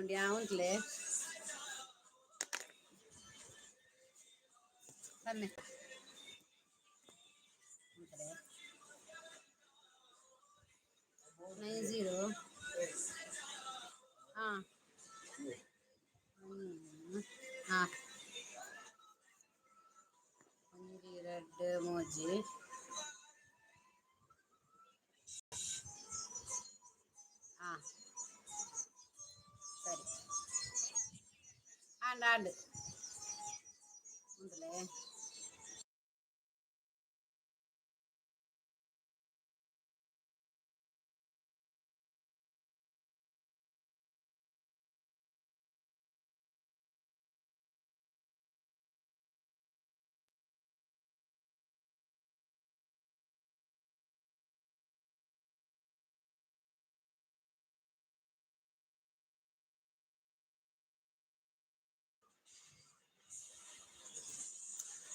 ಉಂಟ್ಲೆ ಬನ್ನಿ. 90. ಹಾಂ ಹಾಂ ಒಂಜಿ ರಡ್ಡ್ ಮೂಜಿ. ಹಾಂ, ಸರಿ. ಆಂಡ್ ಆಂಡ್ ಉಂತುಲೆ.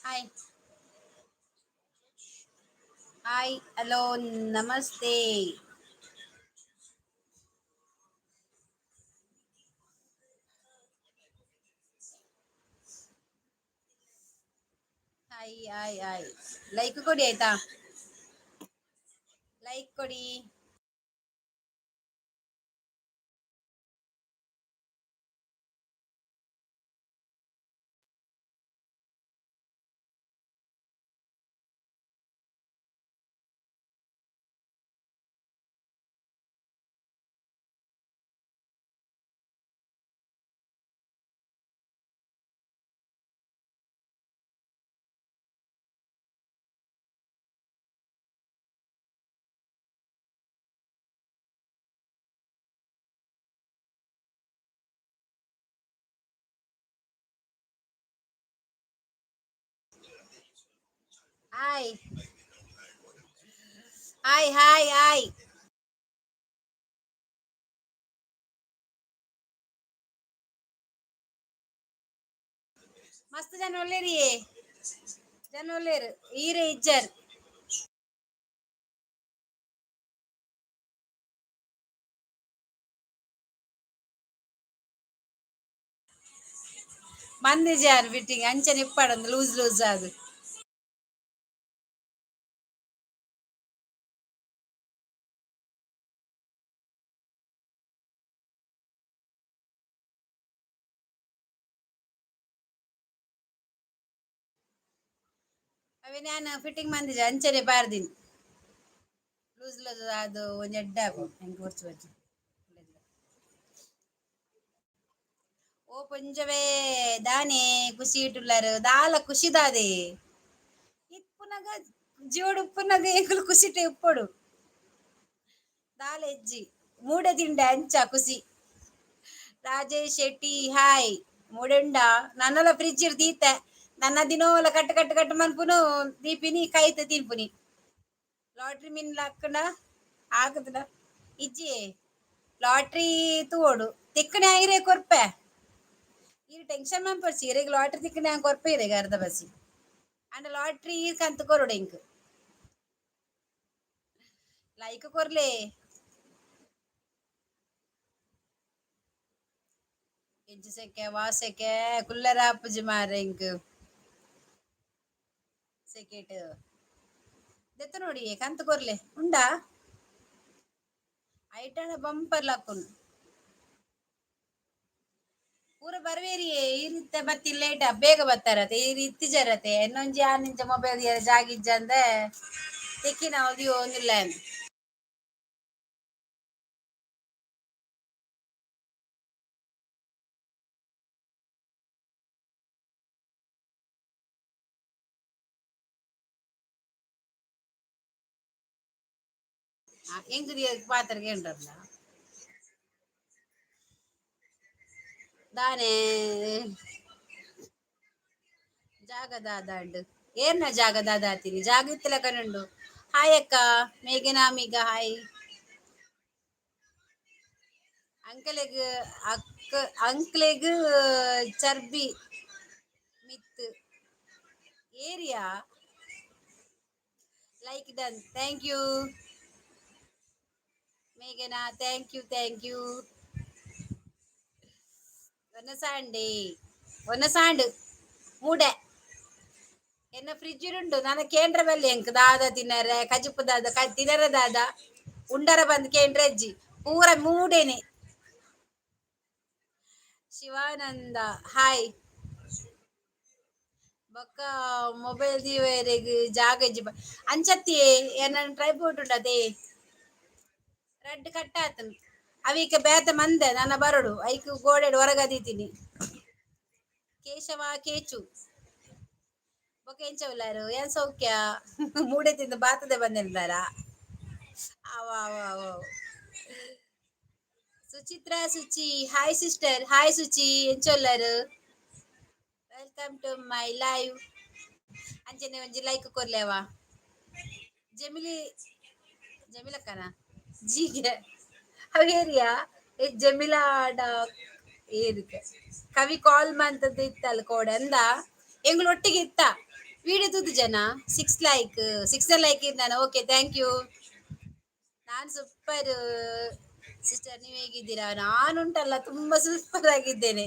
ಹಾಯ್ ಹಾಯ್, ಹಲೋ, ನಮಸ್ತೆ. Hi hi hi. ಲೈಕ್ ಕೊಡಿ, ಆಯ್ತಾ? ಲೈಕ್ ಕೊಡಿ. Hi hi hi hi. ಮಸ್ತ್ ಜನ ಒಲ್ಲೇರಿ, ಜನ ಒಲ್ಲೇರು, ಈರೆ ಇಜ್ಜಾರ್. ಮಂದಿ ಜಾರ್ ಬಿಟ್ಟಿಂಗ್ ಅಂಚನೆ ಇಪ್ಪಾಡೊಂದು ಲೂಸ್ ಲೂಸ್ ಅದು. ಅವೆ ನಾನು ಫಿಟ್ಟಿಂಗ್ ಮಂದಿಜ ಅಂಚನೆ ಬಾರ್ದಿನಿ. ಲೂಸ್ ಲೂಸ್ ಅದು ಒಂಜಿ ಎಡ್ಡೆ ಆಪುಂಡು ಎಂಕ್ ಒರ್ಚು ಒರ್ಚು. ಓ ಪೊಂಜವೇ, ದಾನೆ ಖುಷಿ ಇಟ್ಟುಲ್ಲಾರು? ದಾಲ ಖುಷಿ ದಾದೆ ಇಪ್ಪುನಗ, ಜೀವಡ್ ಉಪ್ಪುನಗ ಎಂಕುಲು ಖುಷಿಟೆ ಉಪ್ಪೊಡು. ದಾಲ ಎಜ್ಜಿ, ಮೂಡೆ ತಿಂಡೆ ಅಂಚ ಖುಷಿ. ರಾಜೇಶ್ ಶೆಟ್ಟಿ ಹಾಯ್. ಮೂಡೆಂಡ ನನ್ನಲ ಫ್ರಿಜ್ ದೀತೆ, ನನ್ನ ದಿನೋಲ ಕಟ್ ಕಟ್ ಕಟ್ ಮನ್ಪುನು, ದೀಪಿನಿ, ಕೈತ ತಿನ್ಪುನಿ. ಲಾಟ್ರಿ ಮಿನ್ ಲಕ್ಕಣ ಆಗದನ ಇಜ್ಜಿ. ಲಾಟ್ರಿ ತೂವೊಡು, ತಿಕ್ಕಣೆ ಐರೆ ಕೊರ್ಪೆ. ಈರ್ ಟೆನ್ಷನ್ ಮನ್ಪೊಡ್ಚಿ, ಇರೆಗ್ ಲಾಟ್ರಿ ತಿಕ್ಕಣೆ ಕೊರ್ಪೆ ಇರೆಗ್ ಅರ್ಧ ಬಸಿ. ಅಂಡ ಲಾಟ್ರಿ ಈರ್ ಕಂತ್ ಕೊರೊಡು ಎಂಕ್. ಲೈಕ್ ಕೊರ್ಲೆ. ಎಂಚ ಸೆಕೆ ವಾಸೆಕೆ ಕುಲ್ಲರ ಆಪುಜಿ ಮಾರ್ರೆ ಎಂಕ್. ಸೆಕೆಟ್ ದೆತ್ತ ನೋಡಿ, ಕಂತ್ ಕೊರ್ಲೆ ಉಂಡಾ? ಐಟಣ ಬಂಪರ್ ಲಾಕುನು ಪೂರ ಬರ್ವೇರಿಯೇ. ಈ ರೀತಿ ಬತ್ತಿ ಲೇಟ್, ಬೇಗ ಬರ್ತಾರತೆ. ಈ ರೀತಿ ಜರತೆ ಇನ್ನೊಂಜಿ ಆನಿಂಚ ಮೊಬೈಲ್ ಜಾಗಿಜ್ಜಂದೆ ತೆಕ್ಕಿನ ಒಂದಿಲ್ಲ. ಎಂಕ್ ಪಾತ್ರ ಉಂಟಲ್ಲ ದಾನೆ? ಜಾಗ ದಾದಾಂಡ್? ಏರ್ನ ಜಾಗ ದಾದಾತೀನಿ? ಜಾಗ ಇತ್ತಲಕನುಂಡು. ಹಾಯ್ ಅಕ್ಕ, ಮೇಘನಾಮಿಗ ಹಾಯ್. ಅಂಕಲೆಗ್ ಅಕ್ಕ, ಅಂಕ್ಲೆಗ್ ಚರ್ಬಿ ಮಿತ್ area. Like done, thank you ಮೇಘನಾ, thank you, thank you. ಒನಸಾಂಡಿ ಒನಸಾಂಡ್ ಮೂಡೆ ಎನ್ನ ಫ್ರಿಜ್ ಉಂಡು. ನನ್ನ ಕೇಂದ್ರ ಬಲ್ಲಿ ಎಂಕ್ ದಾದ ತಿನ್ನರೆ, ಕಜಿಪು ದಾದ ತಿನ್ನರೆ, ದಾದ ಉಂಡರ ಬಂದ್ ಕೇಂದ್ರ ಅಜ್ಜಿ ಪೂರ ಮೂಡೆನೆ. ಶಿವಾನಂದ ಹಾಯ್. ಬೊಕ್ಕ ಮೊಬೈಲ್ ದೀವರೆಗ್ ಜಾಗ ಇಜ್ಜಿ ಅಂಚತ್ತಿ. ಎನ್ನ ಟ್ರೈಪೋಡ್ ಉಂಡತೆ, ರಡ್ಡ್ ಕಟ್ಟ ಆತನ್. ಅವಿಕ ಬೇತೆ ಮಂದೆ ನನ್ನ ಬರಡು ಐಕ್ ಗೋಡೆಡ್ ಹೊರಗ ದೀತೀನಿ. ಕೇಶವ ಕೇಚು, ಬೊಕ್ಕ ಎಂಚ ಉಲ್ಲಾರು? ಏನ್ ಸೌಖ್ಯ? ಮೂಡೆ ತಿಂದು ಬಾತದೆ ಬಂದಿದ್ದಾರ? ಅವ ಅವ ಅವ. Suchitra Suchi, hi sister. Hi Suchi, ಎಂಚ ಉಲ್ಲಾರು? Welcome to my live. ಅಂಚನೆ ಒಂಜಿ ಲೈಕ್ ಕೊರ್ಲೇವಾ. ಜಮಿಲಿ, ಜಮಿಲಕ್ಕನ ಜೀಗೆ ಅವೇರಿಯಾ ಜಮಿಲಾ ಡಾಕ್ ಏರಿಕೆ ಕವಿ ಕಾಲ್ ಮಂತದ್ದು ಇತ್ತಲ್ಲ ಕೋಡೆ ಅಂದ ಎಂಗಳು ಒಟ್ಟಿಗೆ ಇತ್ತ. ವಿಡಿಯೋ ತೂದು ಜನ ಸಿಕ್ಸ್ ಲೈಕ್, ಸಿಕ್ಸ್ ಲೈಕ್ ಇದ್ದಾನೆ. Okay, thank you. ನಾನು ಸೂಪರ್ ಸಿಸ್ಟರ್, ನೀವು ಹೇಗಿದ್ದೀರಾ? ನಾನುಂಟಲ್ಲ, ತುಂಬಾ ಸೂಪರ್ ಆಗಿದ್ದೇನೆ.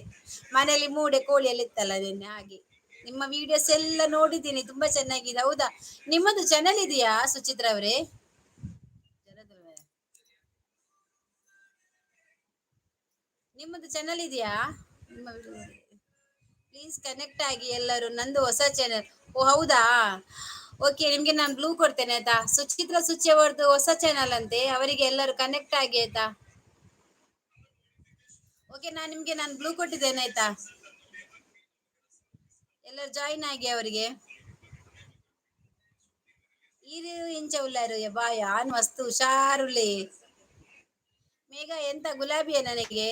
ಮನೆಯಲ್ಲಿ ಮೂಡೆ ಕೋಳಿಯಲ್ಲಿ ಇತ್ತಲ್ಲ ನಿನ್ನೆ, ಹಾಗೆ. ನಿಮ್ಮ ವಿಡಿಯೋಸ್ ಎಲ್ಲ ನೋಡಿದ್ದೀನಿ, ತುಂಬಾ ಚೆನ್ನಾಗಿದೆ. ಹೌದಾ? ನಿಮ್ಮದು ಚಾನಲ್ ಇದೆಯಾ ಸುಚಿತ್ರ ಅವರೇ? ನಿಮ್ಮದು ಚಾನಲ್ ಇದೆಯಾ? ನಿಮ್ಮ ಪ್ಲೀಸ್ ಕನೆಕ್ಟ್ ಆಗಿ ಎಲ್ಲರೂ. ನಂದು ಹೊಸ ಚಾನಲ್. ಓ ಹೌದಾ? ಓಕೆ, ನಿಮ್ಗೆ ನಾನು ಬ್ಲೂ ಕೊಡ್ತೇನೆ ಆಯ್ತಾ? ಸುಚಿತ್ರ ಸುಚಿ ಅವರದ್ದು ಹೊಸ ಚಾನಲ್ ಅಂತೆ, ಅವರಿಗೆ ಎಲ್ಲರೂ ಕನೆಕ್ಟ್ ಆಗಿ ಆಯ್ತಾ? ಓಕೆ, ನಾನು ನಿಮ್ಗೆ ನಾನು ಬ್ಲೂ ಕೊಟ್ಟಿದ್ದೇನೆ ಆಯ್ತಾ? ಎಲ್ಲರೂ ಜಾಯಿನ್ ಆಗಿ ಅವರಿಗೆ. ಇದು ಇಂಚ ಉಲ್ಲಾರು? ಬಾ, ಯಾನ್ ಮಸ್ತ್ ಹುಷಾರುಲಿ. ಮೇಘ ಎಂತ ಗುಲಾಬಿಯ ನನಗೆ.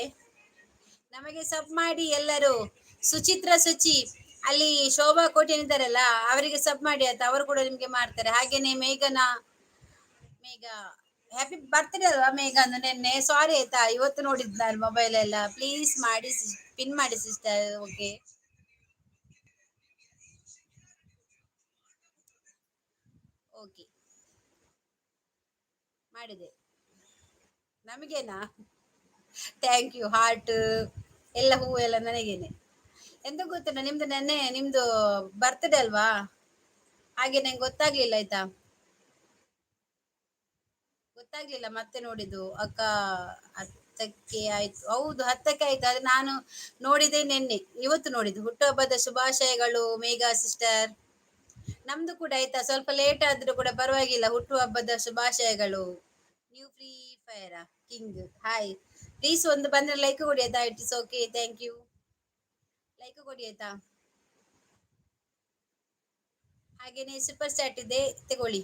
ನಮಗೆ ಸಬ್ ಮಾಡಿ ಎಲ್ಲರೂ. ಸುಚಿತ್ರ ಸುಚಿ, ಅಲ್ಲಿ ಶೋಭಾ ಕೋಟೆನ್ ಇದ್ದಾರಲ್ಲ, ಅವರಿಗೆ ಸಬ್ ಮಾಡಿ ಆಯ್ತಾ? ಅವರು ಕೂಡ ನಿಮ್ಗೆ ಮಾಡ್ತಾರೆ. ಹಾಗೇನೆ ಮೇಘನ, ಮೇಘ ಹ್ಯಾಪಿ ಬರ್ತ್ಡೇ ಅಲ್ವಾ ಮೇಘ ನೆನ್ನೆ? ಸಾರಿ ಆಯ್ತಾ, ಇವತ್ತು ನೋಡಿದ್ ನಾನು ಮೊಬೈಲ್ ಎಲ್ಲ. ಪ್ಲೀಸ್ ಮಾಡಿ, ಪಿನ್ ಮಾಡಿ ಸಿಸ್ಟರ್. ಓಕೆ ಓಕೆ, ಮಾಡಿದೆ. ನಮಗೇನಾ? Thank you. Heart ಎಲ್ಲ, ಹೂವು ಎಲ್ಲ ನನಗೇನೆ. ಎಂತ ಗೊತ್ತಿಲ್ಲ, ನಿಮ್ದು ನೆನ್ನೆ ನಿಮ್ದು ಬರ್ತ್ಡೇ ಅಲ್ವಾ, ಹಾಗೆ ನಂಗೆ ಗೊತ್ತಾಗ್ಲಿಲ್ಲ ಆಯ್ತಾ? ಗೊತ್ತಾಗ್ಲಿಲ್ಲ, ಮತ್ತೆ ನೋಡಿದ್ದು. ಅಕ್ಕ, 10ಕ್ಕೆ ಆಯ್ತು. ಹೌದು, 10ಕ್ಕೆ ಆಯ್ತು. ಅದು ನಾನು ನೋಡಿದೆ ನಿನ್ನೆ, ಇವತ್ತು ನೋಡಿದ್ದು. ಹುಟ್ಟುಹಬ್ಬದ ಶುಭಾಶಯಗಳು ಮೇಘಾ ಸಿಸ್ಟರ್. ನಮ್ದು ಕೂಡ ಆಯ್ತಾ? ಸ್ವಲ್ಪ ಲೇಟ್ ಆದ್ರೂ ಕೂಡ ಪರವಾಗಿಲ್ಲ, ಹುಟ್ಟುಹಬ್ಬದ ಶುಭಾಶಯಗಳು. New free fire king hi. Please ಒಂದು ಬಂದ್ರೆ ಲೈಕ್ ಕೊಡಿ ಆಯ್ತಾ? It is okay, thank you. Like ಕೊಡಿ ಆಯ್ತಾ? ಹಾಗೇನೆ ಸೂಪರ್ ಸ್ಟಾಟ್ ಇದೆ, ತಗೊಳ್ಳಿ.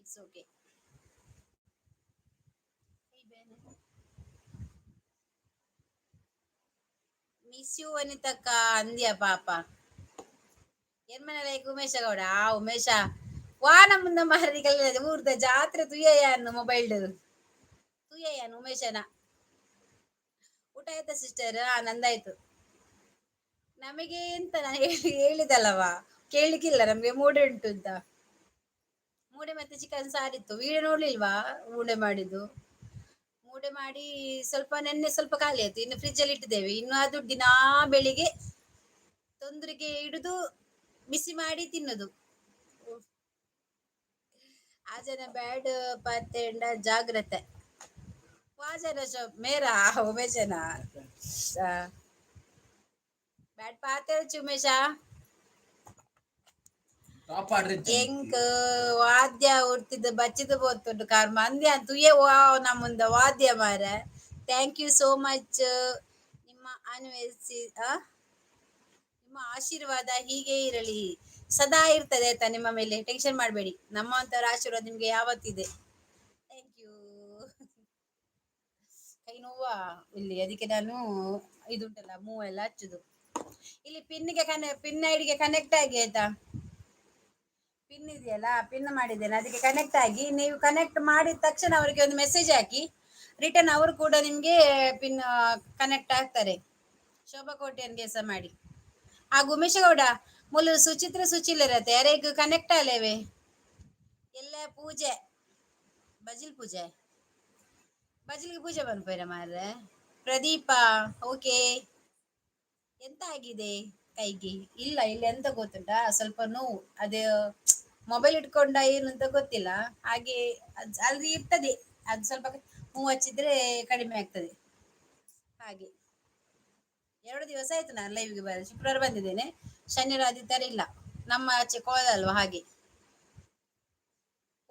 It's okay. Miss you ವನಿತಕ್ಕ ಅಂದ್ಯ ಪಾಪ. ಏನ್ ಮನೆ ಲೈಕ್ ಉಮೇಶ ಗೌಡ. ಆ ಉಮೇಶ ವಾ ನಮ್ಮ ಮಾರಿಗಲ್ಲ ಊರ್ದ ಜಾತ್ರೆ ತುಯ್ಯಯ್ಯನು ಮೊಬೈಲ್ ತುಯ್ಯಯ್ಯನು ಉಮೇಶನ. ಊಟ ಆಯ್ತಾ ಸಿಸ್ಟರ್? ಆ ನಂದಾಯ್ತು. ನಮಗೆ ಎಂತ ನಾನು ಹೇಳಿ ಹೇಳಿದಲ್ಲವಾ, ಕೇಳಲಿಕ್ಕಿಲ್ಲ ನಮ್ಗೆ. ಮೂಡೆ ಉಂಟು ಅಂತ, ಮೂಡೆ ಮತ್ತೆ ಚಿಕನ್ ಸಾರಿತ್ತು. ವಿಡಿಯೋ ನೋಡ್ಲಿಲ್ವಾ? ಮೂಡೆ ಮಾಡಿದ್ದು. ಮೂಡೆ ಮಾಡಿ ಸ್ವಲ್ಪ ನೆನ್ನೆ ಸ್ವಲ್ಪ ಖಾಲಿ ಆಯ್ತು, ಇನ್ನು ಫ್ರಿಜ್ ಅಲ್ಲಿ ಇಟ್ಟಿದ್ದೇವೆ. ಇನ್ನು ಅದು ದಿನಾ ಬೆಳಿಗ್ಗೆ ತೊಂದರೆಗೆ ಹಿಡಿದು ಬಿಸಿ ಮಾಡಿ ತಿನ್ನುದು. ಆ ಜನ ಬ್ಯಾಡ್ ಪಾತೆಂಡ ಜಾಗ್ರತೆ. ವಾ ಜನ ಮೇರಾ ಉಮೇಶನ ಬ್ಯಾಡ್ ಪಾತೆ ಉಮೇಶ. ಎಂಕ್ ವಾದ್ಯ ಉರ್ತಿದ್ ಬಚ್ಚಿದ ಪೋತುಂಡು ಕರ್ಮ ಅಂದ್ಯ ತುಯೆ ವಾ ನಮ್ಮುಂದ ವಾದ್ಯ ಮಾರೆ. Thank you so much. ನಿಮ್ಮ ಅನ್ವೇಸಿ ನಿಮ್ಮ ಆಶೀರ್ವಾದ ಹೀಗೆ ಇರಲಿ, ಸದಾ ಇರ್ತದೆ ಆಯ್ತಾ ನಿಮ್ಮ ಮೇಲೆ. ಟೆನ್ಷನ್ ಮಾಡಬೇಡಿ, ನಮ್ಮಂಥವ್ರ ಆಶೀರ್ವಾದ ನಿಮ್ಗೆ ಯಾವತ್ತಿದೆ. Thank you. ಕೈ ನೋವಾ ಇಲ್ಲಿ, ಅದಕ್ಕೆ ನಾನು ಇದುಂಟಲ್ಲ ಮೂವ್ ಎಲ್ಲ ಹಚ್ಚುದು. ಇಲ್ಲಿ ಪಿನ್ಗೆ ಪಿನ್ ಐಡಿಗೆ ಕನೆಕ್ಟ್ ಆಗಿ ಆಯ್ತಾ? ಪಿನ್ ಇದೆಯಲ್ಲ, ಪಿನ್ ಮಾಡಿದ್ದೇನೆ, ಅದಕ್ಕೆ ಕನೆಕ್ಟ್ ಆಗಿ. ನೀವು ಕನೆಕ್ಟ್ ಮಾಡಿದ ತಕ್ಷಣ ಅವರಿಗೆ ಒಂದು ಮೆಸೇಜ್ ಹಾಕಿ, ರಿಟರ್ನ್ ಅವರು ಕೂಡ ನಿಮಗೆ ಪಿನ್ ಕನೆಕ್ಟ್ ಆಗ್ತಾರೆ. ಶೋಭಾ ಕೋಟೆಯನ್ಗೆ ಸಹ ಮಾಡಿ. ಹಾಗೂ ಉಮೇಶಗೌಡ ಮುಲು ಸುಚಿತ್ರ ಸುಚಿಲ್ ಇರತ್ತೆ, ಯಾರಿಗೂ ಕನೆಕ್ಟ್ ಆಲೇವೆ. ಎಲ್ಲ ಪೂಜೆ ಬಜಿಲ್ ಪೂಜೆ. ಬಜಲಿಗೆ ಪೂಜೆ ಮನ್ಪುವೆರ ಮಾರ್ರೆ. ಪ್ರದೀಪ, ಓಕೆ. ಎಂತ ಆಗಿದೆ ಕೈಗೆ? ಇಲ್ಲ ಇಲ್ಲ, ಎಂತ ಗೊತ್ತುಂಟಾ, ಸ್ವಲ್ಪ ನೋವು. ಅದು ಮೊಬೈಲ್ ಇಟ್ಕೊಂಡ ಏನು ಅಂತ ಗೊತ್ತಿಲ್ಲ. ಹಾಗೆ ಅದು ಇರ್ತದೆ. ಅದು ಸ್ವಲ್ಪ ಮೂವ್ ಹಚ್ಚಿದ್ರೆ ಕಡಿಮೆ ಆಗ್ತದೆ. ಹಾಗೆ 2 ದಿವಸ ಆಯ್ತು ನಾನು ಲೈವ್ಗೆ ಬರ. ಶುಕ್ರವಾರ ಬಂದಿದ್ದೇನೆ, ಶನಿವಾರ ಆದಿತ್ಯವಾರ ಇಲ್ಲ. ನಮ್ಮ ಆಚೆ ಕೋಲ ಅಲ್ವಾ, ಹಾಗೆ.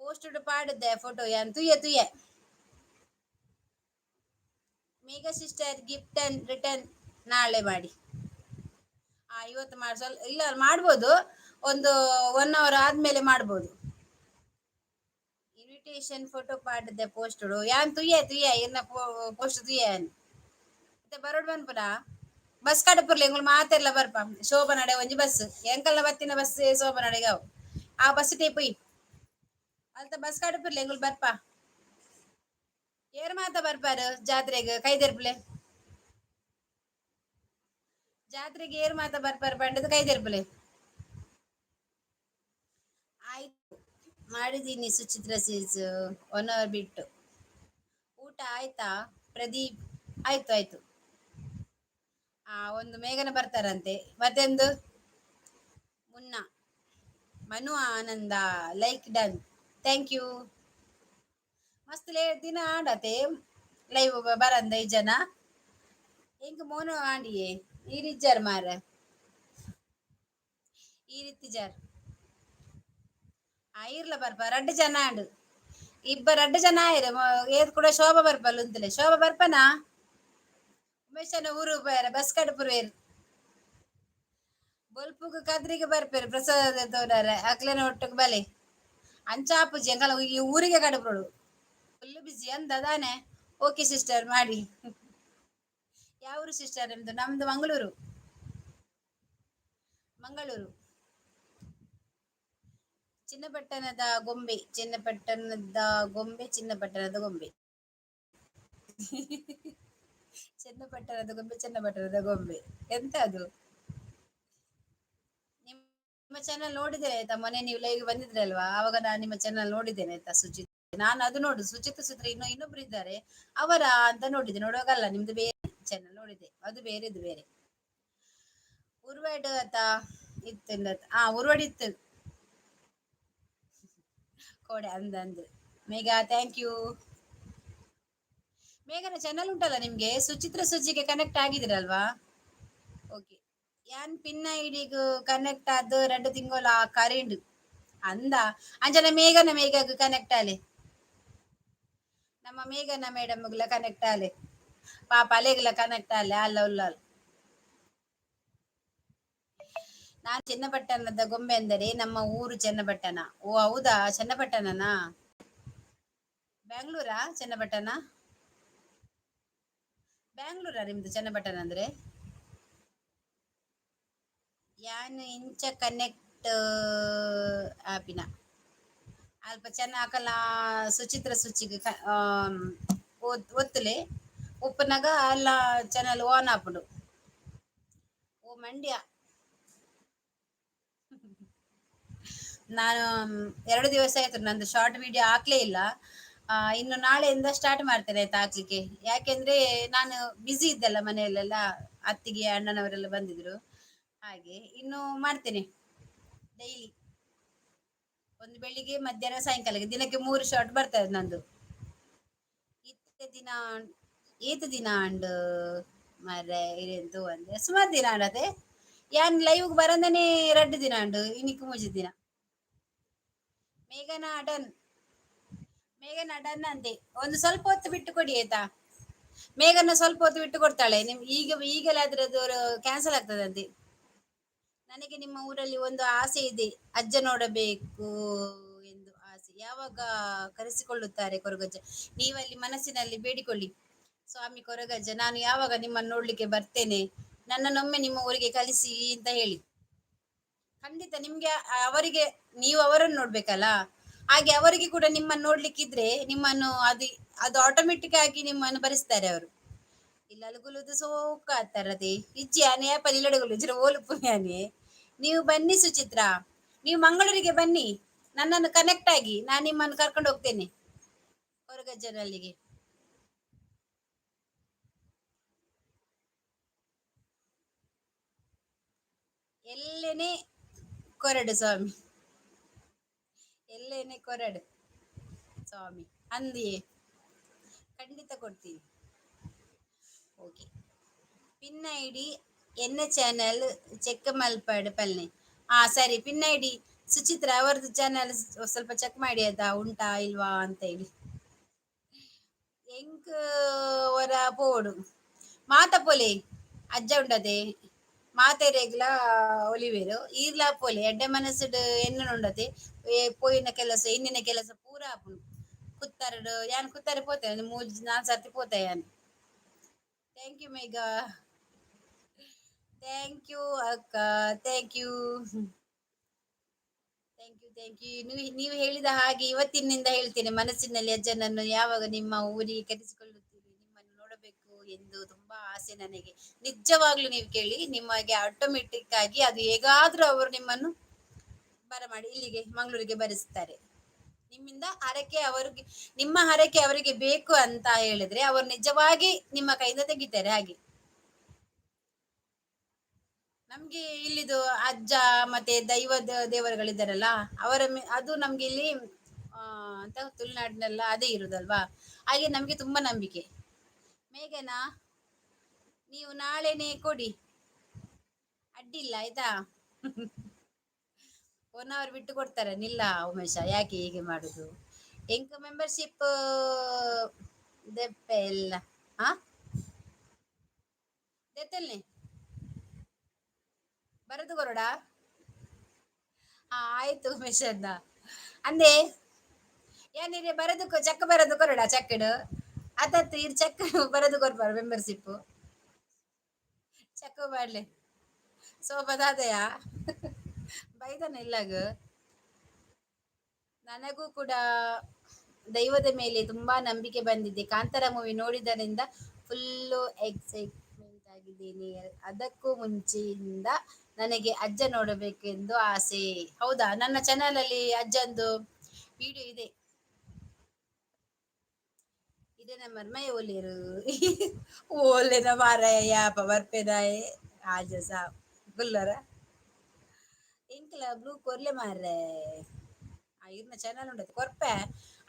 ಪೋಸ್ಟ್ ಪಾಡಿದ್ದೆ ಫೋಟೋ ಯಾನ್ ತುಯ್ಯ ತುಯ್ಯ. ಮೇಘ ಸಿಸ್ಟರ್, ಗಿಫ್ಟ್ ಅಂಡ್ ರಿಟರ್ನ್ ನಾಳೆ ಮಾಡಿ. ಇವತ್ತು ಮಾಡಿ ಇಲ್ಲ, ಮಾಡ್ಬೋದು. ಒಂದು ಒನ್ ಅವರ್ ಆದ್ಮೇಲೆ ಮಾಡ್ಬೋದು. ಇನ್ವಿಟೇಷನ್ ಫೋಟೋ ಪಾಡಿದ್ದೆ ಪೋಸ್ಟ್ ಯಾನ್ ತುಯ್ಯ ತುಯ್ಯ ಇನ್ನ ಪೋಸ್ಟ್ ತುಯ್ಯ. ಮತ್ತೆ ಬರೋಡ್ ಬನ್ಪುನ ಬಸ್ ಕಡಪುರ್ಲೆ. ಎಂಗುಲು ಮಾತೆರ್ಲ ಬರ್ಪ. ಶೋಭನಡೆ ಒಂಜಿ ಬಸ್, ಎಂಕಲ್ನ ಬತ್ತಿನ ಬಸ್ ಶೋಭನಡೆಗೆ ಅವು. ಆ ಬಸ್ ಟೇಪುಯ್ ಅಲ್ತ ಬಸ್ ಕಡಪುರ್ಲೆ, ಎಂಗುಲು ಬರ್ಪ. ಏರ್ ಮಾತ ಬರ್ಪಾರು ಜಾತ್ರೆಗೆ? ಕೈದೆರ್ಪುಲೆ. ಜಾತ್ರೆಗೆ ಏರ್ ಮಾತ ಬರ್ಪಾರು ಪಂಡದ ಕೈದೆರ್ಪುಲೆ. ಆಯ್ತು, ಮಾಡಿದ್ದೀನಿ ಸುಚಿತ್ರ ಸೀಸ್, ಒನ್ ಅವರ್ ಬಿಟ್ಟು. ಊಟ ಆಯ್ತಾ ಪ್ರದೀಪ್? ಆಯ್ತು ಆಯ್ತು. ಒಂದು ಮೇಘನ ಬರ್ತಾರಂತೆ. ಮತ್ತೆಂದು ಮುನ್ನ ಮನು ಆನಂದ, ಲೈಕ್ ಡನ್, thank you. ಮಸ್ತ್ ಲೇ ದಿನ ಆಡತೆ ಲೈವ್ ಬರಂದ ಈ ಜನ. ಎಂಕ್ ಮೋನು ಆಂಡಿಯೇ ಈರಿಜ್ಜಾರ್ ಮಾರ, ಈ ರೀತಿ ಜಾರ್. ಇರ್ಲ ಬರ್ಪ. ರಡ್ಡು ಜನ ಆಂಡು, ಇಬ್ಬರು ರಡ್ಡು ಜನ ಆಯ್ರೆ. ಏತ್ ಕೂಡ ಶೋಭಾ ಬರ್ಪಲ್ಲ ಉಂತಲೆ. ಶೋಭಾ ಬರ್ಪನಾ? ಉಮೇಶನ ಊರು ಬೇರೆ ಬಸ್ ಕಡಪುರು. ಬೊಲ್ಪುಗು ಕದ್ರಿಗೆ ಬರ್ಪೇರು ಪ್ರಸಾದ ತೋಡಾರೆ. ಅಕ್ಲೆನ ಒಟ್ಟುಗ್ ಬಲೆ. ಅಂಚಾಪುಜಿ ಎಂಕಲ ಈ ಊರಿಗೆ ಕಡಪುರುಡು. ಫುಲ್ ಬಿಸಿ ಅಂದ ದಾನೆ. ಓಕೆ ಸಿಸ್ಟರ್, ಮಾಡಿ. ಯಾವ ಸಿಸ್ಟರ್ ನಿಮ್ದು? ನಮ್ದು ಮಂಗಳೂರು, ಮಂಗಳೂರು. ಚಿನ್ನಪಟ್ಟಣದ ಗೊಂಬೆ, ಚಿನ್ನಪಟ್ಟಣದ ಗೊಂಬೆ, ಚಿನ್ನಪಟ್ಟಣದ ಗೊಂಬೆ, ಚನ್ನಪಟ್ಟಣದ ಗೊಂಬೆ, ಚನ್ನಪಟ್ಟಣದ ಗೊಂಬೆ. ಎಂತ ಅದು? ನಿಮ್ಮ ಚಾನಲ್ ನೋಡಿದ್ದೇನೆ ಆಯ್ತಾ. ಮೊನ್ನೆ ನೀವು ಲೈವ್ ಬಂದಿದ್ರಲ್ವಾ, ಆವಾಗ ನಾನು ನಿಮ್ಮ ಚಾನಲ್ ನೋಡಿದ್ದೇನೆ ಆಯ್ತಾ ಸುಚಿತ್. ನಾನು ಅದು ನೋಡು ಸುಚಿತ್ ಸುತ್ರ ಇನ್ನು ಇನ್ನೊಬ್ರು ಇದ್ದಾರೆ ಅವರ ಅಂತ ನೋಡಿದ್ದೆ. ನೋಡುವಾಗಲ್ಲ, ನಿಮ್ದು ಬೇರೆ ಚಾನಲ್ ನೋಡಿದ್ದೆ. ಅದು ಬೇರೆ, ಇದು ಬೇರೆ. ಉರ್ವಾಡ್ ಆತ ಇತ್ತು. ಉರ್ವಾಡ್ ಇತ್ತು ಕೋಡೆ ಅಂದ ಅಂದ್. ಮೇಘ, thank you. ಮೇಘನ ಚಾನಲ್ ಉಂಟಲ್ಲ ನಿಮ್ಗೆ? ಸುಚಿತ್ರ ಸುಚಿಗೆ ಕನೆಕ್ಟ್ ಆಗಿದಿರಲ್ವಾ? ಓಕೆ. ಯಾನ್ ಪಿನ್ ಐಡಿಗ್ ಕನೆಕ್ಟ್ ಆದ್ 2 ತಿಂಗಳ ಕರಿಂಡ್ ಅಂದ. ಅಂಚನೆ ಮೇಘನ ಮೇಘಗ್ ಕನೆಕ್ಟ್ ಆಲೆ. ನಮ್ಮ ಮೇಘನ ಮೇಡಮ್ ಕನೆಕ್ಟ್ ಆಲೆ. ಪಾಪ, ಅಲೆಗ್ಲ ಕನೆಕ್ಟ್ ಆಲೆ. ಅಲ್ಲ ಉಲ್ಲಾಲ್. ನಾನು ಚನ್ನಪಟ್ಟಣದ ಗೊಂಬೆ ಅಂದರೆ ನಮ್ಮ ಊರು ಚನ್ನಪಟ್ಟಣ. ಓ ಹೌದಾ? ಚನ್ನಪಟ್ಟಣನಾ? ಬ್ಯಾಂಗ್ಳೂರಾ ಚನ್ನಪಟ್ಟಣ? ಬ್ಯಾಂಗ್ಳೂರಾ ನಿಮ್ದು ಚನ್ನಪಟ್ಟಣ ಅಂದ್ರೆ? ಯಾನ್ ಇಂಚ ಕನೆಕ್ಟ್ ಆಪಿನ ಅಲ್ಪ ಚೆನ್ನ ಅಕಲ ಸುಚಿತ್ರ ಸುಚಿಗ್ ಒತ್ತುಲೆ ಉಪ್ಪುನಗ ಅಲ್ಲ ಚಾನಲ್ ಆನ್ ಆಪುಂಡು. ಓ ಮಂಡ್ಯ. ನಾನು 2 ದಿವಸ ಆಯ್ತು ನಂದು ಶಾರ್ಟ್ ವಿಡಿಯೋ ಹಾಕ್ಲೇ ಇಲ್ಲ. ಇನ್ನು ನಾಳೆಯಿಂದ ಸ್ಟಾರ್ಟ್ ಮಾಡ್ತೇನೆ ಆಯ್ತಾ ಹಾಕ್ಲಿಕ್ಕೆ. ಯಾಕೆಂದ್ರೆ ನಾನು ಬ್ಯುಸಿ ಇದ್ದಲ್ಲ ಮನೆಯಲ್ಲೆಲ್ಲ. ಅತ್ತಿಗೆ ಅಣ್ಣನವರೆಲ್ಲ ಬಂದಿದ್ರು, ಹಾಗೆ. ಇನ್ನು ಮಾಡ್ತೇನೆ ಡೈಲಿ ಒಂದು, ಬೆಳಿಗ್ಗೆ, ಮಧ್ಯಾಹ್ನ, ಸಾಯಂಕಾಲಕ್ಕೆ. ದಿನಕ್ಕೆ ಮೂರು ಶಾರ್ಟ್ ಬರ್ತದೆ ನಂದು. ಇತ್ತೆ ದಿನ ಏತ್ ದಿನ ಅಂಡ್ ಮಾರ್ರೆ ಇರೆಂತು ಅಂದ್ರೆ ಸುಮಾರು ದಿನ ಆಂಡತೆ. ಯಾನ್ ಲೈವ್ ಬರಂದನೆ 2 ದಿನ ಅಂಡು, ಇನಿಕ್ 3 ದಿನ. ಮೇಘನಾ ಡನ್, ಮೇಘನಾ ಡನ್ ಅಂತೆ. ಒಂದು ಸ್ವಲ್ಪ ಹೊತ್ತು ಬಿಟ್ಟು ಕೊಡಿ ಆಯ್ತಾ. ಮೇಘನ ಸ್ವಲ್ಪ ಹೊತ್ತು ಬಿಟ್ಟು ಕೊಡ್ತಾಳೆ. ನಿಮ್ ಈಗ ಈಗಲೇ ಆದ್ರೆ ಅದು ಕ್ಯಾನ್ಸಲ್ ಆಗ್ತದಂತೆ. ನನಗೆ ನಿಮ್ಮ ಊರಲ್ಲಿ ಒಂದು ಆಸೆ ಇದೆ, ಅಜ್ಜ ನೋಡಬೇಕು ಎಂದು ಆಸೆ. ಯಾವಾಗ ಕರೆಸಿಕೊಳ್ಳುತ್ತಾರೆ ಕೊರಗಜ್ಜ? ನೀವಲ್ಲಿ ಮನಸ್ಸಿನಲ್ಲಿ ಬೇಡಿಕೊಳ್ಳಿ, ಸ್ವಾಮಿ ಕೊರಗಜ್ಜ, ನಾನು ಯಾವಾಗ ನಿಮ್ಮನ್ನು ನೋಡ್ಲಿಕ್ಕೆ ಬರ್ತೇನೆ, ನನ್ನನ್ನೊಮ್ಮೆ ನಿಮ್ಮ ಊರಿಗೆ ಕಳಿಸಿ ಅಂತ ಹೇಳಿ. ಖಂಡಿತ ನಿಮ್ಗೆ ಅವರಿಗೆ, ನೀವು ಅವರನ್ನು ನೋಡ್ಬೇಕಲ್ಲ, ಹಾಗೆ ಅವರಿಗೆ ಕೂಡ ನಿಮ್ಮನ್ನು ನೋಡ್ಲಿಕ್ಕಿದ್ರೆ ನಿಮ್ಮನ್ನು ಅದು ಅದು ಆಟೋಮೆಟಿಕ್ ಆಗಿ ನಿಮ್ಮನ್ನು ಭರಿಸ್ತಾರೆ ಅವರು. ಇಲ್ಲ ಅಲುಗುಲುದು ಸೋಕ ಆತಾರದೆ ಇಜ್ಜಿ ಆನೆ ಪಲಿಲಡುಗುಲು ಇಜ್ರ ಓಲುಪು ಯಾನೆ. ನೀವು ಬನ್ನಿ ಸುಚಿತ್ರ, ನೀವು ಮಂಗಳೂರಿಗೆ ಬನ್ನಿ. ನನ್ನನ್ನು ಕನೆಕ್ಟ್ ಆಗಿ, ನಾನು ನಿಮ್ಮನ್ನು ಕರ್ಕೊಂಡು ಹೋಗ್ತೇನೆ ಕೊರಗಜ್ಜನಲ್ಲಿಗೆ. ಎಲ್ಲೆನೆ ಕೊರಡು ಸ್ವಾಮಿ, ಎಲ್ಲೇನೆ ಕೊರಡು ಸ್ವಾಮಿ ಅಂದಿಯೇ ಖಂಡಿತ ಕೊಡ್ತೀನಿ. ಓಕೆ, ಪಿನ್ ಐಡಿ ಎನ್ನ ಚಾನಲ್ ಚೆಕ್ ಮಲ್ಪಡ್ ಪಲ್ನೆ. ಹಾ ಸರಿ, ಪಿನ್ ಐಡಿ ಸುಚಿತ್ರ ಅವರದ್ದು ಚಾನಲ್ ಸ್ವಲ್ಪ ಚೆಕ್ ಮಾಡಿ ಆಯ್ತಾ, ಉಂಟಾ ಇಲ್ವಾ ಅಂತ ಹೇಳಿ. ಎಂಕ್ ಒರ ಪೋಡು ಮಾತ ಪೋಲೆ ಅಜ್ಜ ಉಂಡತೆ ಮಾತೆರೆಗ್ಲ ಒಲಿವೇರು ಈರ್ಲಾ ಪೋಲೆ ಎಡ್ಡೆ ಮನಸ್ಸುಡ್ ಎನ್ನನ್ ಉಂಡತೆ ಪೋಯಿನ ಕೆಲಸ ಎನ್ನಿನ ಕೆಲಸ ಪೂರ ಆಪುಂಡು. ಕುತ್ತರಡು ಯಾನ್ ಕುತ್ತಾರೆ ಪೋತೆ, ಒಂದು ಮೂಜಿ ನಾಲ್ ಸರ್ತಿ ಪೋತೆ ಯಾನ್. Thank you Megha, thank you ಅಕ್ಕ, thank you thank you thank you. ನೀವು ಹೇಳಿದ ಹಾಗೆ ಇವತ್ತಿನಿಂದ ಹೇಳ್ತೇನೆ, ಮನಸ್ಸಿನಲ್ಲಿ ಅಜ್ಜನನ್ನು ಯಾವಾಗ ನಿಮ್ಮ ಊರಿಗೆ ಕರೆಸಿಕೊಳ್ಳುತ್ತೀರಿ, ನಿಮ್ಮನ್ನು ನೋಡಬೇಕು ಎಂದು ತುಂಬಾ ಆಸೆ ನನಗೆ. ನಿಜವಾಗ್ಲೂ ನೀವು ಕೇಳಿ, ನಿಮಗೆ ಆಟೋಮೆಟಿಕ್ ಆಗಿ ಅದು ಹೇಗಾದ್ರೂ ಅವರು ನಿಮ್ಮನ್ನು ಬರಮಾಡಿ ಇಲ್ಲಿಗೆ ಮಂಗಳೂರಿಗೆ ಬರೆಸ್ತಾರೆ. ನಿಮ್ಮಿಂದ ಹರಕೆ ಅವರಿಗೆ, ನಿಮ್ಮ ಹರಕೆ ಅವರಿಗೆ ಬೇಕು ಅಂತ ಹೇಳಿದ್ರೆ ಅವರು ನಿಜವಾಗಿ ನಿಮ್ಮ ಕೈಯಿಂದ ತೆಗಿತಾರೆ. ಹಾಗೆ ನಮ್ಗೆ ಇಲ್ಲಿದು ಅಜ್ಜ ಮತ್ತೆ ದೈವದ ದೇವರುಗಳಿದ್ದಾರಲ್ಲ ಅವರ ಅದು ನಮ್ಗೆ ಇಲ್ಲಿ ಅಂತ ತುಳುನಾಡಿನೆಲ್ಲ ಅದೇ ಇರುದಲ್ವಾ, ಹಾಗೆ ನಮ್ಗೆ ತುಂಬಾ ನಂಬಿಕೆ. ಮೇಘನಾ ನೀವು ನಾಳೆನೇ ಕೊಡಿ, ಅಡ್ಡಿಲ್ಲ ಆಯ್ತಾ? ಒನ್ ಅವರ್ ಬಿಟ್ಟು ಕೊಡ್ತಾರೆ ನಿಲ್ಲ ಉಮೇಶ, ಯಾಕೆ ಹೀಗೆ ಮಾಡುದು? ಎಂಕ್ ಮೆಂಬರ್ಶಿಪ್ ದೆಪ್ಪೆ ಎಲ್ಲ ಹಾ ದೆತ್ತಲ್ನಿ ಬರದು ಕೊರಡಾ? ಹಾ ಆಯ್ತು ಉಮೇಶನ್ನ ಅಂದೆ ಏನಿದೆ ಬರದು ಚೆಕ್ ಬರದು ಕೊರಡ ಚೆಕ್ಡ್ ಅದತ್ತು ಇರ್ ಚೆಕ್ ಬರದು ಕೊರ್ಪಾರ ಮೆಂಬರ್ಶಿಪ್ ಚೆಕ್ ಮಾಡ್ಲಿ ಸೋಪದಾದಯ ಬೈದನ ಇಲ್ಲಾಗ. ನನಗೂ ಕೂಡ ದೈವದ ಮೇಲೆ ತುಂಬಾ ನಂಬಿಕೆ ಬಂದಿದೆ. ಕಾಂತಾರ ಮೂವಿ ನೋಡಿದರಿಂದ ಫುಲ್ಲು ಎಕ್ಸೈಟ್ಮೆಂಟ್ ಆಗಿದ್ದೀನಿ. ಅದಕ್ಕೂ ಮುಂಚೆಯಿಂದ ನನಗೆ ಅಜ್ಜ ನೋಡಬೇಕೆಂದು ಆಸೆ. ಹೌದಾ? ನನ್ನ ಚಾನಲ್ ಅಲ್ಲಿ ಅಜ್ಜಂದು ವಿಡಿಯೋ ಇದೆ. ಇದೇ ನಂಬರ್ ಮೈ ಒಲಿರು ಓಲೆನ ಮಾರಾಯ ಯಾಪ ಬರ್ಪೆದಾಯೆ ಆಜ ಸಾ ಗುಲ್ಲರ ಎಂಕ್ಲ ಬ್ಲೂ ಕೊರ್ಲೆ ಮಾರ್ರೆ. ಆ ಇರ್ನ ಚಾನಲ್ ಉಂಡತೆ ಕೊರ್ಪೆ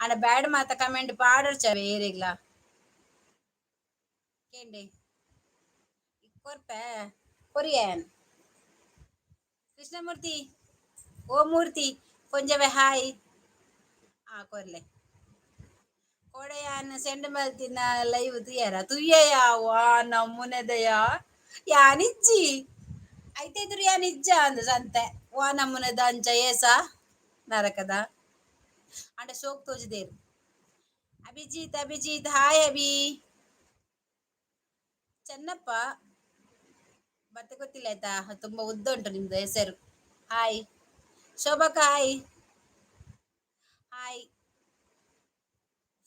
ಅಣ್ಣ ಬ್ಯಾಡ್ ಮಾತ ಕಮೆಂಟ್ ಪಾಡರ್ಚ ಏರಿಗ್ಲ ಕೇಂಡೆ ಕೊರ್ಪೆ ಕೊರಿಯನ್. ಕೃಷ್ಣಮೂರ್ತಿ ಓ ಮೂರ್ತಿ ಕೊಂಜವೆ ಹಾಯ್. ಆ ಕೊರ್ಲೆ ಕೋಡೆಯಾನ್ ಸೆಂಡ್ ಮಲ್ತಿನ ಲೈವ್ ತುಯ್ಯಾರ ತುಯ್ಯಯ ವಾ ನಮ್ಮುನೆದಯ ಯಾನಿಜ್ಜಿ ಐತೆದುರು ಯಾನಿಜ್ಜ ಅಂದ ಸಂತೆ ವಾ ನಮ್ಮುನೆದ ಅಂಚ ಏಸ ನರಕದ ಅಂಡ ಶೋಕ್ ತೋಜಿದೇರು. ಅಭಿಜಿತ್ ಅಭಿಜಿತ್ ಹಾಯ್ ಅಭಿ. ಚೆನ್ನಪ್ಪ ಮತ್ತೆ ಗೊತ್ತಿಲ್ಲ ಆಯ್ತಾ, ತುಂಬಾ ಉದ್ದ ಉಂಟು ನಿಮ್ದು ಹೆಸರು. ಹಾಯ್ ಶೋಭಕ್ಕ, ಹಾಯ್ ಹಾಯ್.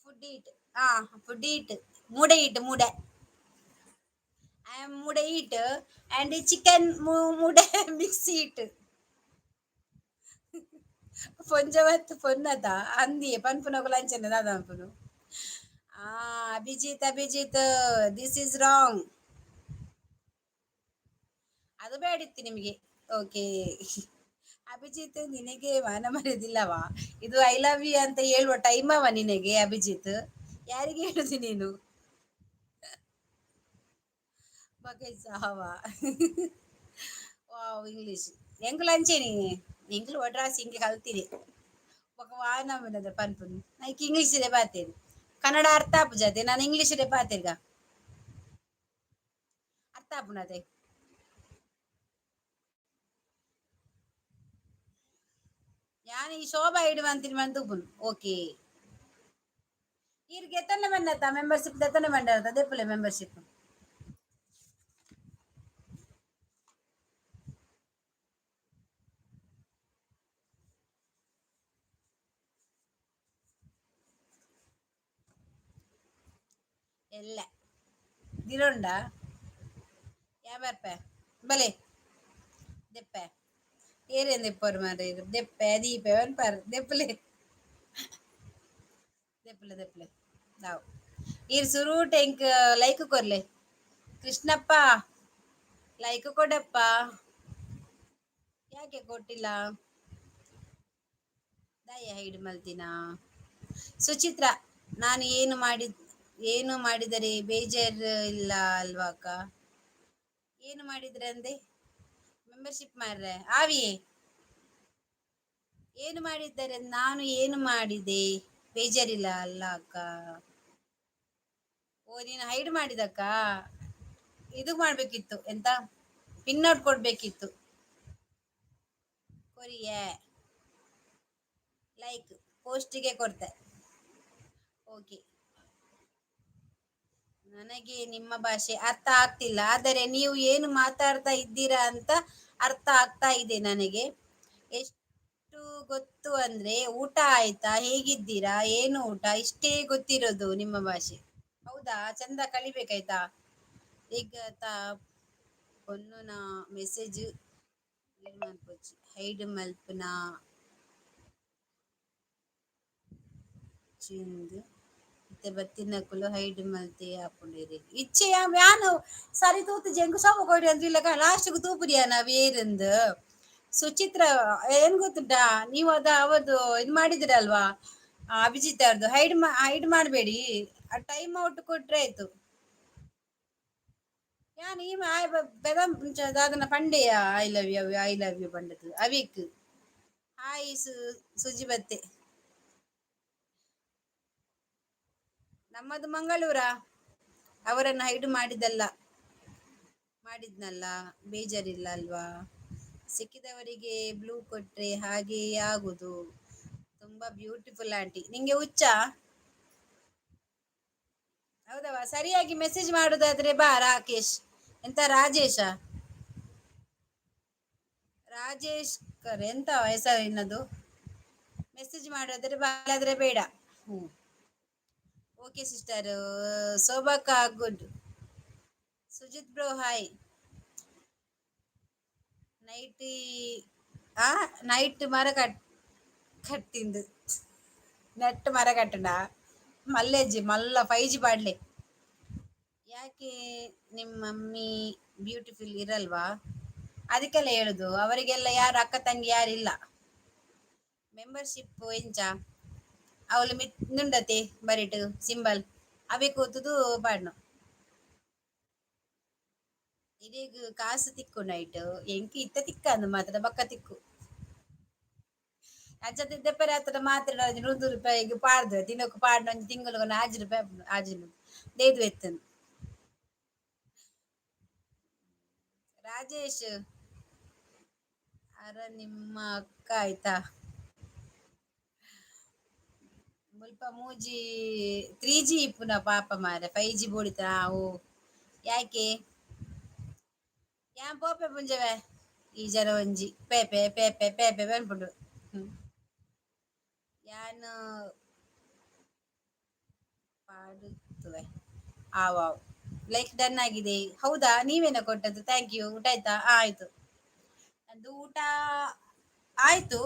ಫುಡ್ ಈಟ್, ಹಾ ಫುಡ್ ಈಟ್, ಮೂಡೆ ಈಟ್ ಮೂಡೆ. I am ಮೂಡೆ eat and chicken ಮೂಡೆ mix eat. ಪೊಂಜವತ್ತು ಪೊನ್ನತ ಅಂದಿಯೇ ಪನ್ಪುನಗುಲ ಅಂಚನೆ ದಾದ ಅನ್ಪುನು. ಆ Abhijit Abhijit this is wrong, ಅದು ಬೇಡಿತ್ತು ನಿಮಗೆ. ಓಕೆ ಅಭಿಜಿತ್, ನಿನಗೆ ಮಾನ ಮರ್ಯಾದಿಲ್ಲವಾ? ಇದು I love you ಅಂತ ಹೇಳುವ ಟೈಮ್ ಅವ ನಿನಗೆ ಅಭಿಜಿತ್? ಯಾರಿಗೆ ಹೇಳುದು ನೀನು? ಬಗೆ ಸಾವ ವಾವ್ ಇಂಗ್ಲಿಷ್ ಎಂಕುಲು ಅಂಚೆನಿ, ಎಂಕುಲು ಒಡ್ರಾಸಿ ಇಂಗ್ಲಿ ಕಲ್ತಿದೆ ಬೊಕ ವಾ ನಮೂನೆದ ಪನ್ಪುನು. ನೈಕ್ ಇಂಗ್ಲಿಷ್ ಇದೆ ಪಾತೇರು, ಕನ್ನಡ ಅರ್ಥ ಆಪುಜತೆ, ನಾನು ಇಂಗ್ಲಿಷ್ ಇದೆ ಪಾತೆರ್ಗ ಅರ್ಥ ಆಪುನತೆ. ಯಾನ್ ಈ ಶೋಭಾ ಇಡುವಂತಿನ ಮಂತ್ ಉಪ್ಪುನು. ಓಕೆ ಈರ್ಗೆ ಎತ್ತನೆ ಬಂದತ್ತ ಮೆಂಬರ್ಶಿಪ್ ಎತ್ತನೆ ಬಂಡಾರತ ದೆಪ್ಪುಲೆ ಮೆಂಬರ್ಶಿಪ್. ಎಲ್ಲ ದಿರೋಂಡ ಯಾ ಬರ್ಪೆ ಬಲೆ ದೆಪ್ಪೆ ಏರೇನ್ ದೆಪ್ಪರು ಮಾರ್ರೆ, ದೆಪ್ಪೆ ದೀಪೆ ಪನ್ಪರ್ ದೆಪ್ಪುಲೆ ದೆಪ್ಪುಲೆ ದೆಪ್ಪುಲೆ. ನಾವು ಈರ್ ಸುರೂಟ್ ಎಂಕ್ ಲೈಕ್ ಕೊರ್ಲೆ. ಕೃಷ್ಣಪ್ಪ ಲೈಕ್ ಕೊಡಪ್ಪ. ಯಾಕೆ ಕೊಟ್ಟಿಲ್ಲ? ದಾಯ ಹೈಡ್ ಮಲ್ತಿನ? ಸುಚಿತ್ರ, ನಾನು ಏನು ಮಾಡಿದರೆ ಬೇಜಾರು ಇಲ್ಲ ಅಲ್ವಾ ಅಕ್ಕ? ಏನು ಮಾಡಿದ್ರೆ ಅಂದೆ? ಮೆಂಬರ್ಶಿಪ್ ಮಾರ್ರೆ ಆವಿ. ಏನು ಮಾಡಿದ್ದಾರೆ? ನಾನು ಏನು ಮಾಡಿದೆ ಬೇಜಾರಿಲ್ಲ ಅಲ್ಲ ಅಕ್ಕ? ಓ, ನೀನು ಹೈಡ್ ಮಾಡಿದಕ್ಕ? ಇದು ಮಾಡ್ಬೇಕಿತ್ತು, ಎಂತ, ಪಿನ್ ಔಟ್ ಕೊಡ್ಬೇಕಿತ್ತು. ಕೊರಿಯೇ ಲೈಕ್ ಪೋಸ್ಟಿಗೆ ಕೊಡ್ತೆ. ಓಕೆ. ನನಗೆ ನಿಮ್ಮ ಭಾಷೆ ಅರ್ಥ ಆಗ್ತಿಲ್ಲ, ಆದರೆ ನೀವು ಏನು ಮಾತಾಡ್ತಾ ಇದ್ದೀರಾ ಅಂತ ಅರ್ಥ ಆಗ್ತಾ ಇದೆ ನನಗೆ. ಎಷ್ಟು ಗೊತ್ತು ಅಂದ್ರೆ ಊಟ ಆಯ್ತಾ, ಹೇಗಿದ್ದೀರಾ, ಏನು ಊಟ, ಇಷ್ಟೇ ಗೊತ್ತಿರೋದು ನಿಮ್ಮ ಭಾಷೆ. ಹೌದಾ? ಚಂದ ಕಲಿಬೇಕಾಯ್ತಾ? ಈಗ ತಾ ಪೊನ್ನುನ ಮೆಸೇಜ್ ಹೈಡ್ ಮಲ್ಪುನ ಚಿಂದ್ ಇತ್ತೆ ಬತ್ತಿನಕುಲು ಹೈಡ್ ಮಲ್ತೆ ಆಪುಂಡು. ಇಚ್ಚೆ ಯಾನ್ ಸರಿ ತೂತು ಜಂಕು ಸೋಮ ಕೊಡಿ ಅಂದ್ರೆ ಇಲ್ಲ, ಲಾಸ್ಟ್ಗೆ ತೂಪುರಿಯ ನಾವ್ ಸುಚಿತ್ರ, ಏನ್ ಗೊತ್ತುಂಟಾ? ನೀವು ಅದ ಅವದು ಇದು ಮಾಡಿದಿರಲ್ವಾ ಅಭಿಜಿತ್ ಅವ್ರದ್ದು, ಹೈಡ್ ಹೈಡ್ ಮಾಡಬೇಡಿ. ಟೈಮ್ ಔಟ್ ಕೊಟ್ರೆ ಆಯ್ತು. ಯಾನ್ ಈ ದಾದನ ಪಂಡೆಯ I love you, I love you ಪಂಡದು ಅವಿಕ್. ಹಾಯ್ ಸುಜಿ ಬತ್ತೆ. ನಮ್ಮದು ಮಂಗಳೂರ. ಅವರನ್ನು ಹೈಡ್ ಮಾಡಿದಲ್ಲ, ಮಾಡಿದ್ನಲ್ಲ, ಬೇಜಾರಿಲ್ಲ ಅಲ್ವಾ? ಸಿಕ್ಕಿದವರಿಗೆ ಬ್ಲೂ ಕೊಟ್ರೆ ಹಾಗೆಯೇ ಆಗುದು. ತುಂಬಾ ಬ್ಯೂಟಿಫುಲ್ ಆಂಟಿ. ನಿಂಗೆ ಹುಚ್ಚ? ಹೌದವಾ? ಸರಿಯಾಗಿ ಮೆಸೇಜ್ ಮಾಡುದಾದ್ರೆ ಬಾ. ರಾಕೇಶ್, ಎಂತ ರಾಜೇಶ, ರಾಜೇಶ್ ಕರ್, ಎಂತ ಹೆಸರು ಇನ್ನದು? ಮೆಸೇಜ್ ಮಾಡೋದ್ರೆ ಬಾ, ಇಲ್ಲಾದ್ರೆ ಬೇಡ. ಹ್ಮ್. ಓಕೆ ಸಿಸ್ಟರ್ ಶೋಭಕ್ಕ, good. Sujit bro, hi. Night ಆ ನೈಟ್ ಮರ ಕಟ್ಟಿಂದು ನೆಟ್ ಮರ ಕಟ್ಟಣ ಮಲ್ಲೇಜಿ ಮಲ್ಲ 5G ಪಾಡ್ಲೆ. ಯಾಕೆ, ನಿಮ್ಮ ಮಮ್ಮಿ ಬ್ಯೂಟಿಫುಲ್ ಇರಲ್ವಾ? ಅದಕ್ಕೆಲ್ಲ ಹೇಳುದು. ಅವರಿಗೆಲ್ಲ ಯಾರು ಅಕ್ಕ ತಂಗಿ ಯಾರಿಲ್ಲ. ಮೆಂಬರ್ಶಿಪ್ ಎಂಚ? ಅವಳು ಮಿತ್ ನುಂಡತೆ ಬರಿಟು ಸಿಂಬಲ್ ಅವೆ ಕೂತುದು ಪಾಡ್ನು. ಇಡೀಗ ಕಾಸು ತಿಕ್ಕು ನೈಟ್ ಎಂಕ್ ಇತ್ತ ತಿಕ್ಕಂದು ಮಾತ್ರ ಬಕ್ಕ ತಿಕ್ಕು. ಅಂಚತೆ ದೆಪ್ಪರೆ ಹತ್ರ ಮಾತ್ರ 100 ರೂಪಾಯಿಗೆ ಪಾಡ್ದು ದಿನಕ್ಕೆ ಪಾಡ್ನ ಒಂಜಿ ತಿಂಗಳಿಗೆ ಒಂದು 5 ರೂಪಾಯಿ ಆಜಿನ ದೇದು ಎತ್ತನು. ರಾಜೇಶ್ ಅರ ನಿಮ್ಮ ಅಕ್ಕ ಆಯ್ತಾ? ಮುಲ್ಪ ಮೂಜಿ 3G ಇಪ್ಪುನ ಪಾಪ ಮಾರೆ, 5G ಬೋಡಿತ. ಓ, ಯಾಕೆ ಯಾನ್ ಪೋಪೆ ಪುಂಜವೆ? ಈ ಜನ ಒಂಜಿ ಪೇಪೆ ಪೇಪೆ ಪೇಪೆ ಪನ್ಪುಂಡು. ಯಾನ್ ಪಾಡುತ್ತುವೆ. ಆವಾವ್, ಲೈಕ್ ಡನ್ ಆಗಿದೆ. ಹೌದಾ? ನೀವೇನ ಕೊಟ್ಟದ್ದು? Thank you. ಊಟ ಆಯ್ತಾ? ಆಯ್ತು. ಅದು ಊಟ ಆಯ್ತು,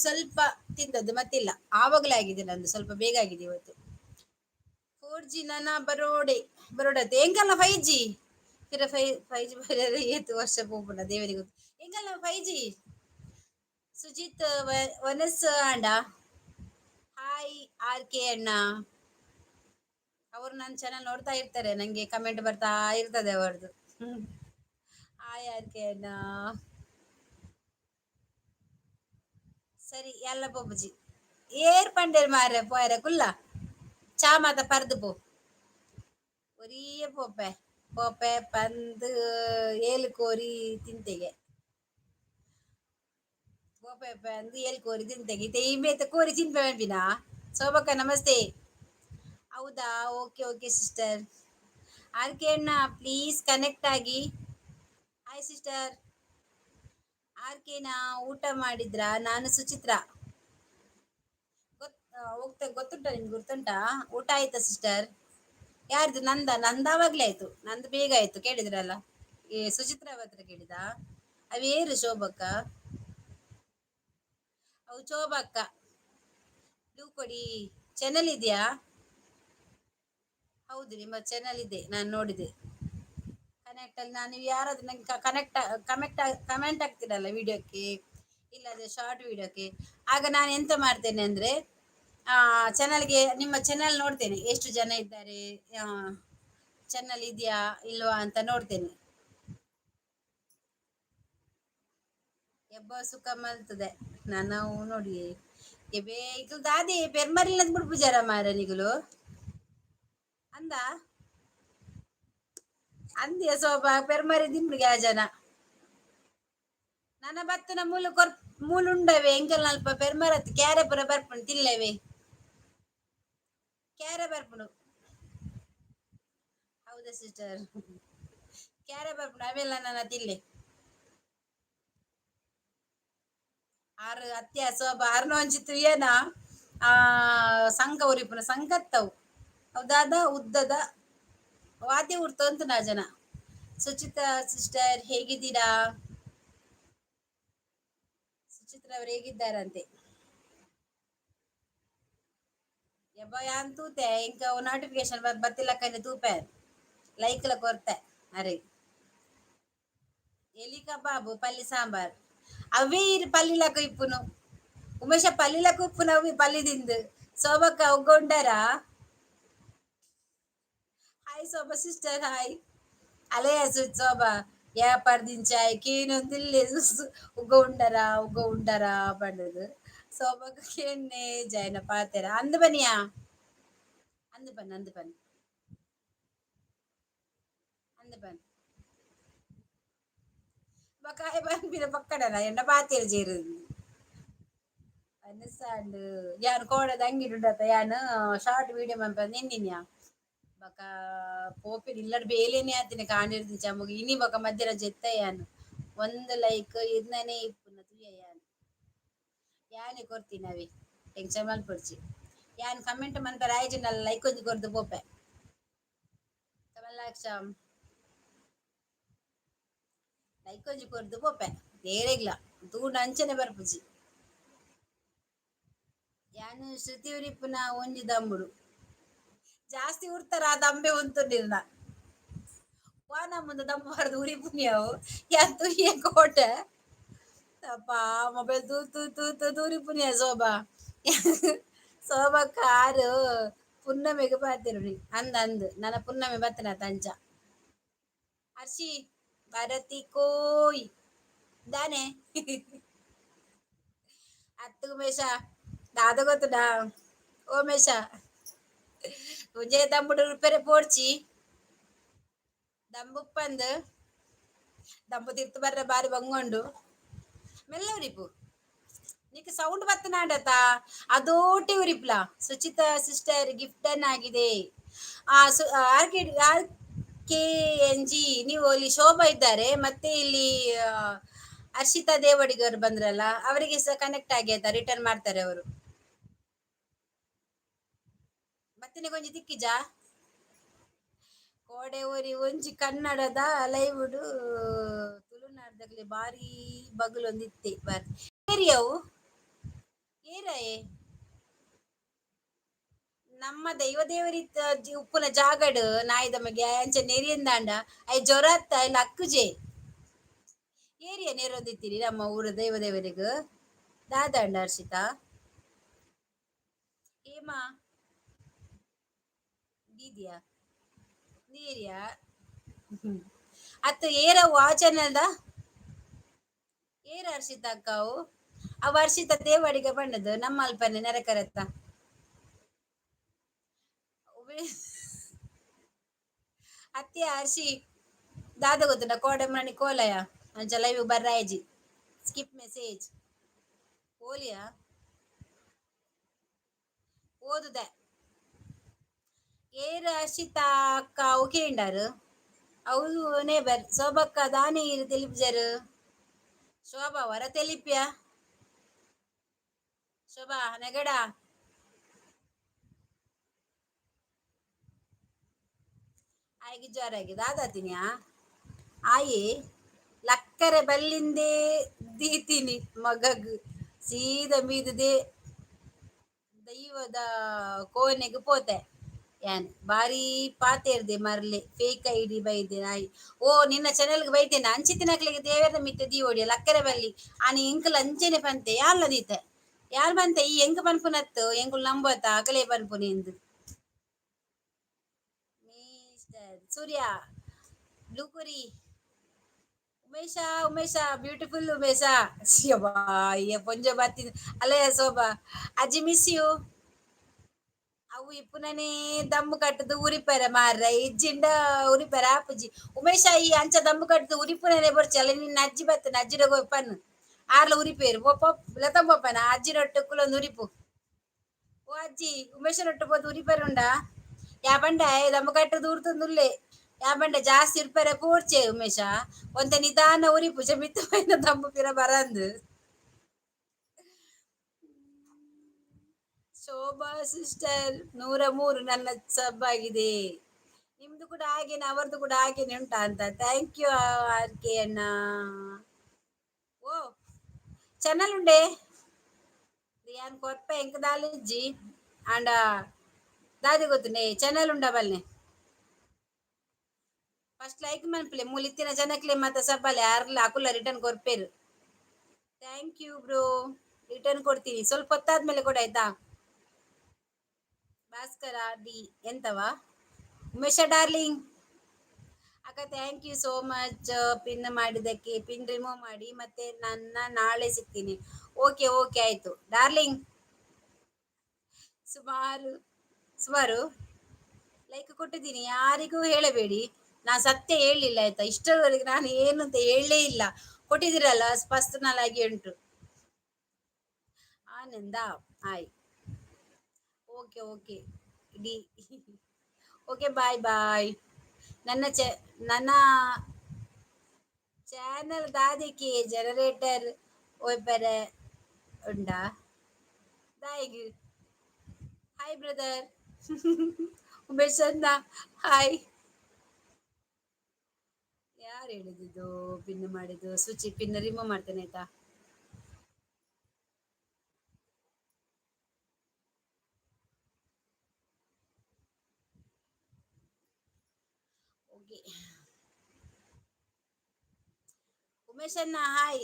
ಸ್ವಲ್ಪ ತಿಂದದ್ದು, ಮತ್ತಿಲ್ಲ. ಆವಾಗಲೇ ಆಗಿದೆ ನಂದು, ಸ್ವಲ್ಪ ಬೇಗ ಆಗಿದೆ ಇವತ್ತು. 4G ನನ್ನ ಬರೋಡೆ ಬರೋಡತ್ತೆ ಎಂಕಲ್ನ 5G ಪಿರ 5G ಏತು ವರ್ಷ ಪೋಪುಂಡ ದೇವರಿಗೆ ಗೊತ್ತು. ಎಂಕಲ್ನ 5G. Sujit ವನಸ್ ಅಂಡ. ಹಾಯ್ ಆರ್ ಕೆ ಅಣ್ಣ. ಅವರು ನನ್ನ ಚಾನಲ್ ನೋಡ್ತಾ ಇರ್ತಾರೆ, ನಂಗೆ ಕಮೆಂಟ್ ಬರ್ತಾ ಇರ್ತದೆ ಅವರದು. ಹಾಯ್ ಆರ್ ಕೆ ಅಣ್ಣ. ಸರಿ, ಎಲ್ಲ ಪೋಪುಜಿ ಏರ್ ಪಂಡೇರ್ ಮಾರ್ರೆ ಪೋಯರೆ ಕುಲ್ಲ ಚಾ ಮಾತ ಪರ್ದು ಪೋ. ಒರಿಯೇ ಪೋಪೆ ಪೋಪೆ ಪಂದ್ ಏಲು ಕೋರಿ ತಿಂತೆಗೆ. ಪೋಪೆ ಪಂದ್ ಏಲು ಕೋರಿ ತಿಂತೆಗೆ. ಇತ್ತೆ ಇಂಬೇತ ಕೋರಿ ತಿನ್ಪೆ ಪನ್ಪಿನ. ಶೋಭಕ್ಕ ನಮಸ್ತೆ. ಹೌದಾ? Okay okay sister. R K ಅಣ್ಣ, ಪ್ಲೀಸ್ ಕನೆಕ್ಟ್ ಆಗಿ. ಹಾಯ್ ಸಿಸ್ಟರ್ ಆರ್ ಕೆನಾ, ಊಟ ಮಾಡಿದ್ರಾ? ನಾನು ಸುಚಿತ್ರ. ಹೋಗ್ತಾ ಗೊತ್ತುಂಟಾ ನಿಮ್ಗೆ? ಗೊತ್ತುಂಟಾ? ಊಟ ಆಯ್ತಾ ಸಿಸ್ಟರ್? ಯಾರ್ದು? ನಂದ? ನಂದಾವಾಗ್ಲೇ ಆಯ್ತು, ನಂದು ಬೇಗ ಆಯ್ತು. ಕೇಳಿದ್ರಲ್ಲ, ಈ ಸುಚಿತ್ರ ಹತ್ರ ಕೇಳಿದ. ಅವೇರು ಶೋಭಕ್ಕ? ಅವು ಶೋಭಕ್ಕ. ಬ್ಲೂ ಕೊಡಿ. ಚಾನಲ್ ಇದೆಯಾ? ಹೌದು, ನಿಮ್ಮ ಚಾನಲ್ ಇದೆ, ನಾನು ನೋಡಿದೆ. ಕನೆಕ್ಟ್ ಅಲ್ಲಿ ನಾನು ಯಾರಾದ್ರೂ ನಂಗೆ ಕನೆಕ್ಟ್ ಕಮೆಕ್ಟ್ ಕಮೆಂಟ್ ಆಗ್ತೀರಲ್ಲ ವಿಡಿಯೋಕ್ಕೆ, ಇಲ್ಲದೆ ಶಾರ್ಟ್ ವಿಡಿಯೋಕ್ಕೆ, ಆಗ ನಾನು ಎಂತ ಮಾಡ್ತೇನೆ ಅಂದರೆ, ಚಾನಲ್ಗೆ ನಿಮ್ಮ ಚಾನಲ್ ನೋಡ್ತೇನೆ, ಎಷ್ಟು ಜನ ಇದ್ದಾರೆ, ಚಾನಲ್ ಇದೆಯಾ ಇಲ್ವಾ ಅಂತ ನೋಡ್ತೇನೆ. ಎಬ್ಬ ಸುಖ ಮಲ್ತದೆ ನಾನು ನೋಡಿ. ಎಬೇ ಇಕ್ಲು ದಾದಿ ಪೆರ್ಮರಿಲ್ಲ ಬಿಡ್ಪುಜಾರ ಮಾರ ನಿಗುಲು ಅಂದ ಅಂದ್ಯ ಸೋಬ ಪೆರ್ಮರಿ ತಿನ್ಬಿಡ್ಗೆ ಆ ಜನ. ನನ್ನ ಬತ್ತನ ಮೂಲು ಕೊರ್ ಮೂಲುಂಡವೆ ಎಂಕಲ್ ಅಲ್ಪ ಪೆರ್ಮರತ್ ಕ್ಯಾರೆ ಪುರ ಬರ್ಪುಂಡು ತಿಲ್ಲವೆ ಕ್ಯಾರೆ ಬರ್ಪುಂಡು. ಹೌದಾ ಸಿಸ್ಟರ್? ಕ್ಯಾರೆ ಬರ್ಪುಂಡು ಅವೆಲ್ಲ ನನ್ನ ತಿಲ್ಲೆ ಆರು ಅತ್ಯ ಸೋಬ ಅರ್ನ ಒಂಚಿತ್ತು ಏನ ಆ ಸಂಘ ಉರಿಪುನ ಸಂಕತ್ತವು ಹೌದಾದ ಉದ್ದದ ವಾದ್ಯ ಉರ್ತು ಅಂತ ನಾ ಜನ. ಸುಚಿತಾ ಸಿಸ್ಟರ್ ಹೇಗಿದ್ದೀರಾ? ಸುಚಿತ್ರ ಅವರು ಹೇಗಿದ್ದಾರಂತೆ? ಯಬ್ಬ ಯಾನ್ ತೂತೆ ಇಂಕ ನೋಟಿಫಿಕೇಶನ್ ಬತ್ತಿಲ್ಲಕ್ಕಂದೆ ತೂಪೆ ಲೈಕ್ಲ ಕೊರ್ತೆ. ಅರೆ ಎಲಿ ಕಬಾಬು ಪಲ್ಲಿ ಸಾಂಬಾರ್ ಅವೇ ಇರು ಪಲ್ಲಿಲಕ ಇಪ್ಪುನು ಉಮೇಶ ಪಲ್ಲಿಲಕ ಉಪ್ಪುನು ಅವಿ ಪಲ್ಲಿ ತಿಂದು ಸೋಬಕ್ಕ ಒಗ್ಗೊಂಡಾರಾ? Hi Shobha sister, hi. ಅಲೇ ಶೋಭಾ ವ್ಯಾಪಾರದಿಂಚಾಯ್ ಕೇನೊಂದಿಲ್ಲೆ ಉಗ್ಗ ಉಂಡರಾ ಉಗ್ಗ ಉಂಡರಾ ಪಂಡದು ಸೋಬಕ್ಕ ಕೇನ್ನೆ ಜಯನ ಪಾತೆರ ಅಂದು ಬನ್ನಿಯಾ ಅಂದು ಬನ್ನಿ ಅಂದು ಬನ್ನಿ ಅಂದು ಬನ್ನಿ ಬಕಾಯ ಪನ್ಪಿನ ಪಕ್ಕಡನ ಎನ್ನ ಪಾತೆರ ಜೇರು ಅನಿಸಾಂಡ್ ಯಾನ್ ಕೋಡದ ಅಂಗಿಡುಂಡತ ಯಾನ್ ಶಾರ್ಟ್ ವಿಡಿಯೋ ಮನ್ಪ ನಿನ್ನಿನ್ಯಾ ಬಕ ಪೋಪಿನ ಇಲ್ಲಡ್ ಬೇಲೆನೆ ಆತಿನ ಕಾಣಿರ್ದಿಂಚ ಅಮ್ಮಗ್ ಇನಿ ಬೊಕ ಮಧ್ಯ ಜೆತ್ತ ಯಾನ್ ಒಂದು ಲೈಕ್ ಇರ್ನನೆ ಇಪ್ಪುನ ತುಯ್ಯ ಯಾನ್ ಯಾನೆ ಕೊರ್ತೀನಿ ಅವಿ ಟೆನ್ಷನ್ ಮಲ್ಪೊಡ್ಚಿ ಯಾನ್ ಕಮೆಂಟ್ ಮನ್ಪೆರೆ ಆಯ್ಜಿಂಡಲ ಲೈಕ್ ಒಂಜಿ ಕೊರ್ದು ಪೋಪೆ. ಕಮಲಾಕ್ಷ ಲೈಕ್ ಒಂಜಿ ಕೊರ್ದು ಪೋಪೆ ಏರೆಗ್ಲ ತೂಂಡ ಅಂಚನೆ ಬರ್ಪುಜಿ. ಯಾನ್ ಶ್ರುತಿ ಉರಿಪುನ ಒಂಜಿ ದಮ್ಮುಡು ಜಾಸ್ತಿ ಉರ್ತಾರ ಆ ದಂಬೆ ಉಂತುಂಡಿರ್ನ ವಾನ ಮುಂದೆ ದಮ್ಮು ಬಾರ್ದು ಉರಿಪುನಿ ಅವು ಯಾನ್ ತುಯ್ಯೆ ಕೋಟೆ ಅಪ್ಪಾ ಮೊಬೈಲ್ ತೂ ತೂ ತೂ ತೂ ತೂರಿಪುನಿಯ ಶೋಭಾ ಶೋಭಾ ಕಾರು ಪುನ್ನಮೆಗೆ ಪಾತೆರುನಿ ಅಂದ್ ಅಂದ್ ನನ್ನ ಪುನ್ನಮೆ ಬತ್ತನ ಅಂಚ. ಹರ್ಷಿ ಭಾರತಿ ಕೋಯ್ ದಾನೆ ಅತ್ತು ಉಮೇಶ ದಾದ ಗೊತ್ತುಡಾ ಓಮೇಶ ಒಂಜೆ ದಮ್ಮುಡು ಉರ್ಪೆರೆ ಪೋಡ್ಚಿ ದಂಬುಪ್ಪಂದು ದಂಬು ತಿರ್ತು ಬರ್ರೆ ಬಾರಿ ಬಂಗೊಂಡು ಮೆಲ್ಲ ಉರಿಪು ನಿಕ್ ಸೌಂಡ್ ಬತ್ತನಾಡತ ಅದೋಟಿ ಉರಿಪ್ಲ. ಸುಚಿತಾ ಸಿಸ್ಟರ್ ಗಿಫ್ಟ್ ಅನ್ ಆಗಿದೆ. ಆ R K R K N G ನೀವು ಅಲ್ಲಿ ಶೋಭಾ ಇದ್ದಾರೆ ಮತ್ತೆ ಇಲ್ಲಿ ಹರ್ಷಿತಾ ದೇವಡಿಗರು ಬಂದ್ರಲ್ಲ ಅವರಿಗೆ ಸಹ ಕನೆಕ್ಟ್ ಆಗಿ ಆಯ್ತಾ ರಿಟರ್ನ್ ಮಾಡ್ತಾರೆ ಅವರು. ಬತ್ತಿನ ಕೊಂಜಿ ತಿಕ್ಕಿಜಾ ಕೋಡೆ ಊರಿ ಒಂಜಿ ಕನ್ನಡದ ಲೈವುಡು ತುಳುನಾಡ್ದಗ್ಲೆ ಬಾರಿ ಬಗಲೊಂದಿತ್ತೆ ಬಾರಿ ಏರಿಯವು ಏರಾಯೆ ನಮ್ಮ ದೈವ ದೇವರಿತ್ತ ಉಪ್ಪುನ ಜಾಗಡ್ ನಾಯಿದ ಮಗೆ ಅಂಚ ನೆರಿಯಂದಾಂಡ I ಜ್ವರತ್ತ ಇಲ್ಲ ಅಕ್ಕುಜೆ ಏರಿಯ ನೇರೊಂದಿತ್ತೀರಿ ನಮ್ಮ ಊರ ದೈವ ದೇವರಿಗ ದಾದಾಂಡ ಹರ್ಷಿತಾ ಏಮಾ ದೀದಿಯಾ ನೀರಿಯಾ ಅತ್ತ ಏರ ವಾಚನದ ಏರ ಹರ್ಷಿತಾ ಅಕ್ಕಾವು ಅವ ಹರ್ಷಿತಾ ದೇವಡಿಗೆ ಬಣ್ಣದು ನಮ್ಮ ಅಲ್ಪನೆ ನೆರೆಕರೆತ್ತ ಅತ್ತೆ ಹರ್ಷಿ ದಾದ ಗೊತ್ತುಂಡ ಕೋಡೆ ಮಣಿ ಕೋಲಯ ಅಂಚ ಲೈವ್ ಬರ್ರಾಯಜಿ ಸ್ಕಿಪ್ ಮೆಸೇಜ್ ಓಲಿಯಾ ಓದುದೆ ಏರ್ ಹರ್ಷಿತಾ ಅಕ್ಕ ಕೇಂಡಾರು ಅವು ನೇಬರ್ ಶೋಭಕ್ಕ ದಾನೆ ಇರು ತೆಲಿಪುಜರು ಶೋಭಾ ವರ ತೆಲಿಪ್ಯ ಶೋಭಾ ನೆಗಡ ಆಯ್ಗೆ ಜ್ವರ ದಾದಾತಿನ್ಯಾ ಆಯಿ ಲಕ್ಕರೆ ಬಲ್ಲಿಂದೇ ದೀತೀನಿ ಮಗಗ್ ಸೀದ ಮೀದದೆ ದೈವದ ಕೋನೆಗ್ ಪೋತೆ. ಯಾನ್ ಬಾರಿ ಪಾತೆರ್ದೆ ಮರ್ಲೆ, ಫೇಕ್ ಐಡಿ ಬೈದೆ ನಾಯಿ. ಓ ನಿನ್ನ ಚಾನೆಲ್ಗೆ ಬೈದೇನ? ಅಂಚಿತ್ತಿನಕ್ಲೆಗ್ ದೇವೆರ್ನ ಮಿತ್ತ ದೀವೊಡಿ ಲಕ್ಕರೆ ಬಲ್ಲಿ. ಆನಿ ಎಂಕುಲು ಅಂಚೆನೆ ಪಂತೆ ಯಾನ್ಲ ದೀತೆ. ಯಾನ್ ಪಂತೆ ಈ ಎಂಕ್ ಪನ್ಪುನತ್ತು ಎಂಕುಲು ನಂಬುವತ್ತ ಅಕಲೇ ಪನ್ಪುನಿ ಇಂದ್. ಮಿಸ್ಟರ್ ಸೂರ್ಯ ಬ್ಲೂ ಕುರಿ. ಉಮೇಶ ಉಮೇಶ ಬ್ಯೂಟಿಫುಲ್ ಉಮೇಶ. ಯಬ್ಬಾ ಪೊಂಜೊ ಬತ್ತಿ ಅಲೇ ಶೋಭಾ ಅಜ್ಜಿ ಮಿಸ್ you. ಅವು ಇಪ್ಪುನನೇ ದಮ್ಮು ಕಟ್ಟುದು ಉರಿಪೆರೆ ಮಾರ್ರೆ, ಇಜ್ಜಿಂಡ ಉರಿಪೆರೆ ಆಪುಜಿ. ಉಮೇಶ ಈ ಅಂಚ ದಮ್ಮು ಕಟ್ಟುದು ಉರಿಪುನನೇ ಬೊರ್ಚಿ ಅಲ್ಲ, ನಿನ್ನ ಅಜ್ಜಿ ಬತ್ತನ ಅಜ್ಜಿಡ ಪನ್ನು ಆರ್ಲ ಉರಿಪೇರು ಪೋಪ ಲತಂಬಪ್ಪನ ಅಜ್ಜಿನೊಟ್ಟು ಕುಲೊಂದು ಉರಿಪು. ಓ ಅಜ್ಜಿ ಉಮೇಶನೊಟ್ಟು ಪೋದು ಉರಿಪೆರುಂಡಾ? ಯಾ ಬಂಡ ದಮ್ಮು ಕಟ್ಟುದು ಉರ್ತುಂದುಲ್ಲೆ. ಯಾ ಬಂಡ ಜಾಸ್ತಿ ಉರ್ಪೆರೆ ಪೋರ್ಚೆ ಉಮೇಶ, ಒಂತೆ ನಿಧಾನ ಉರಿಪು ಮಿತ್ತ ಪೈನ ದಮ್ಮು ಪಿರ ಬರಂದು. ಶೋಭಾ ಸಿಸ್ಟರ್ 103 ನನ್ನ ಸಬ್ ಆಗಿದೆ. ನಿಮ್ದು ಕೂಡ ಹಾಗೇನೆ, ಅವರದ್ದು ಕೂಡ ಹಾಗೇನೆ ಉಂಟಾ ಅಂತ. Thank you R K ಅಣ್ಣ. ಓ ಚಾನಲ್ ಉಂಡೆ ಯಾನ್ ಕೊರ್ಪೆ ಎಂಕ್ ದಾಲಿಜ್ಜಿ ಆಂಡ ದಾದಿ ಗೊತ್ತುಂಡೆ ಚಾನಲ್ ಉಂಡ ಬಲ್ನೆ. ಫಸ್ಟ್ ಲೈಕ್ ಮನ್ಪುಲೆ ಮೂಲು ಇತ್ತಿನ ಜನಕ್ಲೆ ಮಾತ ಸಬ್ಬಲೆ ಯಾರ್ಲ ಅಕುಲ ರಿಟರ್ನ್ ಕೊರ್ಪೇರು. Thank you bro, return ಕೊಡ್ತೀನಿ ಸ್ವಲ್ಪ ಹೊತ್ತಾದ್ಮೇಲೆ ಕೊಡ ಆಯ್ತಾ. ಭಾಸ್ಕರ ಡಿ ಎಂತವಾ ಉಮೇಶ ಡಾರ್ಲಿಂಗ್ ಅಕ್ಕ thank you so much pin ಮಾಡಿದ್ದಕ್ಕೆ. ಪಿನ್ ರಿಮೂವ್ ಮಾಡಿ ಮತ್ತೆ ನನ್ನ ನಾಳೆ ಸಿಗ್ತೀನಿ. ಓಕೆ ಓಕೆ ಆಯ್ತು ಡಾರ್ಲಿಂಗ್. ಸುಮಾರು ಸುಮಾರು ಲೈಕ್ ಕೊಟ್ಟಿದ್ದೀನಿ, ಯಾರಿಗೂ ಹೇಳಬೇಡಿ. ನಾ ಸತ್ಯ ಹೇಳಲಿಲ್ಲ ಆಯ್ತಾ, ಇಷ್ಟರವರೆಗೆ ನಾನು ಏನು ಅಂತ ಹೇಳಲೇ ಇಲ್ಲ. ಕೊಟ್ಟಿದ್ದೀರಲ್ಲ ಪರ್ಸನಲ್ ಆಗಿ ಉಂಟು. ಆನಂದ ಆಯ್ okay okay D okay bye bye. ನನ್ನ ಚ ನನ್ನ ಚಾನಲ್ ದಾದಿಕೆ ಜನರೇಟರ್ ಒಬ್ಬರ ಉಂಡಾ ದಾಯಿಗ್. ಹಾಯ್ ಬ್ರದರ್ ಉಮೇಶ್ ಅಣ್ಣ ಹಾಯ್. ಯಾರು ಹೇಳಿದ್ದು ಪಿನ್ ಮಾಡಿದ್ದು? ಸುಚಿ ಪಿನ್ ರಿಮೂವ್ ಮಾಡ್ತೇನೆ ಆಯ್ತಾ. Okay ಉಮೇಶಣ್ಣ hi.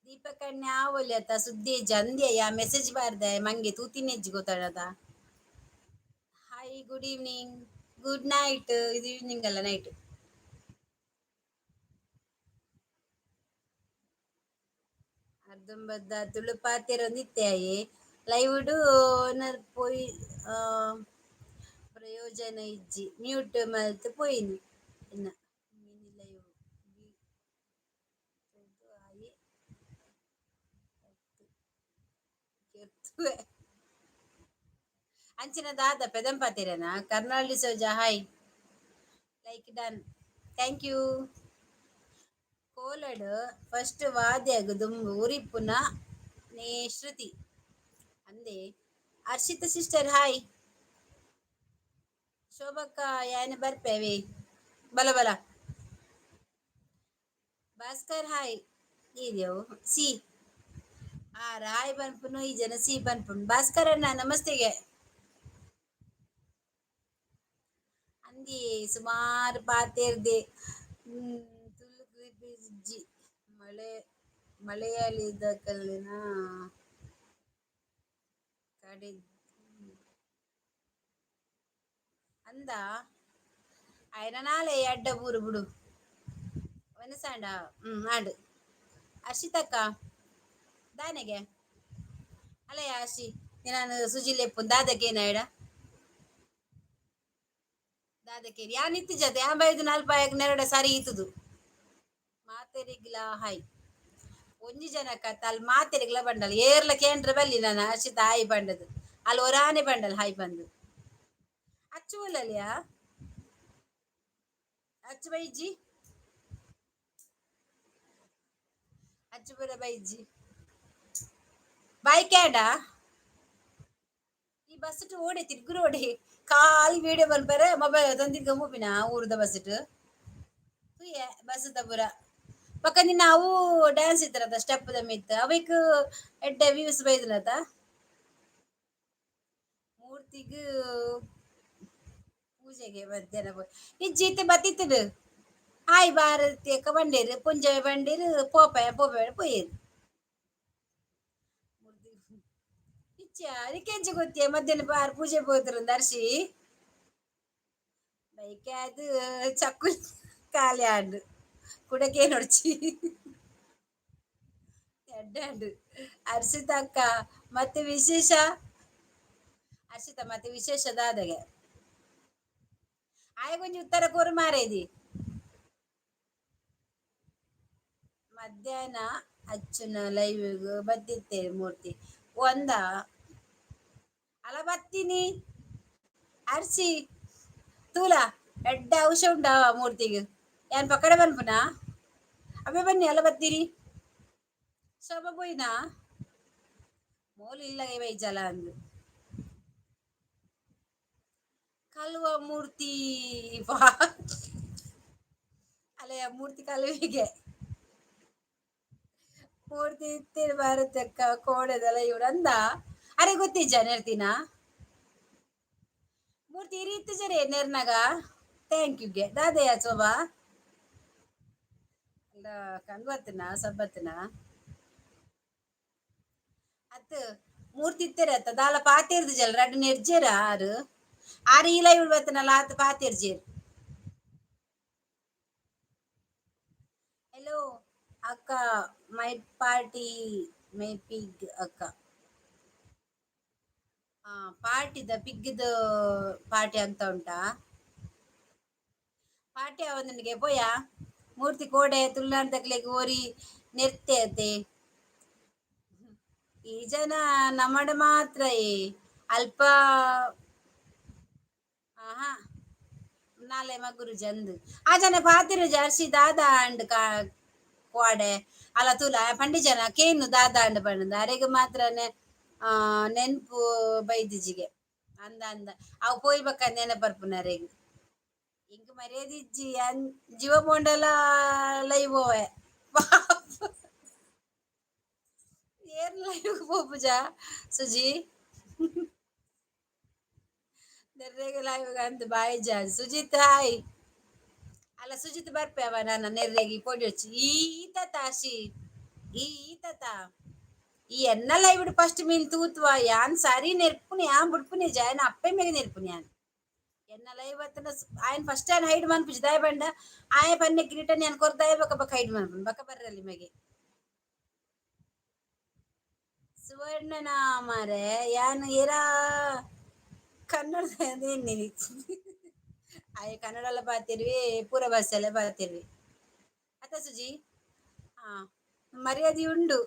ದೀಪಕಣ್ಣ ಆವೊಲಿ ಅತ್ತ ಸುದ್ದಿ ಜಂದ್ಯ ಮೆಸೇಜ್ ಬಾರ್ದೆ ಮಂಗೆ ತೂತಿನೆಜ್ಜಿ ಗೊತ್ತಾಡದ. Hi good evening good night, ಇದು ಈವ್ನಿಂಗ್ ಅಲ್ಲ ನೈಟ್. ಅರ್ಧಂಬರ್ಧ ತುಳು ಪಾತೆರೊಂದಿತ್ತೆಯೇ ಲೈವ್ ಡು ಓನರ್ ಪೋಯಿ ಪ್ರಯೋಜನ ಇಜ್ಜಿ ಮ್ಯೂಟ್ ಮಲ್ತ್ ಪೋಯಿನಿ ಎನ್ನ ಮಿನಿ ಲೈವ್ ಆಯೆ ಕೆರ್ತುವೆ. ಅಂಚಿನ ದಾದ ಪೆದಂಪಾತಿರನ ಕರ್ನಾಳಿ Souza hi like done thank you. ಕೋಲಡ್ first ವಾದ್ಯಗ್ ದುಂಬು ಉರಿಪುನ ನೇ ಶ್ರುತಿ ಅಂದೆ. ಹರ್ಷಿತ ಸಿಸ್ಟರ್ ಹಾಯ್. ಶೋಭಕ್ಕ ಯಾನೆ ಬರ್ಪೇವೆ ಬಲ ಬಲ. ಭಾಸ್ಕರ್ ಹಾಯ್. ಇದೆಯೋ ಸಿ ಆ ರಾಯ್ ಬನ್ಪುನು ಈ ಜನ ಸಿ ಬನ್ಪುನು. ಭಾಸ್ಕರ್ ಅಣ್ಣ ನಮಸ್ತೆಗೆ. ಅಂದಿ ಸುಮಾರು ಪಾತೆರ್ದೆ ತುಳು ಇಜ್ಜಿ ಮಳೆ ಮಲಯಾಳಿದಕಲ್ಲೆನ ಕಡೆ ಅಂದ ಆಯ್ನ ನಾಳೆ ಅಡ್ಡ ಬೂರು ಬುಡು ವನಸಾಂಡ. ಆಂಡ್ ಹರ್ಷಿತಕ್ಕ ದಾನೆಗೆ ಅಲ್ಲಯ್ಯ ಹರ್ಷಿ ನಾನು ಸುಜಿ ಲೆಪ್ಪು ದಾದಕೇನಾಯ್ಡ ದಾದಕೇರಿ ಯಾನ್ ಇತ್ತಿಜತೆ ಯಾನ್ ಬೈದು ನಲ್ಪ ನೆರಡ ಸರಿ ಇತ್ತದು. ಮಾತೆರಿಗ್ಲ ಹಾಯ್. ಒಂಜಿ ಜನಕ್ಕ ಅಲ್ ಮಾತೆರಿಗ್ಲ ಬಂಡಲ್ ಏರ್ಲ ಕೇಂದ್ರ ಬಲ್ಲಿ ನಾನು ಹರ್ಷಿತ ಹಾಯ್ ಬಂಡದು ಅಲ್ಲಿ ಒರಾನೆ ಬಂಡಲ್ ಹಾಯ್ ಬಂದು ಅಚ್ಚು ಒಲ್ಲಲಿಯಾ ಅಚ್ಚು ಬೈಜಿ ಅಚ್ಚು ಬರ ಬೈಜಿ ಬಾಯ್ ಕ್ಯಾಡ ಈ ಬಸ್ ಓಡೆ ತಿರ್ಗುರು ಓಡೆ ಕಾಲ್ ವೀಡಿಯೋ ಬಲ್ಪರೆ ಮೊಬೈಲ್ ತಂದಿದ್ದ ಮೂಪಿನ ಊರದ ಬಸ್ ತುಯ್ಯೆ ಬಸ್ ತಬುರ ಪಕ್ಕ ನಿನ್ನ ಅವು ಡ್ಯಾನ್ಸ್ ಇತ್ತರತ ಸ್ಟೆಪ್ ದ ಮಿತ್ ಅವೆಕ್ ಎಡ್ಡೆ ವ್ಯೂಸ್ ಬೈದನತ. ಮೂರ್ತಿಗ್ ಪೂಜೆಗೆ ಮಧ್ಯಾಹ್ನ ಇಜ್ಜಿ ಇತ್ತೆ ಬತ್ತಿತ್ತುಡು ಆಯ್ ಭಾರತಿ ಬಂಡೇರು ಪುಂಜವೆ ಬಂಡೇರು ಪೋಪೆ ಪೋಪೆ ಪೋಯೇರು. ಇಚ್ಚ ನಿಕ್ಕೆಂಚ ಗೊತ್ತಿಯ ಮಧ್ಯಾಹ್ನ ಬಾರ್ ಪೂಜೆ ಪೋತರು ದರ್ಶಿ ಬೈಕ್ ಅದು ಚಕ್ಕು ಖಾಲಿ ಆಂಡ್ ಕುಡಕೆ ನೋಡ್ಚಿ ಎಡ್ಡೆ ಅರ್ಷಿತ ಅಕ್ಕ ಮತ್ತೆ ವಿಶೇಷ ಅರ್ಷಿತ ಮತ್ತೆ ವಿಶೇಷ ದಾದಗೆ ಆಯ ಕೊಂಚ ಉತ್ತರ ಕೋರು ಮಾರೇದಿ. ಮಧ್ಯಾಹ್ನ ಅಚ್ಚುನ ಲೈವ್ ಬತ್ತಿತ್ತೆ ಮೂರ್ತಿ ಒಂದ ಅಲ ಬತ್ತೀನಿ ಅರ್ಚಿ ತೂಲ ಎಡ್ಡೆ ಔಷ ಉಂಡಾವ ಮೂರ್ತಿಗೆ ಯಾನ್ ಪಕ್ಕಡೆ ಬನ್ಪುನಾ ಅವೇ ಬನ್ನಿ ಅಲ್ಲ ಬತ್ತೀರಿ ಶೋಭ ಪೋಯಿನಾ ಮೋಲು ಇಲ್ಲ ಬೈಜಲ ಅಂದು ಕಲ್ವ ಮೂರ್ತಿ ಬಾ ಅಲೆ ಮೂರ್ತಿ ಕಲುವಿಗೆ ಮೂರ್ತಿ ಇತ್ತಿರ ಭಾರತಕ್ಕ ಕೋಡೆದಲ್ಲ ಇವ್ರಂದ ಅರೆ ಗೊತ್ತಿಜ್ಜ ನೆರ್ತಿನ ಮೂರ್ತಿ ಇರಿ ಜರೆ ನೆರ್ನಾಗ thank you ಗೆ ದಾದೆಯ ಶೋಭಾ ಅಲ್ಲ ಕಂಡ್ಬತ್ತನ ಸಬ್ಬತ್ತನ ಅತ್ ಮೂರ್ತಿ ಇತ್ತೆರ ಅತ್ತ ದಾಲ ಪಾತೇರ್ದು ಜಲ್ ರಡ್ಡು ನೆರ್ಜೇರ ಆರು ಆರು ಇಲ್ಲ ಇವಳು ಬತ್ತನಲ್ಲ ಆತ ಪಾತೇರ್ಜೇರ್. ಹಲೋ ಅಕ್ಕ my party my pig ಅಕ್ಕ ಪಾರ್ಟಿದ ಪಿಗ್ದ ಪಾರ್ಟಿ ಅಂತ ಉಂಟಾ ಪಾರ್ಟಿ ಅವನಿಗೆ ಪೋಯ ಮೂರ್ತಿ ಕೋಡೆ ತುಳುನಾಡ್ ತಕ್ಲೆಗ್ ಓರಿ ನೆರ್ತೆ ಅತೆ ಈ ಜನ ನಮ್ಮಡ ಮಾತ್ರ ಏ ಅಲ್ಪ ಆಹಾ ನಾಲೆ ಮಗುರು ಜಂದು ಆ ಜನ ಪಾತಿರು ಜಾರ್ಸಿ ದಾದಾ ಅಂಡ್ ಕಾ ಕೋಡೆ ಅಲ್ಲ ತುಲ ಪಂಡಿ ಜನ ಕೇನು ದಾದಾ ಅಂಡ್ ಪಂಡ ಅರೆಗ್ ಮಾತ್ರನೆ ಆ ನೆನ್ಪು ಬೈದಿಜಿಗೆ ಅಂದ ಅಂದ ಅವು ಪೋಯ್ಬಕ್ಕ ನೆನಪರ್ಪುನರೆಗ್ ಇಂಕ್ ಮರ್ಯಾದಿಜ್ಜಿ ಅನ್ ಜೀವ ಪೋಂಡಲ ಲೈವ್ ಹೋವೆ ಏರ್ ಲೈವ್ ಪೋಪುಜ ಸುಜಿ ನೆರ್ರೆಗ್ ಲೈವ್ ಅಂದ್ ಬಾಯ್ ಜಾನ್ ಸುಜಿತ್ ಹಾಯ್ ಅಲ್ಲ ಸುಜಿತ್ ಬರ್ಪೆ ಅವ ನನ್ನ ನೆರ್ರೆಗಿ ಪೊಡಿಯೊಚ್ಚಿ ಈತ ತಾಶಿ ಈತ ಈ ಎನ್ನ ಲೈವ್ ಫಸ್ಟ್ ಮೀನ್ ತೂತ್ವ ಯಾನ್ ಸರಿ ನೆರ್ಪುನಿ ಯಾನ್ ಬುಡ್ಪುನಿ ಜಾಯನ ಅಪ್ಪೆ ಮೇಗೆ ನೆರ್ಪುನಿ ಯಾನ್ ಎನ್ನ ಲೈವ್ ಅತ್ತನ ಆಯನ್ ಫಸ್ಟ್ ಆಯನ್ ಹೈಡ್ ಮನ್ಪುಜಿ ದಾಯ ಬಂಡ ಆಯ ಪನ್ನೆ ಕಿರೀಟನ್ ಯಾನ್ ಕೊರ್ದಾಯ ಬಕ ಬಕ ಹೈಡ್ ಮನ್ಪುನಿ ಬಕ ಬರ್ರಲ್ಲಿ ಮಗೆ ಸುವರ್ಣನ ಮಾರೆ ಯಾನ್ ಏರಾ ಕನ್ನಡ ಆಯ ಕನ್ನಡ ಪಾತಿರ್ವಿ ಪೂರ ಭಾಷೆಲ್ಲ ಪಾತಿರ್ವಿ ಅತ್ತ ಸುಜಿ ಹಾ ಮರ್ಯಾದೆ ಉಂಡು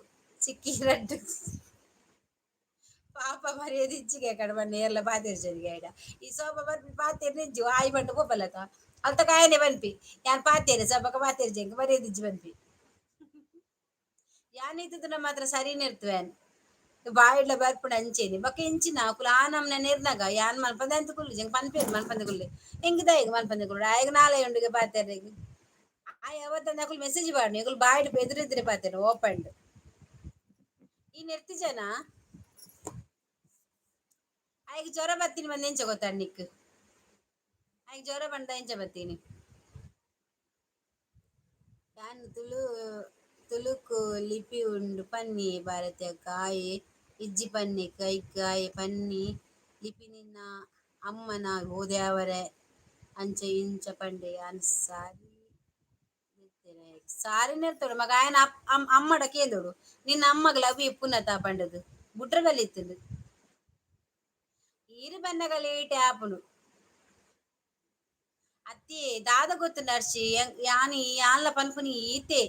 ಚಿಕ್ಕಿ ರಡ್ಡು ಪಾಪ ಮರ್ಯಾದೆ ಇಚ್ಚಿಗೆ ಕಡೆ ನೇರ್ಲ ಪಾತಿರ್ಜನಿಗೆ ಐಡ ಈ ಸೋಪ ಬರ್ಪಿ ಪಾತಿರ್ ನಿಜ್ಜು ಆಯ್ ಬಂಡು ಪೋಪಲತ ಅಲ್ತ ಕಾಯನೆ ಬನ್ಪಿ ಯಾನ್ ಪಾತೇರೆ ಸಬಕ ಪಾತಿರ್ಜಂಗ್ ಮರ್ಯಾದೆ ಇಜ್ಜಿ ಬನ್ಪಿ ಯಾನ್ ಇತ್ತದ ಮಾತ್ರ ಸರಿ ನಿರ್ತುವೆ ಬಾಯಿಡ್ಲ ಬರ್ಪುಂಡು ಅಂಚೆನೆ ಬೊಕ ಇಂಚಿನ ಅಕುಲು ಆ ನಮ್ನ ನೆರ್ನಗ ಯಾನ್ ಮನ್ಪಂದೆ ಅಂತ ಕುಲ್ಲು ಜಂಗ್ ಪನ್ಪೇರು ಮನ್ಪಂದೆ ಕುಲ್ಲೆ ಎಂಕ್ ದಾಯೆಗ್ ಮನ್ಪಂದೆ ಕುಲ್ಲು ಆಯಗ್ ನಾಲೆ ಉಂಡುಗೆ ಪಾತೆರೆಗ್ ಆಯ್ ಅವತ್ತಂದ ಅಕುಲು ಮೆಸೇಜ್ ಪಾಡ್ನು ಎಕುಲು ಬಾಯಿಡ್ ಎದುರೆದುರೆ ಪಾತೆರ ಓಪನ್ಡ್ ಈ ನೆರ್ತಿ ಜನ ಆಯ್ಗ್ ಜ್ವರ ಬತ್ತೀನಿ ಬಂದು ಎಂಚ ಗೊತ್ತಾ ನಿಕ್ ಆಯ್ಗ್ ಜ್ವರ ಬಂದ ಎಂಚ ಬತ್ತೀನಿ ಯಾನ್ ತುಳು ತುಳುಕು ಲಿಪಿ ಉಂಡು ಪನ್ನಿ ಭಾರತಿ ಅಕ್ಕ ಆಯೆ ಇಜ್ಜಿ ಪನ್ನಿ ಕೈಕ್ ಆಯೆ ಪನ್ನಿ ಲಿಪಿ ನಿನ್ನ ಅಮ್ಮನ ಓದ್ಯಾವರೆ ಅಂಚ ಇಂಚ ಪಂಡೆ ಯಾನ್ ಸಾರಿ ಸಾರಿ ನೆರ್ತೋಡು ಮಗ ಆಯನ ಅಮ್ಮಡ ಕೇಂದೋಡು ನಿನ್ನ ಅಮ್ಮಗ್ ಲವ್ ಇಪ್ಪುನತ ಪಂಡದು ಬುಟ್ರ ಬಲಿತ್ತುಂಡು ಈರು ಬನ್ನಗ ಲೇಟ್ ಆಪುಂಡು ಅತ್ತಿ ದಾದ ಗೊತ್ತು ನರ್ಸಿ ಯಾನ್ ಯಾನ್ಲ ಪನ್ಪುನಿ ಈತೆ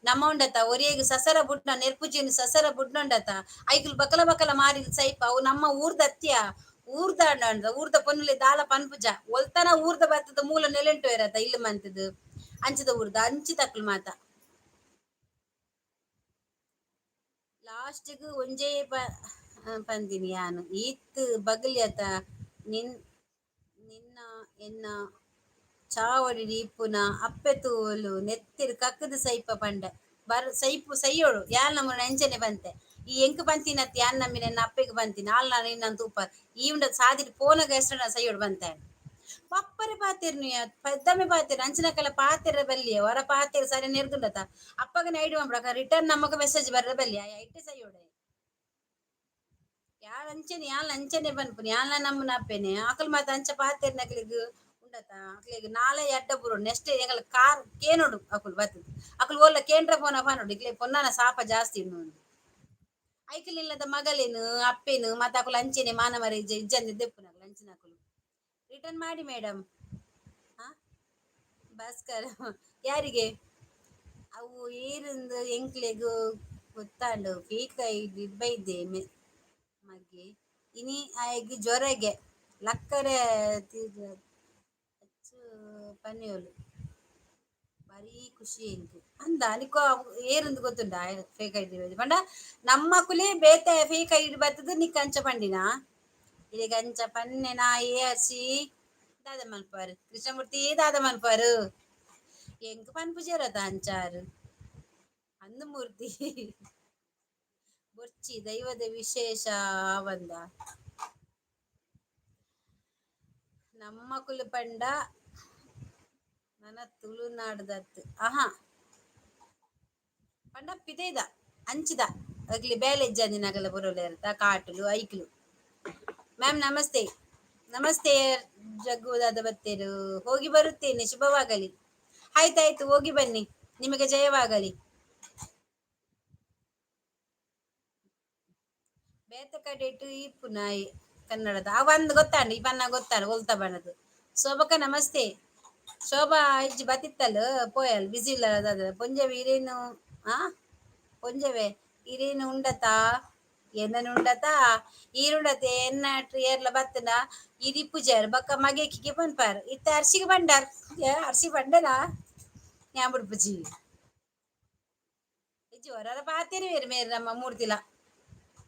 ನಮ್ಮ ಉಂಡತ ಒರಿಯಗ್ ಸಸರ ಬುಡ್ನ ನೆರ್ಪುಜಿನ್ ಸಸರ ಬುಡ್ನೊಂಡತ ಐಕುಲು ಬಕಲ ಬಕಲ ಮಾರಿ ಸೈಪ ಅವು ನಮ್ಮ ಊರ್ದ ಅತ್ಯ ಊರ್ದ ಅಂಡ ಊರ್ದ ಪೊನ್ನುಲೆ ದಾಲ ಪನ್ಪುಜ ಒಲ್ತನ ಊರ್ದ ಬತ್ತದ ಮೂಲ ನೆಲೆಂಟು ಇರತ್ತ ಇಲ್ಲು ಮಂತದು ಅಂಚದ ಊರ್ದ ಅಂಚಿ ತಕ್ಲು ಮಾತ ಲಾಸ್ಟ್ಗ್ ಒಂಜೇ ಪಂದಿನಿ ಯಾನ್ ಈತ್ ಬಗಲ್ಯತ ನಿನ್ ನಿನ್ನ ಎನ್ನ ಚಾವಡಿ ಇಪ್ಪುನ ಅಪ್ಪೆ ತೂಲು ನೆತ್ತಿರ್ ಕಕ್ಕದ ಸೈಪ ಪಂಡ ಬರ್ ಸೈಪು ಸೈಯೋಳು ಯಾಲ್ ನಮ್ಮ ಅಂಚನೆ ಬಂತೆ ಈ ಎಂಕ್ ಪಂತಿನತ್ ಯಾನ್ ನಂಬಿನ ಎನ್ನ ಅಪ್ಪೆಗ್ ಪಂತಿನ ಆಲ್ ನಿನ್ನನ್ ತೂಪರ್ ಈ ಉಂಡ ಸಾದಿಡ್ ಪೋನಗ ಎಷ್ಟನ ಸೈಯೊಡು ಬಂತೆ ಪಪ್ಪರೆ ಪಾತೆರ್ನು ಪದ್ದಮೆ ಪಾತೆರ್ ಅಂಚಿನಕಲ ಪಾತೆರ ಬಲ್ಲಿಯ ಹೊರ ಪಾತೆರ್ ಸರಿ ನೆರ್ದುಂಡತ ಅಪ್ಪಗನ ಐಡಿ ಮಾಡ್ಬಿಡಕ ರಿಟರ್ನ್ ನಮಗ ಮೆಸೇಜ್ ಬರ್ರ ಬಲ್ಲಿ ಐಟೆ ಸೈಯೋಡೆ. ಯಾರ್ ಅಂಚನೆ ಯಾನ್ ಅಂಚನೆ ಪನ್ಪುನಿ ಯಾನ್ಲ ನಮ್ಮನ ಅಪ್ಪೆನೆ ಅಕಲ್ ಮಾತ ಅಂಚ ಪಾತೆರ್ನಕ್ಲೆಗ್ ಉಂಡತ ಅಕ್ಲೆಗ್ ನಾಲೆ ಅಡ್ಡ ಬುರೋಡು ನೆಕ್ಸ್ಟ್ ಎಂಕಲ್ ಕಾರ್ ಕೇನೋಡು ಅಕುಲು ಬತ್ತದ್ ಅಕುಲು ಓಲ್ಲ ಕೇಂದ್ರ ಪೋನ ಪನೋಡು ಇಕ್ಲೆ ಪೊನ್ನನ ಸಾಪ ಜಾಸ್ತಿ ಉಂಡು. ಐಕಲ್ ಇಲ್ಲದ ಮಗಲೇನು ಅಪ್ಪೇನು ಮತ್ತ ಅಕುಲು ಅಂಚೆನೆ ಮಾನ ಮರ ಇಜ್ಜ ಇಜ್ಜಂದೆ ದೆಪ್ಪುನಕುಲು ಅಂಚಿನಕುಲು. ರಿಟರ್ನ್ ಮಾಡಿ ಮೇಡಮ್. ಹಾ ಭಾಸ್ಕರ್ ಯಾರಿಗೆ ಅವು ಏರಿಂದು ಎಂಕ್ಲೆಗ್ ಗೊತ್ತಾಂಡು ಫೇಕ್ ಐಡಿ ಬೈದೆ ಮಗೆ ಇನಿ ಆಯಗ್ ಜ್ವರಗೆ ಲಕ್ಕರೆ ಪನಿಯೋಲು ಬಾರಿ ಖುಷಿ ಎಂಕ್ ಅಂದ ನಿಕ್ಕು ಏರಿಂದು ಗೊತ್ತುಂಡ ಫೇಕ್ ಐಡಿ ಪಂಡ ನಮ್ಮಕುಲೇ ಬೇತೆ ಫೇಕ್ ಐಡಿ ಬತ್ತದ ನಿಕ್ ಅಂಚ ಪಂಡಿನ ಇರೆಗ್ ಅಂಚ ಪನ್ನೆ ನಾ ಏ ಅರ್ಶಿ ದಾದ ಮನ್ಪಾರು ಕೃಷ್ಣಮೂರ್ತಿ ದಾದ ಮನ್ಪಾರು ಎಂಕ್ ಪನ್ಪುಜೆರತ ಅಂಚಾರು ಅಂದು ಮೂರ್ತಿ ಬೊರ್ಚಿ ದೈವದ ವಿಶೇಷ ಆವಂದ ನಮ್ಮಕುಲು ಪಂಡ ನನ ತುಳುನಾಡ್ದತ್ ಆಹಾ ಪಂಡ ಪಿದೈದ ಅಂಚಿದ ಅಗ್ಲಿ ಬೇಲೆ ಇಜ್ಜಂದಿನಗಲ ಬರೋಲೇರ್ತ ಕಾಟುಲು ಐಕ್ಲು. ಮ್ಯಾಮ್ ನಮಸ್ತೆ ನಮಸ್ತೆ ಜಗ್ಗುದಾದ ಬತ್ತೇರು ಹೋಗಿ ಬರುತ್ತೇನೆ, ಶುಭವಾಗಲಿ. ಆಯ್ತಾಯ್ತು, ಹೋಗಿ ಬನ್ನಿ, ನಿಮಗೆ ಜಯವಾಗಲಿ. ಬೇತ ಕಡೆಟು ಇಪ್ಪು ನಾಯಿ ಕನ್ನಡದ ಅವಂದು ಗೊತ್ತಾಂಡು ಈ ಬಣ್ಣ ಗೊತ್ತಾಂಡು ಒಲ್ತ ಬಣ್ಣದು. ಶೋಭಕ್ಕ ನಮಸ್ತೆ. ಶೋಭಾ ಇಜ್ಜಿ ಬತ್ತಿತ್ತಲ್ ಪೋಯಲ್ ಬಿಸಿ ಇಲ್ಲ ಪೊಂಜವೆ ಇರೇನು ಆ ಪೊಂಜವೆ ಇರೇನು ಉಂಡತಾ ಎನ್ನನು ಉಂಡತಾ ಈರುಂಡತೆ ಎನ್ನಾಟ್ರು ಏರ್ಲ ಬತ್ತನ ಇರಿ ಪೂಜಾರ್ ಬಕ್ಕ ಮಗೆಕಿಗೆ ಪನ್ಪಾರ್ ಇತ್ತ ಅರ್ಶಿಗೆ ಬಂಡಾರ್ ಅರ್ಶಿ ಬಂಡನಾ ഞാൻ ಬಿಡ್ಪುಜಿ ಇಜ್ಜಿ ಹೊರರ ಪಾತೇರಿ ಬೇರೆ ಮೇರೆ ನಮ್ಮ ಮೂರ್ತಿಲ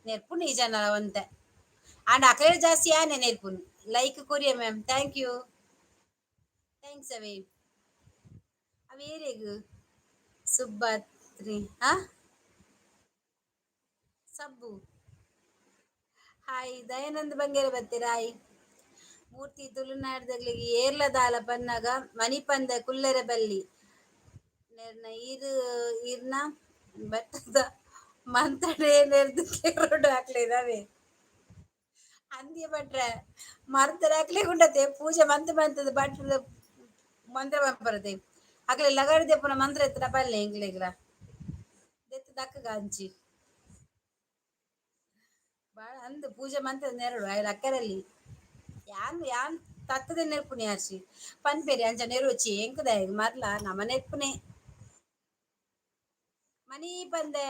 ನೆರ್ಪುಂಡು ಈ ಜನ ಒಂತೆ ಆಂಡ ಅಕಲೆ ಜಾಸ್ತಿ ಯಾನೆ ನೆರ್ಪುನು. ಲೈಕ್ ಕೊರಿಯ ಮ್ಯಾಮ್, thank you, thanks ಅವೇ ಅವೇರೆಗು ಸುಬ್ಬತ್ರಿ. ಹಾ ಸಬ್ಬು ಹಾಯ್ ದಯಾನಂದ ಬಂಗೇರ ಬತ್ತೀರ ಹಾಯ್. ಮೂರ್ತಿ ತುಳುನಾಡ್ದಗ್ಲಿಗೆ ಏರ್ಲ ದಾಲ ಪನ್ನಗ ಮನಿಪಂದ ಕುಲ್ಲೆರೆ ಬಲ್ಲಿ ನೆರ್ನ ಈರು ಈರ್ನ ಬಟ್ಟದ ಮಂತಡೆ ನೆರ್ದು ಕೆರೋಡು ಹಾಕ್ಲೇದಾವೆ ಅಂದ್ಯ ಭಟ್ರೆ ಮರ್ದರ ಹಾಕ್ಲೆ ಗುಂಡತೆ ಪೂಜೆ ಮಂತ್ ಮಂತದ ಭಟ್ರ ಮಂತ್ರ ಬರತೆ ಅಕ್ಲೆ ಲಗಾಡಿ ದೆಪ್ಪುನ ಮಂತ್ರ ಎತ್ತಡ ಪಲ್ಲೆ ಎಂಕ್ಲೆಗ್ಲ ದೆತ್ತು ದಕ್ಕ ಅಂಚಿ ಬಾಳ ಅಂದ್ ಪೂಜೆ ಮಂತ್ರ ನೆರಡು ಆಯ್ಲ ಅಕ್ಕರಲ್ಲಿ ಯಾನ್ ಯಾನ್ ತತ್ತದ ನೆರ್ಪುನಿ ಅರ್ಶಿ ಪನ್ಪೇರಿ ಅಂಚ ನೆರುಚಿ ಎಂಕುದ ಮರ್ಲ ನಮ ನೆರ್ಪುನೆ ಮನಿ ಪಂದೆ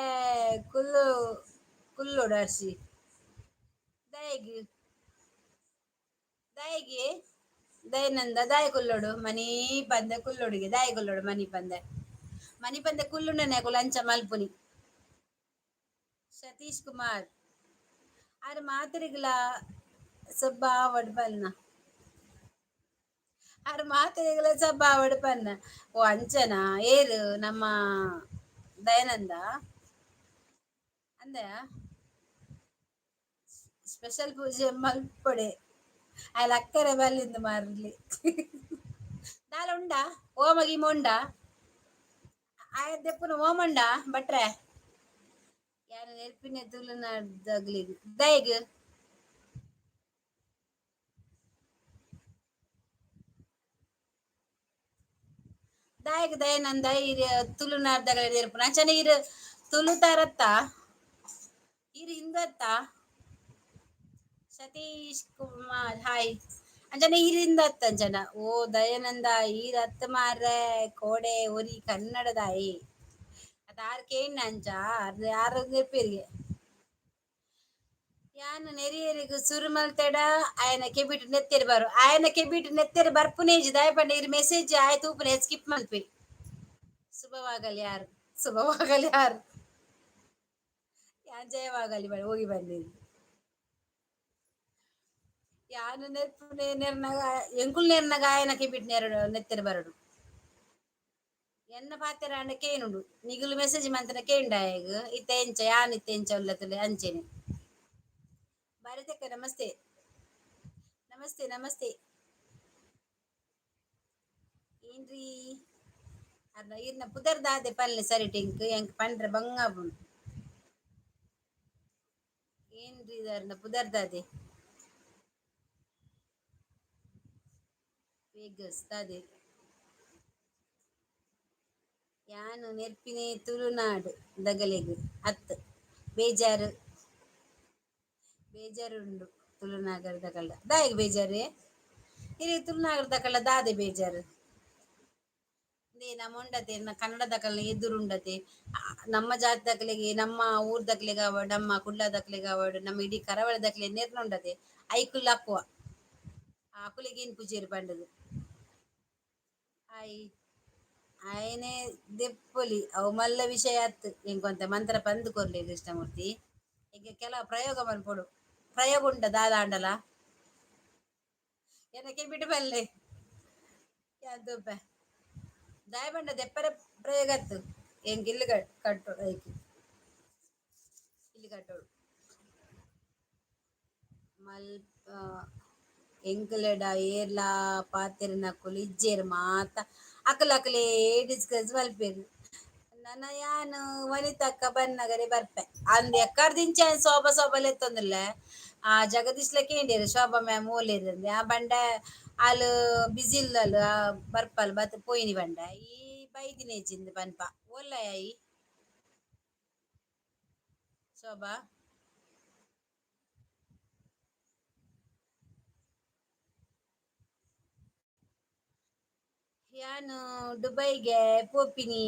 ಕುಲ್ಲು ಕುಲ್ಲೋಡು ಅರ್ಶಿ ದಯಗ್ ದಯಗೆ ದಯನಂದ ದಾಯ ಕುಲ್ಲೋಡು ಮನಿ ಪಂದೆ ಕುಲ್ಲೋಡಿಗೆ ದಾಯ ಕುಲ್ಲೋಡು ಮನಿ ಪಂದೆ ಮನಿ ಪಂದೆ ಕುಲ್ಲುಂಡನೆ ಕುಲ ಅಂಚ ಮಲ್ಪುನಿ. ಸತೀಶ್ ಕುಮಾರ್ ಆರ್ ಮಾತೆರಿಗ್ಲ ಸಬ್ಬ ಆವಡ್ ಪನ್ನ ಆರ್ ಮಾತೆರಿಗ್ಲ ಸಬ್ಬ ಆವಡ್ ಪನ್ನ ಓ ಅಂಚನಾ ಏರು ನಮ್ಮ ದಯಾನಂದ ಅಂದ ಸ್ಪೆಷಲ್ ಪೂಜೆ ಮಲ್ಪೊಡೆ ಆಯ್ಲ ಅಕ್ಕರೆ ಬಲ್ಲಿಂದು ಮಾರ್ಲಿ ದಾಲ ಉಂಡಾ ಓಮ ಗೀಮ ಉಂಡಾ ಆಯ ದೆಪ್ಪುನ ಓಮಂಡ ಭಟ್ರೆ ಯಾರು ನೆರ್ಪಿನ ತುಳುನಾಡ್ದಗ್ಲಿಗ್ ದಯಗ್ ದಾಯಗ್ ದಯಾನಂದ ಇರ್ ತುಳುನಾಡ್ದಗಲ ನೆರ್ಪುನ ಅಂಚನೆ ಇರ್ ತುಳುತಾರತ್ತ ಇರ್ ಹಿಂದತ್ತ. ಸತೀಶ್ ಕುಮಾರ್ ಹಾಯ್ ಅಂಚನೆ ಈರಿಂದ ಅಂಚನ ಓ ದಯಾನಂದ ಈರ್ ಅತ್ತ ಮಾರ್ರೆ ಕೋಡೆ ಒರಿ ಕನ್ನಡದಾಯಿ ಅತ್ ಆರ್ ಕೇಂಡ ಅಂಚ ಆರ್ ನೆರ್ಪೆರಿಗೆ ಯಾನ್ ನೆರಿಯರಿಗ್ ಸುರು ಮಲ್ತೆಡ ಆಯನ ಕೆಬಿಟ್ ನೆತ್ತೆರ್ ಬರು ಆಯನ ಕೆಬಿಟ್ ನೆತ್ತೆರ್ ಬರ್ಪುನೇಜಿ ದಾಯ ಪಂಡ ಇರ್ ಮೆಸೇಜ್ ಆಯ್ ತೂಪುನೆ ಸ್ಕಿಪ್ ಮಲ್ಪಿ. ಶುಭವಾಗಲಿ ಯಾರು ಶುಭವಾಗಲಿ ಯಾರು ಯಾನ್ ಜಯವಾಗಲಿ ಬ ಹೋಗಿ ಬನ್ನಿ. ಯಾನ್ ನೆರ್ಪುನೆ ನೆರ್ನಗ ಎಂಕುಲು ನೆರ್ನಗ ಆಯನ ಕೆಬಿಟ್ ನೆರಡು ನೆತ್ತೆರ್ ಬರಡು. ಎನ್ನ ಪಾತೆರಾಂಡ ಕೇನುಂಡು. ನಿಗುಲು ಮೆಸೇಜ್ ಮಂತನ ಕೇಂಡಾಯಗ್ ಇತ್ತೆ ಎಂಚ ಯಾನ್ ಇತ್ತೆ ಎಂಚ ಉಲ್ಲತಲೆ ಅಂಚೆನೆ. ಭಾರತಕ್ಕ ನಮಸ್ತೆ ನಮಸ್ತೆ ನಮಸ್ತೆ. ಏನ್ರಿ ಅರ್ನ ಇರ್ನ ಪುದರ್ ದಾದೆ ಪಲ್ಲೆ ಸರಿ ಟಿಂಕ್ ಎಂಕ್ ಪಂಡ್ರೆ ಬಂಗ ಆಪುಂಡು. ಏನ್ರಿ ಅರ್ನ ಪುದರ್ ದಾದೆ? ವೇಗಸ್ ದಾದೆ? ಯಾನು ನೆರ್ಪಿನೇ ತುಳುನಾಡು ದಗಲೆಗ್ ಅತ್ ಬೇಜಾರು ಬೇಜಾರುಂಡು ತುಳುನಾಗರದಕಲ್ಡ. ದಾಯೆಗ್ ಬೇಜಾರು? ಇರೆ ತುಳುನಾಗರದಕಲ್ಡ ದಾದೆ ಬೇಜಾರು? ಇಂದೇ ನಮ್ಮ ಉಂಡತೆ ಕನ್ನಡದಕಲ್ನ ಎದುರುಂಡತೆ. ನಮ್ಮ ಜಾತಿದಕಲೆಗೆ ನಮ್ಮ ಊರ್ದಕ್ಲೆಗ್ ಆವಡ್, ನಮ್ಮ ಕುಡ್ಲದಕ್ಲೆಗ್ ಆವಡ್, ನಮ್ಮ ಇಡೀ ಕರಾವಳಿದಕ್ಲೆ ನೆರ್ನುಂಡತೆ ಐಕುಲು ಲಕ್ಕುವ ಅಕುಲೆಗ್ ಏನ್ ಪೂಜೆರ್ ಪಂಡುದು. ಆಯ್ ಆಯೆನೆ ದೆಪ್ಪೊಲಿ ಅವು ಮಲ್ಲ ವಿಷಯ ಅತ್. ಎಂಕೊಂತೆ ಮಂತ್ರ ಪಂದ್ ಕೊರ್ಲೆ ಕೃಷ್ಣಮೂರ್ತಿ. ಎಂಕ್ ಕೆಲವು ಪ್ರಯೋಗ ಮನ್ಪೊಡು. ಪ್ರಯೋಗ ಉಂಡ ದಾದ ಆಂಡಲ ಎನ್ನ ಕೆಬಿಟ್ ಬಲ್ಲೆ ಯಾನ್ ತೂಪೆ. ದಾಯೆ ಪಂಡ ದೆಪ್ಪರೆ ಪ್ರಯೋಗ ಅತ್ತು. ಎಂಕ್ ಇಲ್ಲ್ ಕಟ್ಟೊಡು ಐಕ್ ಇಲ್ಲ್ ಕಟ್ಟೊಡು. ಮಲ್ಪ ಎಂಕ್ಲೆಡ ಏರ್ಲಾ ಪಾತೆರಿನಕುಲು ಇಜ್ಜೆರ್ ಮಾತ ಅಕುಲಕುಲೇ ಡಿಸ್ಕಸ್ ಮಲ್ಪೆರ್. ನನ ಯಾನ್ ವನಿತಕ್ಕ ಬನ್ನಗರೆ ಬರ್ಪೆ. ಅಂದ್ ಎಕ್ಕರ್ದಿಂಚ ಶೋಭಾ ಶೋಭಾ ಲೆತ್ತೊಂದುಲ್ಲೆ. ಆ ಜಗದೀಶ್ಲ ಕೇಂಡೆರ್ ಶೋಭಾ ಮ್ಯಾಮ್ ಓಲೆರ್ ಅಂದ್. ಆ ಪಂಡ ಆಲ್ ಬಿಸಿ ಇಲ್ಲಲ್ ಬರ್ಪಲ್ ಬತ್ ಪೋಯಿನಿ ಪಂಡ. ಈ ಬೈದಿನೇಜಿಂದ್ ಪನ್ಪ ಓಲ್ಲಯ ಈ ಶೋಭಾ? ಯಾನ್ ದುಬೈಗೆ ಪೋಪಿನಿ.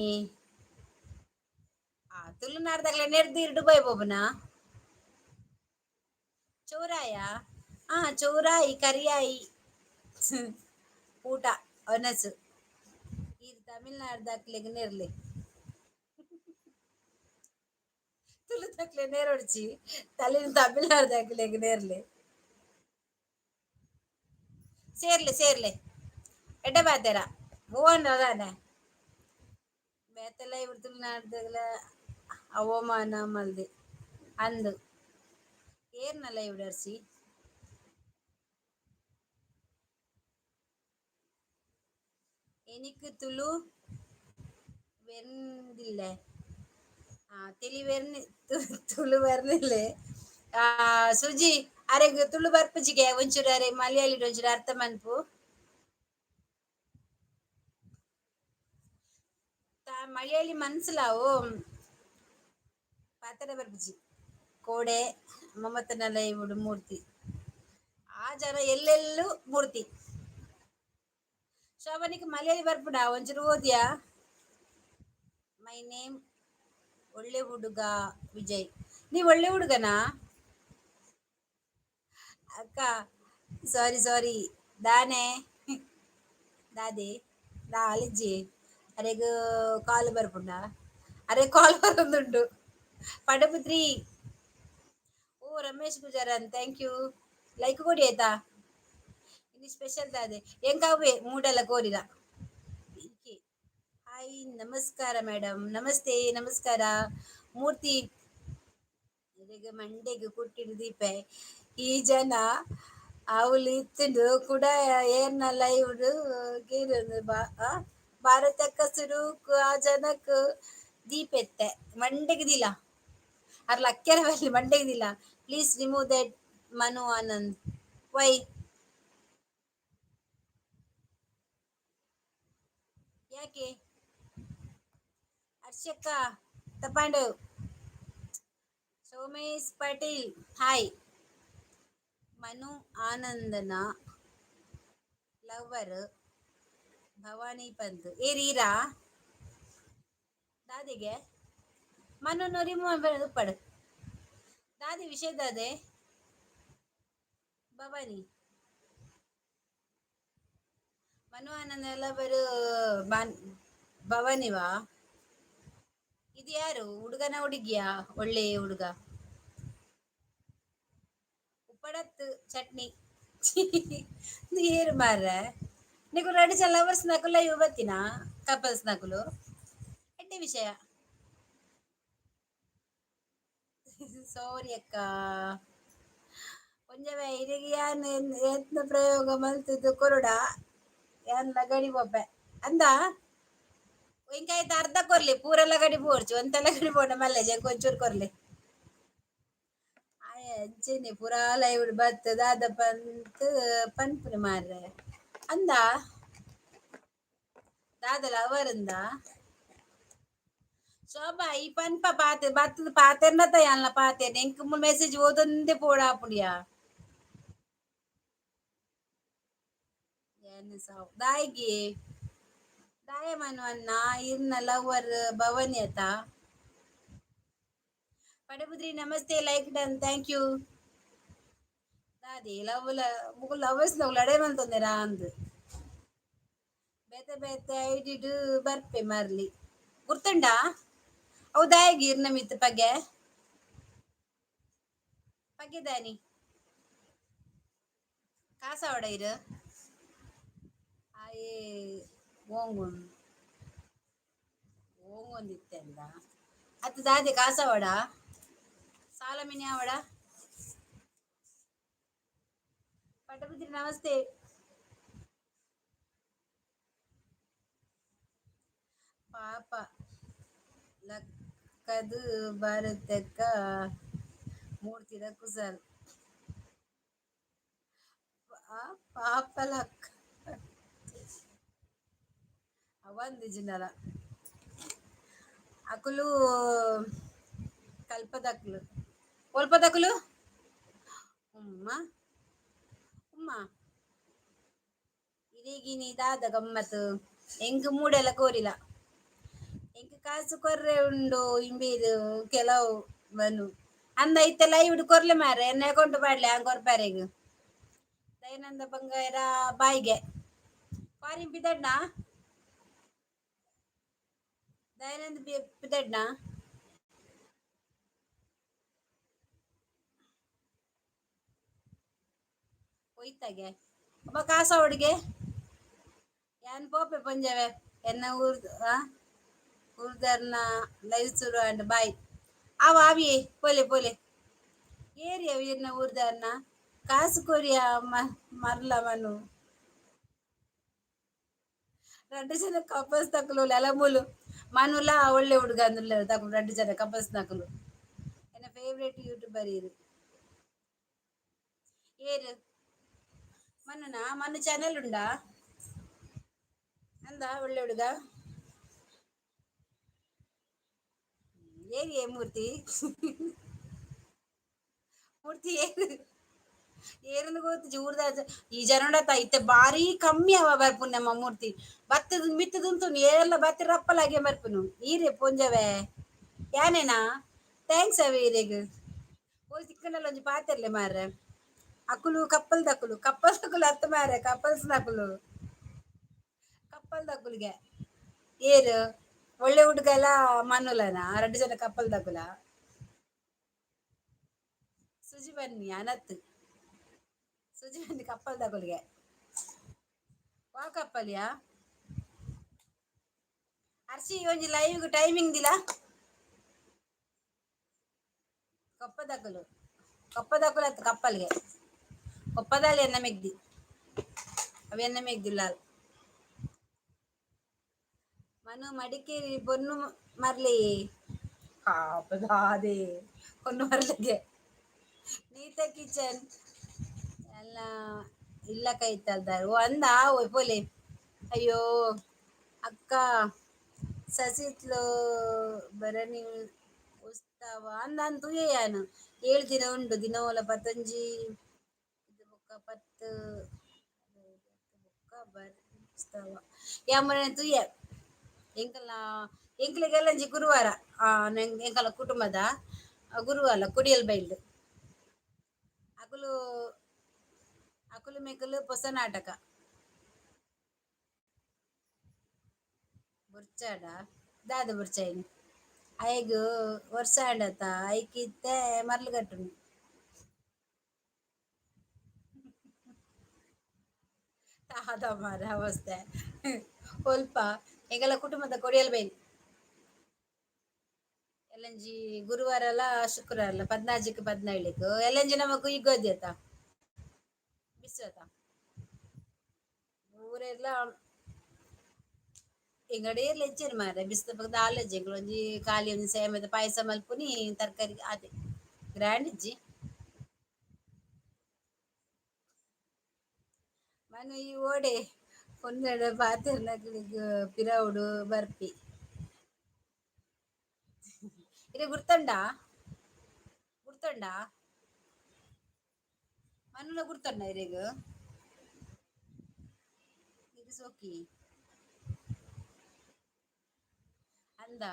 ಆ ತುಳುನಾಡ್ದಕ್ಲೆ ನೆರ್ದೀರ್ ದುಬೈ ಪೋಪುನ? ಚೌರಾಯ? ಆ ಚೌರಾಯಿ ಕರಿಯಾಯಿ ಊಟ ಒನಸು. ಈರ್ ತಮಿಳ್ನಾಡ್ದಕ್ಲೆಗ್ ನೆರ್ಲೆ. ತುಳುತಕ್ಲೆ ನೇರೊಡ್ಚಿ ತಲಿನ್ ತಮಿಳ್ನಾಡ್ದಕ್ಲೆಗ್ ನೇರ್ಲೆ. ಸೇರ್ಲೆ ಸೇರ್ಲೆ ಎಡ್ಡೆ ಪಾತೆರ ಓಂಡ ದಾನೆ ಬೇತೆಲ ಇವ್ರು ತುಳುನಾಡ್ದಗ್ಲ ಅವಮಾನ ಮಲ್ದೆ ಅಂದ್. ಏರ್ನಲ ಇವ್ಡರ್ಸಿ? ಎನಿಕ್ ತುಳು ಬೆರ್ಂದಿಲ್ಲೆ. ಆ ತೆಲಿ ಬೆರ್ನಿ ತುಳು ಬರ್ನಿಲ್ಲೆ. ಆ ಸುಜಿ ಅರೆಗ್ ತುಳು ಬರ್ಪುಜಿಗೆ ಒಂಚೂರು ಅರೆ ಮಲಯಾಳಿಡ್ ಒಂಚೂರು ಅರ್ಥ ಮನ್ಪು. ಮಲಯಾಳಿ ಮನ್ಸಲಾವು ಪಾತೆರ ಬರ್ಪುಜಿ. ಕೋಡೆ ಮಮತನಲ ಇವುಡು ಮೂರ್ತಿ. ಆ ಜನ ಎಲ್ಲೆಲ್ಲೂ ಮೂರ್ತಿ. ಶೋಭನಿಕ್ ಮಲಯಾಳಿ ಬರ್ಪುಡ ಒಂಚೂರು ಓದಿಯಾ? My name ಒಳ್ಳೆ ಹುಡುಗ ವಿಜಯ್. ನೀ ಒಳ್ಳೆ ಹುಡುಗನಾ? ಅಕ್ಕ ಸಾರಿ ಸಾರಿ ದಾನೆ ದಾದೆ ದಾಲಿಜ್ಜಿ ಅರೆಗ್ ಕಾಲ್ ಬರ್ಪುಂಡ? ಅರೆ ಕಾಲ್ ಬರೋದುಂಟು. ಪಡಬುದ್ರಿ ಓ ರಮೇಶ್ ಪೂಜಾರನ್ thank you. Like ಕೊಡಿ ಆಯ್ತಾ? ಇನ್ನು ಸ್ಪೆಷಲ್ ದಾದೆ ಎಂಕಾವೆ ಮೂಡೆಲ್ಲ ಕೋರಿದ. ಹಾಯ್ ನಮಸ್ಕಾರ ಮೇಡಮ್. ನಮಸ್ತೆ ನಮಸ್ಕಾರ. ಮೂರ್ತಿ ಇರೆಗ್ ಮಂಡೆಗ್ ಕುಟ್ಟಿಡ್ ದೀಪೆ. ಈ ಜನ ಅವ್ಲು ಇತ್ತುಂಡು ಕುಡ ಏರ್ನ ಲೈವ್ ಕೇರೊಂದು ಭಾರತಕ್ಕ ಸುರುಕು ಆ ಜನಕ್ ದೀಪೆತ್ತೆ ಮಂಡೆಗ್ ದಿಲ. ಅರ್ಲ ಅಕ್ಕೆರ ಬಲ್ಲಿ ಮಂಡೆಗ್ ದಿಲ. Please remove that Manu Anand. Why? ಯಾಕೆ? ಹರ್ಷಕ್ಕ ತಪಾಂಡವ್. ಸೋಮೇಶ್ ಪಾಟೀಲ್ ಹಾಯ್. ಮನು ಆನಂದನ ಲವರ್ ಭವಾನಿ ಪಂತ್. ಏರೀರಾ? ದಾದಿಗೆ ಮನುನು ರಿಮೂವ್ ಉಪ್ಪಡು. ದಾದಿ ವಿಷಯ ದಾದೆ? ಭವಾನಿ ಮನು ಆನಂದ ಲವರ್ ಭವಾನಿವಾ? ಇದು ಯಾರು ಹುಡುಗನ ಹುಡುಗಿಯಾ? ಒಳ್ಳೆ ಹುಡುಗ. ಉಪ್ಪಡತ್ತು ಚಟ್ನಿ ಏರು ಮಾರ್ರೆ. ನಿಕುಲು ರಡ್ಡ್ ಜನ ಲವರ್ಸ್ ನಕುಲು ಲೈವ್ ಬತ್ತಿನ ಕಪಲ್ಸ್ ನಕುಲು. ಎಡ್ಡೆ ವಿಷಯ. ಸಾರಿ ಅಕ್ಕ. ಒಂಜವೆ ಇರೆಗ್ ಯಾನ್ ಯತ್ನ ಪ್ರಯೋಗ ಮಲ್ತುದು ಕೊರೊಡ, ಯಾನ್ ಲಗಡಿ ಬೊಬ್ಬೆ ಅಂದ. ಎಂಕಾಯ್ತ ಅರ್ಧ ಕೊರ್ಲಿ, ಪೂರ ಲಗಡಿ ಬೋರ್ಚು, ಒಂತ ಲಗಡಿ ಬೋಡ ಮಲ್ಲೆ ಜಂಕ್ ಒಂಚೂರು ಕೊರ್ಲಿ. ಆಯೆ ಅಂಚೆನೆ ಪೂರಾ ಲೈವ್ ಬತ್ತು ದಾದ ಪಂತ್ ಪನ್ಪುನಿ ಮಾರ್ರೆ. ಅಂದ ದಾದಲ ಅವರಂದ ಶೋಭಾ ಈ ಪನ್ಪ ಪಾತೆ ಬತ್ತದ ಪಾತೆರ್ನತ ಯಾನ್ಲ ಪಾತೆರ್ನೆ. ಎಂಕ್ ಮೆಸೇಜ್ ಓದೊಂದೇ ಪೋಡಾಪುಂಡಿಯಾ. ಸಾವು ದಾಯಿಗೆ ದಾಯ ಮನ್ವನ್ನ ಇರ್ನ ಲವರ್ ಭವನಿ ಅತ. ಪಡಬುದ್ರಿ ನಮಸ್ತೆ, ಲೈಕ್ ಡನ್, thank you. ದಾದಿ ಲವ್ ಮುಗುಲ್ ಲವರ್ಸ್ ಲಡೆ ಮಲ್ತೊಂದೆರಾ ಅಂದ್. ಬೇತೆ ಬೇತೆ ಐಡಿಡ್ ಬರ್ಪೆ ಮರ್ಲಿ ಗುರ್ತುಂಡಾ? ಅವು ದಾಯೆಗ್ ಇರ್ನ ಮಿತ್ತ್ ಪಗೆ ಪಗೆ ದಾನಿ ಕಾಸಾವಡ ಇರು ಆಯೆ ಓಂಗುಂಡು ಓಂಗೊಂದಿತ್ತೆಂದ ಅತ್ತು ದಾದೆ ಕಾಸಾವಡ ಸಾಲ ಮಿನಿ ಆವಡ. ಪಟ್ಟಭದ್ರಿ ನಮಸ್ತೆ. ಪಾಪ ಲಕ್ಕದು ಭಾರತಕ್ಕ ಮೂರ್ತಿದ ಕುಸಲ್ ಪಾಪ ಲಕ್ಕ ಅವಂದು ಜಿನಲ ಅಕುಲು ಕಲ್ಪದಕ್ಲು ಒಲ್ಪದಕುಲು ಉಮ್ಮ ಉಮ್ಮ ಇರೆಗಿನಿ ದಾದ ಗಮ್ಮತ್ತು ಎಂಕ್ ಮೂಡೆಲ ಕೋರಿಲ ಎಂಕ್ ಕಾಸು ಕೊರ್ರೆ ಉಂಡು ಇಂಬೀರು ಕೆಲವು ಬನು ಅಂದ ಇತ್ತೆ ಲೈವ್ ಕೊರ್ಲೆ ಮಾರ್ರೆ, ಎನ್ನ ಅಕೌಂಟ್ ಪಾಡ್ಲೆ ಹಂಗ ಕೊರ್ಪಾರೆಗ್. ದಯಾನಂದ ಬಂಗಾರ ಬಾಯಿಗೆ ಫಾರಿನ್ ಪಿದಡ್ನಾ? ದಯಾನಂದ ಪಿದಡ್ನಾ? ಒಯ್ತಾಗೆ ಒಬ್ಬ ಕಾಸ ಹುಡುಗೆ ಯಾನ್ ಪೋಪೆ ಪೊಂಜವೆ ಎನ್ನ ಊರ್ ಊರ್ದರ್ನ ಲೈವ್ ಶುರು ಅಂಡ್ ಬಾಯ್. ಅವ ಆವಿಯೇ ಪೋಲೆ ಪೋಲೆ ಏರಿಯ ವೀರ್ನ ಊರ್ದರ್ನ ಕಾಸು ಕೊರಿಯ ಮರ್ಲ ಮನು ರಡ್ಡು ಜನ ಕಪಸ್ ತಕಲು ಎಲಮೂಲು ಮನುಲ ಒಳ್ಳೆ ಹುಡುಗ ಅಂದ್ರಲ್ಲ ತಕಲು ರಡ್ಡು ಜನ ಕಪಸ್ ನಕಲು. ಎನ್ನ ಫೇವ್ರೇಟ್ ಯೂಟ್ಯೂಬರ್ ಇರು ಏರು ಮನುನಾ? ಮನು ಚಾನೆಲ್ ಉಂಡಾ ಅಂದ ಒಳ್ಳೆ ಹುಡುಗ ಏರಿಯೇ ಮೂರ್ತಿ ಮೂರ್ತಿ ಏರು ಏರನ್ನು ಗೊತ್ತು ಊರ್ದ ಈ ಜನಡ ಇತ್ತೆ ಬಾರಿ ಕಮ್ಮಿ ಅವ ಬರ್ಪುನು ನಮ್ಮ ಮೂರ್ತಿ ಬತ್ತದ ಮಿತ್ತದುಂತು ಏರ್ಲ ಬತ್ತಿ ರಪ್ಪಲಾಗೆ ಬರ್ಪುನು. ಈರೆ ಪೊಂಜವೆ ಯಾನೇನಾ? Thanks ಅವೆ ಈರೆಗ್ ಓ ತಿಕ್ಕಂಡಲ್ಲ ಒಂಜಿ ಪಾತೆರ್ಲೆ ಮಾರ್ರೆ. ಅಕುಲು ಕಪ್ಪಲ್ ದಕುಲು ಕಪ್ಪಲ್ ದಕುಲು ಅತ್ತ ಮಾರ್ರೆ, ಕಪ್ಪಲ್ಸ್ ನಕುಲು ಕಪ್ಪಲ್ ದಕುಲಿಗೆ ಏರು ಒಳ್ಳೆ ಹುಡುಗಲ ಮನುಲನ ರಡ್ಡು ಜನ ಕಪ್ಪಲ್ ದಕುಲ ಸುಜಿ ಬನ್ನಿ ಅನತ್ತು ಸುಜಿ ಬನ್ನಿ ಕಪ್ಪಲ್ ದಕುಲಿಗೆ ವಾ ಕಪ್ಪಲಿಯಾ ಅರ್ಶಿ ಒಂಜಿ ಲೈವ್ ಟೈಮಿಂಗ್ ದಿಲ. ಕೊಪ್ಪದಕುಲು ಕೊಪ್ಪದಕುಲು ಅತ್ತು ಕಪ್ಪಲ್ಗೆ ಕೊಪ್ಪದಲ್ಲಿ ಎನ್ನ ಮೆಗ್ದಿ ಅವೆನ್ನ ಎನ್ನ ಮೆಗ್ದಿಲ್ಲ. ಮನು ಮಡಿಕೇರಿ ಪೊನ್ನು ಮರ್ಲಿ ಕಾಪದಾದೆ ಪೊನ್ನು ಮರ್ಲಿಗೆ. ನೀತ ಕಿಚನ್ ಎಲ್ಲ ಇಲ್ಲ ಕೈತಲ್ದಾರು ಓ ಅಂದ ಓ ಪೋಲೆ. ಅಯ್ಯೋ ಅಕ್ಕ ಸಸಿತ್ಲು ಬರಣಿ ಉಸ್ತಾವ ಅಂದ ಅಂದು ಯಾನು 7 ದಿನ ಉಂಡು ದಿನವಲ ಪತ್ತೊಂಜಿ ಇದು ಬೊಕ್ಕ 10 ಬೊಕ್ಕ ಬರ್ ಉಸ್ತಾವ ಯಾಮನೆ ತೂಯೆ. ಎಂಕಲ್ನ ಎಂಕ್ಲೆಗೆಲ್ಲ ಒಂಜಿ ಗುರುವಾರ ಎಂಕಲ ಕುಟುಂಬದ ಗುರುವಾರ ಕೊಡಿಯಲ್ ಬೈಲ್ಡ್ ಅಕುಲು ಅಕುಲು ಮೆಕುಲು ಪೊಸ ನಾಟಕ ಬುರ್ಚಾಡ ದಾದ ಬುರ್ಚಾಯಿನಿ ಅಯ್ಗ್ ವರ್ಷ ಆಂಡತ ಐಕಿತ್ತೆ ಮರ್ಲು ಕಟ್ಟುನಿ. ದಾದ ಮಾರ್ರೆ ಅವಸ್ಥೆ ಒಲ್ಪ ಎಂಕಲ ಕುಟುಂಬದ ಕೊಡಿಯಲ್ ಬೈಲ್. ಎಲ್ಲಂಜಿ ಗುರುವಾರಲ ಶುಕ್ರವಾರಲ ಪದ್ನಾಜಿಕ್ ಪದ್ನಾಳಿಕ್ ಎಲ್ಲಂಜಿ ನಮಕ್ ಯುಗಾದಿ ಅತ್ತ ಬಿಸು ಅತ್ತ ಊರೆಲ್ಲ ಎಂಗಡ ಏರ್ಲ ಇಜ್ಜೆರ್ ಮಾರ್ರೆ ಬಿಸ್ದ ಪಕ್ಕ ದಾಲ ಇಜ್ಜಿ ಎಂಕುಲು ಒಂಜಿ ಖಾಲಿ ಒಂಜಿ ಸೇಮೆದ ಪಾಯಸ ಮಲ್ಪುನಿ ತರಕಾರಿ ಆತೆ ಗ್ರ್ಯಾಂಡ್ ಇಜ್ಜಿ. ಮನು ಈ ಓಡೆ ಪೊನ್ನಡ ಪಾತೆರ್ನಕ್ಲೆಗ್ ಪಿರವುಡು ಬರ್ಪಿ. ಇರೆ ಗುರ್ತುಂಡಾ? ಗುರ್ತುಂಡಾ? ಮನುಲ ಗುರ್ತುಂಡ ಇರೆಗ್? ಇರ್ ಸೋಕಿ. ಅಂದ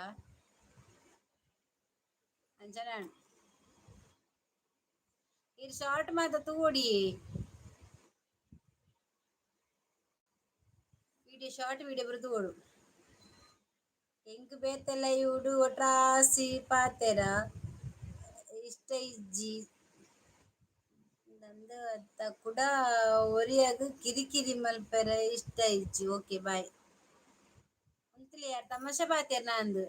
ಅಂಚನೆ ಇರ್ ಶಾರ್ಟ್ ಮಾತ ತೂವೊಡಿ. ವಿಡಿಯೋ ಶಾರ್ಟ್ ವಿಡಿಯೋ ಪೂರ ತೂವೊಡು. ಎಂಕ್ ಬೇತೆ ಲೈವ್ ಒಟ್ರಾಸಿ ಪಾತೆರ ಇಷ್ಟ ಇಜ್ಜಿ ಅಂದ್ ಅತ್ತ ಕುಡ ಒರಿಯಗ್ ಕಿರಿಕಿರಿ ಮಲ್ಪೆರೆ ಇಷ್ಟ ಇಜ್ಜಿ. Okay bye. ಉಂತುಲೆ ಯಾರ್ ತಮಾಷೆ ಪಾತೆರ್ನ ಅಂದ್.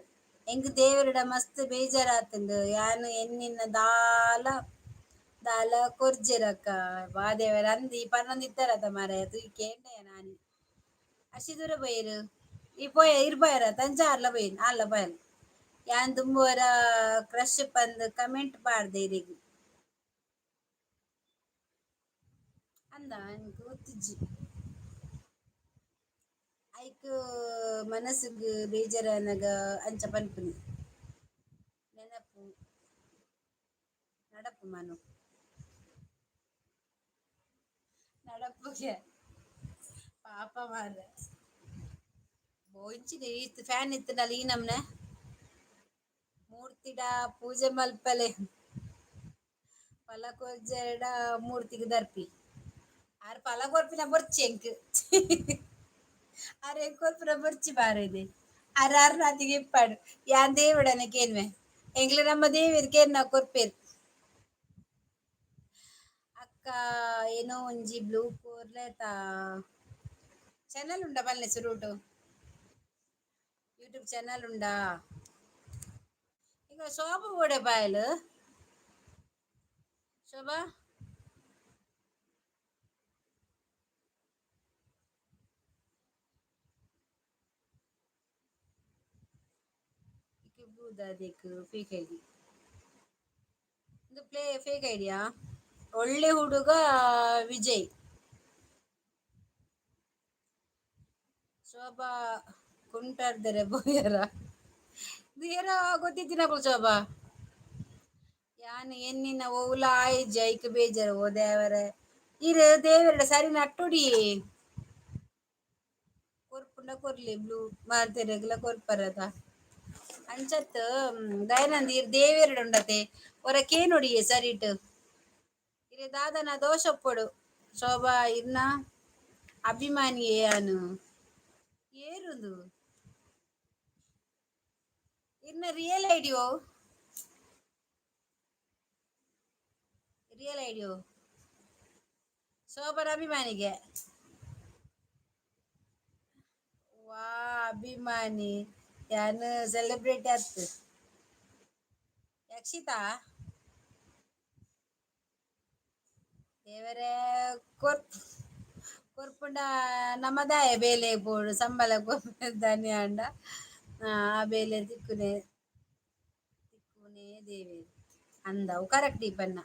ಎಂಕ್ ದೇವೆರ್ಡ ಮಸ್ತ್ ಬೇಜಾರಾತುಂಡು ಯಾನ್ ಎನ್ನಿನ ದಾಲ ದಾಲ ಕೊರ್ಜೆರಕ್ಕ ವಾ ದೇವೆರ್ ಅಂದ್ ಈ ಪನೊಂದಿತ್ತರತ ಮಾರಾಯ ತೂಯಿ ಕೇಂಡೆ ನಾನಿ. ಅಶಿ ದೂರ ಪೋಯೆರ್ ಈ ಪೋಯ ಇರ್ ಪೋಯೆರ ಅಂಚ ಆರ್ಲ ಪೋಯೆರ್ ಆರ್ಲ ಪೋಯಲ್ ಯಾನ್ ದುಂಬು ಒರ ಕ್ರಶ್ ಪಂದ್ ಕಮೆಂಟ್ ಪಾಡ್ದೆ ಇರೆಗ್. ಅಂದ ಎಂಕ್ ಗೊತ್ತಿಜ್ಜಿ. ಐಕ್ ಮನಸ್ಸುಗ್ ಬೇಜಾರಾನಗ ಅಂಚ ಪನ್ಪುನಿ ನೆನಪು ನಡಪು ಮನು. ನಡಪುಗೆ ಪಾಪ ಮಾರ್ರೆ. ಬೋಂಚಿದ ಈತ್ ಫ್ಯಾನ್ ಇತ್ತ್ಂಡಲ ಈ ನಮ್ನೆ ಮೂರ್ತಿಡ ಪೂಜೆ ಮಲ್ಪಲೆ ಫಲ ಕೊರ್ಜೆರ್ಡ ಮೂರ್ತಿಗ್ ದರ್ಪಿ. ಆರ್ ಫಲ ಕೊರ್ಪಿನ ಬೊರ್ಚಿ ಎಂಕ್. ಆರ್ ಎಂಕ್ ಕೊರ್ಪಿನ ಬೊರ್ಚಿ ಮಾರಾಯ್ದೆ. ಆರ್ ಆರ್ನಾತಿಗೆ ಇಪ್ಪಡ್ ಯಾನ್ ದೇವಡನೆ ಕೇನ್ವೆ ಎಂಕ್ಲೆ ನಮ್ಮ ದೇವೆರ್ ಕೇನ್ನ ಕೊರ್ಪೆರ್. ಅಕ್ಕ ಏನೋ ಒಂಜಿ ಬ್ಲೂ ಕೋರ್ಲೆತ ಚಾನಲ್ ಉಂಡಾ ಪನ್ಲೆ ಸುರುಟು. ಯೂಟ್ಯೂಬ್ ಚಾನಲ್ ಉಂಡಾ? ಈಗ ಶೋಭಾ ಬೋಡೆ ಬಾಯಲ್ ಶೋಭಾ. ದಾದೆಕ್ ಫೇಕ್ ಐಡಿ. ಇದು ಪ್ಲೇ ಫೇಕ್ ಐಡಿಯಾ? ಒಳ್ಳೆ ಹುಡುಗ ವಿಜಯ್. ಶೋಭಾ ಕುಂಟಾರ್ದರೆ ಬೋಯರ ಏರ ಗೊತ್ತಿತ್ತಿನಕುಲು ಶೋಭಾ. ಯಾನ್ ಎನ್ನಿನ ಒವ್ಲ ಆಯಿಜಿ ಐಕ್ ಬೇಜಾರ್ ಓ ದೇವರೆ. ಇರ್ ದೇವೆರ್ಡ ಸರಿ ನಟ್ಟೊಡಿ. ಕೊರ್ಪುಂಡ ಕೊರ್ಲಿ ಬ್ಲೂ ಮಾತೆರೆಗ್ಲ ಕೊರ್ಪರತ. ಅಂಚತ್ ದಯಾನಂದ್ ಇರ್ ದೇವೆರ್ಡ ಉಂಡತೆ ಒರ ಕೇನೊಡಿಯೆ ಸರಿಟ್. ಇರೆ ದಾದನ ದೋಷ ಉಪ್ಪೊಡು ಶೋಭಾ ಇರ್ನ ಅಭಿಮಾನಿಯೇ ಯಾನು. ಏರುಂದು? ಇರ್ನ ರಿಯಲ್ ಐಡಿ ಒವು? ರಿಯಲ್ ಐಡಿ ಒವು? ಶೋಭಾನ ಅಭಿಮಾನಿಗೆ. ವಾ ಅಭಿಮಾನಿ ಯಾನ್ ಸೆಲೆಬ್ರಿಟಿ ಅತ್. ಯಕ್ಷಿತಾ? ದೇವರೇ ಕೊರ್ಪ್ ಕೊರ್ಪುಂಡ ನಮದಾಯೆ ಬೇಲೆ ಬೋಡು ಸಂಬಳ ಕೊರ್ಪೆರ್ ಆಂಡ ಆ ಬೇಲೆ ತಿಕ್ಕುನೆ ತಿಕ್ಕುನೇ ದೇವೆರ್ ಅಂದ ಅವು ಕರೆಕ್ಟ್ ಈ ಪನ್ನ.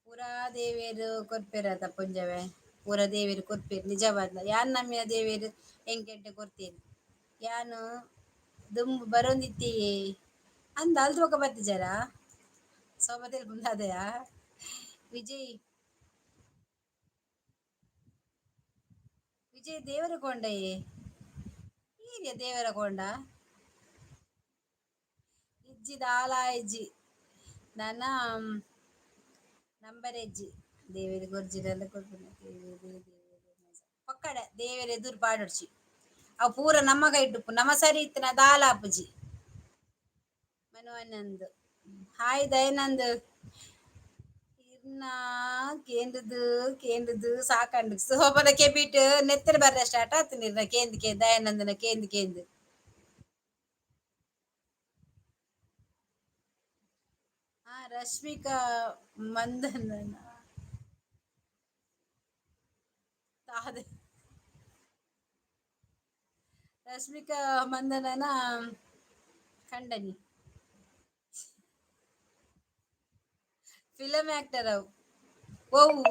ಪೂರಾ ದೇವೆರ್ ಕೊರ್ಪೆರತ ಪೊಂಜೊವೆ ಪೂರ ದೇವೆರ್ ಕೊರ್ಪೆರ್ ನಿಜವಾದ್ಲ ಯಾನ್ ನಂಬಿನ ದೇವೆರ್ ಎಂಕ್ ಎಡ್ಡೆ ಕೊರ್ತೆರ್. ಯಾನ್ ದುಂಬು ಬರೊಂದಿತ್ತೆಯೇ ಅಂದ್ ಅಲ್ತ್ ಬೊಕ ಬತ್ತಿಜರಾ ಶೋಭಾ ತೆಲ್ಪುಂದಾದೆಯಾ ವಿಜಯ್. ವಿಜಯ್ ದೇವರಕೊಂಡಯೇ ಏರಿಯ ದೇವರಕೊಂಡ ಇಜ್ಜಿ ದಾಲ ಇಜ್ಜಿ ನನ ನಂಬರ್ ಇಜ್ಜಿ ದೇವೆರ್ ಕೊರ್ಜಿಡಲ ಕೊರ್ಪುನ ಪಕ್ಕಡೆ ದೇವೆರ್ ಎದುರು ಪಾಡೊಡ್ಚಿ ಅವು ಪೂರ ನಮ್ಮ ಕೈಟ್ ಉಪ್ಪು ನಮ ಸರಿ ಇತ್ತಿನ ದಾಲ ಆಪುಜಿ. ಮನು ಆನಂದ್ ಹಾಯ್ ದಯಾನಂದ್. ಇರ್ನ ಕೇಂದ್ರದ್ ಕೇಂದ್ರದ್ ಸಾಕಂಡ್ ಸೋಪದ ಕೆಬಿಟ್ ನೆತ್ತೆರ್ ಬರ್ರೆ ಸ್ಟಾರ್ಟ್ ಆತುಂಡು ಇರ್ನ ಕೇಂದ್ ಕೇಂದ್ ದಯಾನಂದನ ಕೇಂದ್ ಕೇಂದ್. ರಶ್ಮಿಕಾ ಮಂದಣ್ಣ ದಾದೆ? ರಶ್ಮಿಕಾ ಮಂದಣ್ಣನ ಕಂಡನಿ. ಫಿಲಂ ಆಕ್ಟರ್ ಅವು. ಓವು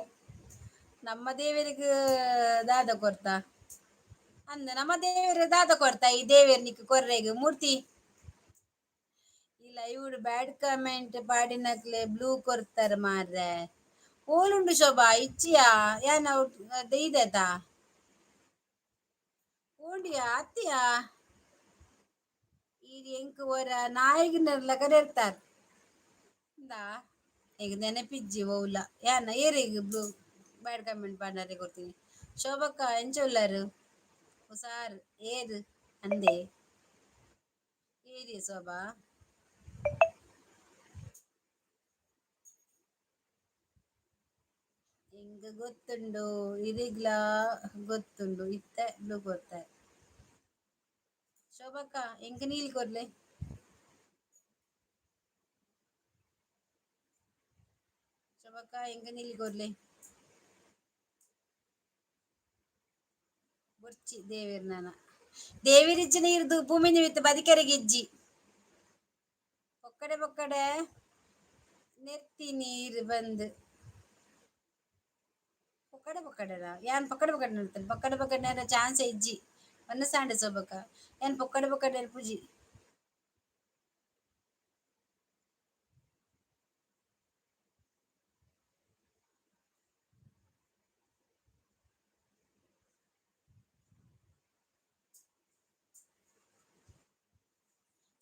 ನಮ್ಮ ದೇವರಿಗೆ ದಾದ ಕೊರ್ತ ಅಂದ, ನಮ್ಮ ದೇವರು ದಾದ ಕೊರ್ತ, ಈ ದೇವೇರ್ ನಿಕ್ ಕೊರ್ರೆಗ್ ಮೂರ್ತಿ. ಈ ಲೈವ್ ಬ್ಯಾಡ್ ಕಮೆಂಟ್ ಪಾಡಿನಕ್ಲೆ ಬ್ಲೂ ಕೊರ್ತಾರ ಮಾರ್ರೆ. ಓಲುಂಡು ಶೋಭಾ? ಇಚ್ಚಿಯಾ? ಯಾನ್ ದೈದತ ಓಂಡಿಯಾ ಅತ್ತಿಯಾ? ಈ ಎಂಕ್ ಒರ ನಾಯಿಗಿನರ್ಲ ಕರೆರ್ತಾರ್ ಇಂದಾ. ಈಗ ನೆನಪಿಜ್ಜಿ ಓವ್ಲ. ಯಾನ ಏರೆಗ್ ಬ್ಲೂ ಬ್ಯಾಡ್ ಕಮೆಂಟ್ ಪಾಡ್ನರೆ ಕೊರ್ತೀನಿ? ಶೋಭಕ್ಕ, ಎಂಚ ಉಲ್ಲರು? ಹುಷಾರ್? ಏರ್ ಅಂದೆ, ಏರಿ ಶೋಭಾ? ಎಂಕ್ ಗೊತ್ತುಂಡು, ಇರಿಗ್ಲಾ ಗೊತ್ತುಂಡು. ಇತ್ತೆ ಬ್ಲೂ ಕೊರ್ತಾರೆ. ಶೋಭಕ್ಕ, ಎಂಕ್ ನೀಲ್ ಕೊರ್ಲೆ. ಶೋಭಕ್ಕ, ಎಂಕ್ ನೀಲ್ ಕೊರ್ಲೆ. ಬೊರ್ಚಿ ದೇವೆರ್ ನನ. ದೇವೆರಿಜ್ಜಿನ ಇರ್ದು ಭೂಮಿ ನಿಮಿತ್ತ ಬದಿಕರೆಗೆ ಇಜ್ಜಿ. ಪೊಕ್ಕಡೆ ಪೊಕ್ಕಡೆ ನೆತ್ತಿ ನೀರು ಬಂದು ಪೊಕ್ಕಡೆ ಪೊಕ್ಕಡೆನಾ? ಯಾನ್ ಪೊಕ್ಕಡೆ ಪೊಕ್ಕಡೆ ನೆಡ್ತೇನೆ. ಪೊಕ್ಕಡೆ ಪೊಕ್ಕಡೆ ಚಾನ್ಸ್ ಇಜ್ಜಿ. ಒನ್ನ ಸಾಂಡೆ ಸೋಬಕ್ಕ, ಯಾನ್ ಪೊಕ್ಕಡೆ ಪೊಕ್ಕಡೆ ನೆರ್ಪುಜಿ.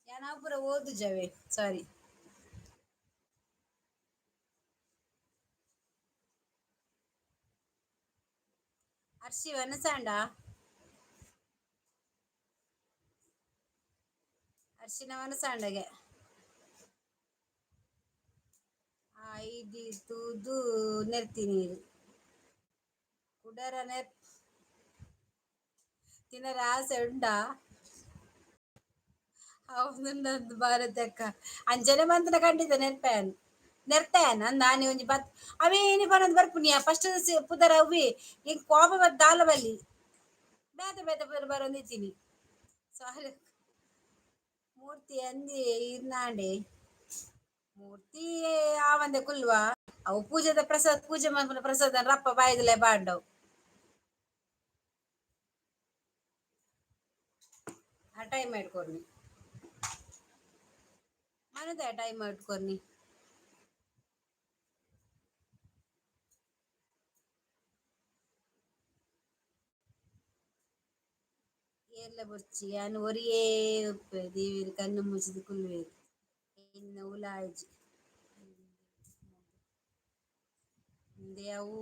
ಯಾನ್ ಅವು ಪೂರ ಓದುಜವೆ, ಸಾರಿ. ಅರ್ಶಿ, ವನಸಾಂಡ? ಅರ್ಶಿನ ವನಸಾಂಡಗೆ ಐದಿ ತೂದು ನೆರ್ತಿ ನೀರು ಕುಡರ ನೆರ್ ತಿನ್ನರ ಆಸೆ ಉಂಡಾ? ಹೌದುಂಡಂದು ಭಾರತಕ್ಕ ಅಂಚನೆ ಮಂತ್ನ ಖಂಡಿತ ನೆರ್ಪೇನ್, ನೆರ್ತೇನ್ ಅಂದ. ಆನಿ ಒಂಜಿ ಬತ್ ಅವೇನಿ ಪನೊಂದು ಬರ್ಪುನಿಯ ಫಸ್ಟ್ ಪುದರ್ ಅವ್ವೆ. ಎಂಕ್ ಕೋಪ ಬತ್ ದಾಲ ಬಲ್ಲಿ, ಬೇತೆ ಬೇತೆ ಪುದರ್ ಬರೊಂದಿತ್ತೀನಿ. ಸಾರಿ ಮೂರ್ತಿ ಅಂದಿ ಇರ್ನಾಂಡೆ. ಮೂರ್ತಿ ಆವಂದೆ ಕುಲ್ವ. ಅವು ಪೂಜೆದ ಪ್ರಸಾದ, ಪೂಜೆ ಮನ್ಪುನ ಪ್ರಸಾದ ರಪ್ಪ ಬಾಯ್ದಲೆ ಬಾಂಡವು. ಆ ಟೈಮ್ ಕೊರ್ನಿ ಮನದ ಟೈಮ್ ಔಟ್ ಕೊರ್ನಿ. ಏರ್ಲ ಬೊರ್ಚಿ, ಯಾನ್ ಒರಿಯೇ ಉಪ್ಪೆ. ದೇವೆರ್ ಕಣ್ಣು ಮುಚ್ಚಿದ್ ಕುಲ್ಲುವೆರ್. ಇನ್ನ ಉಲಾಯಿಜಿ ಇಂದೆ. ಅವು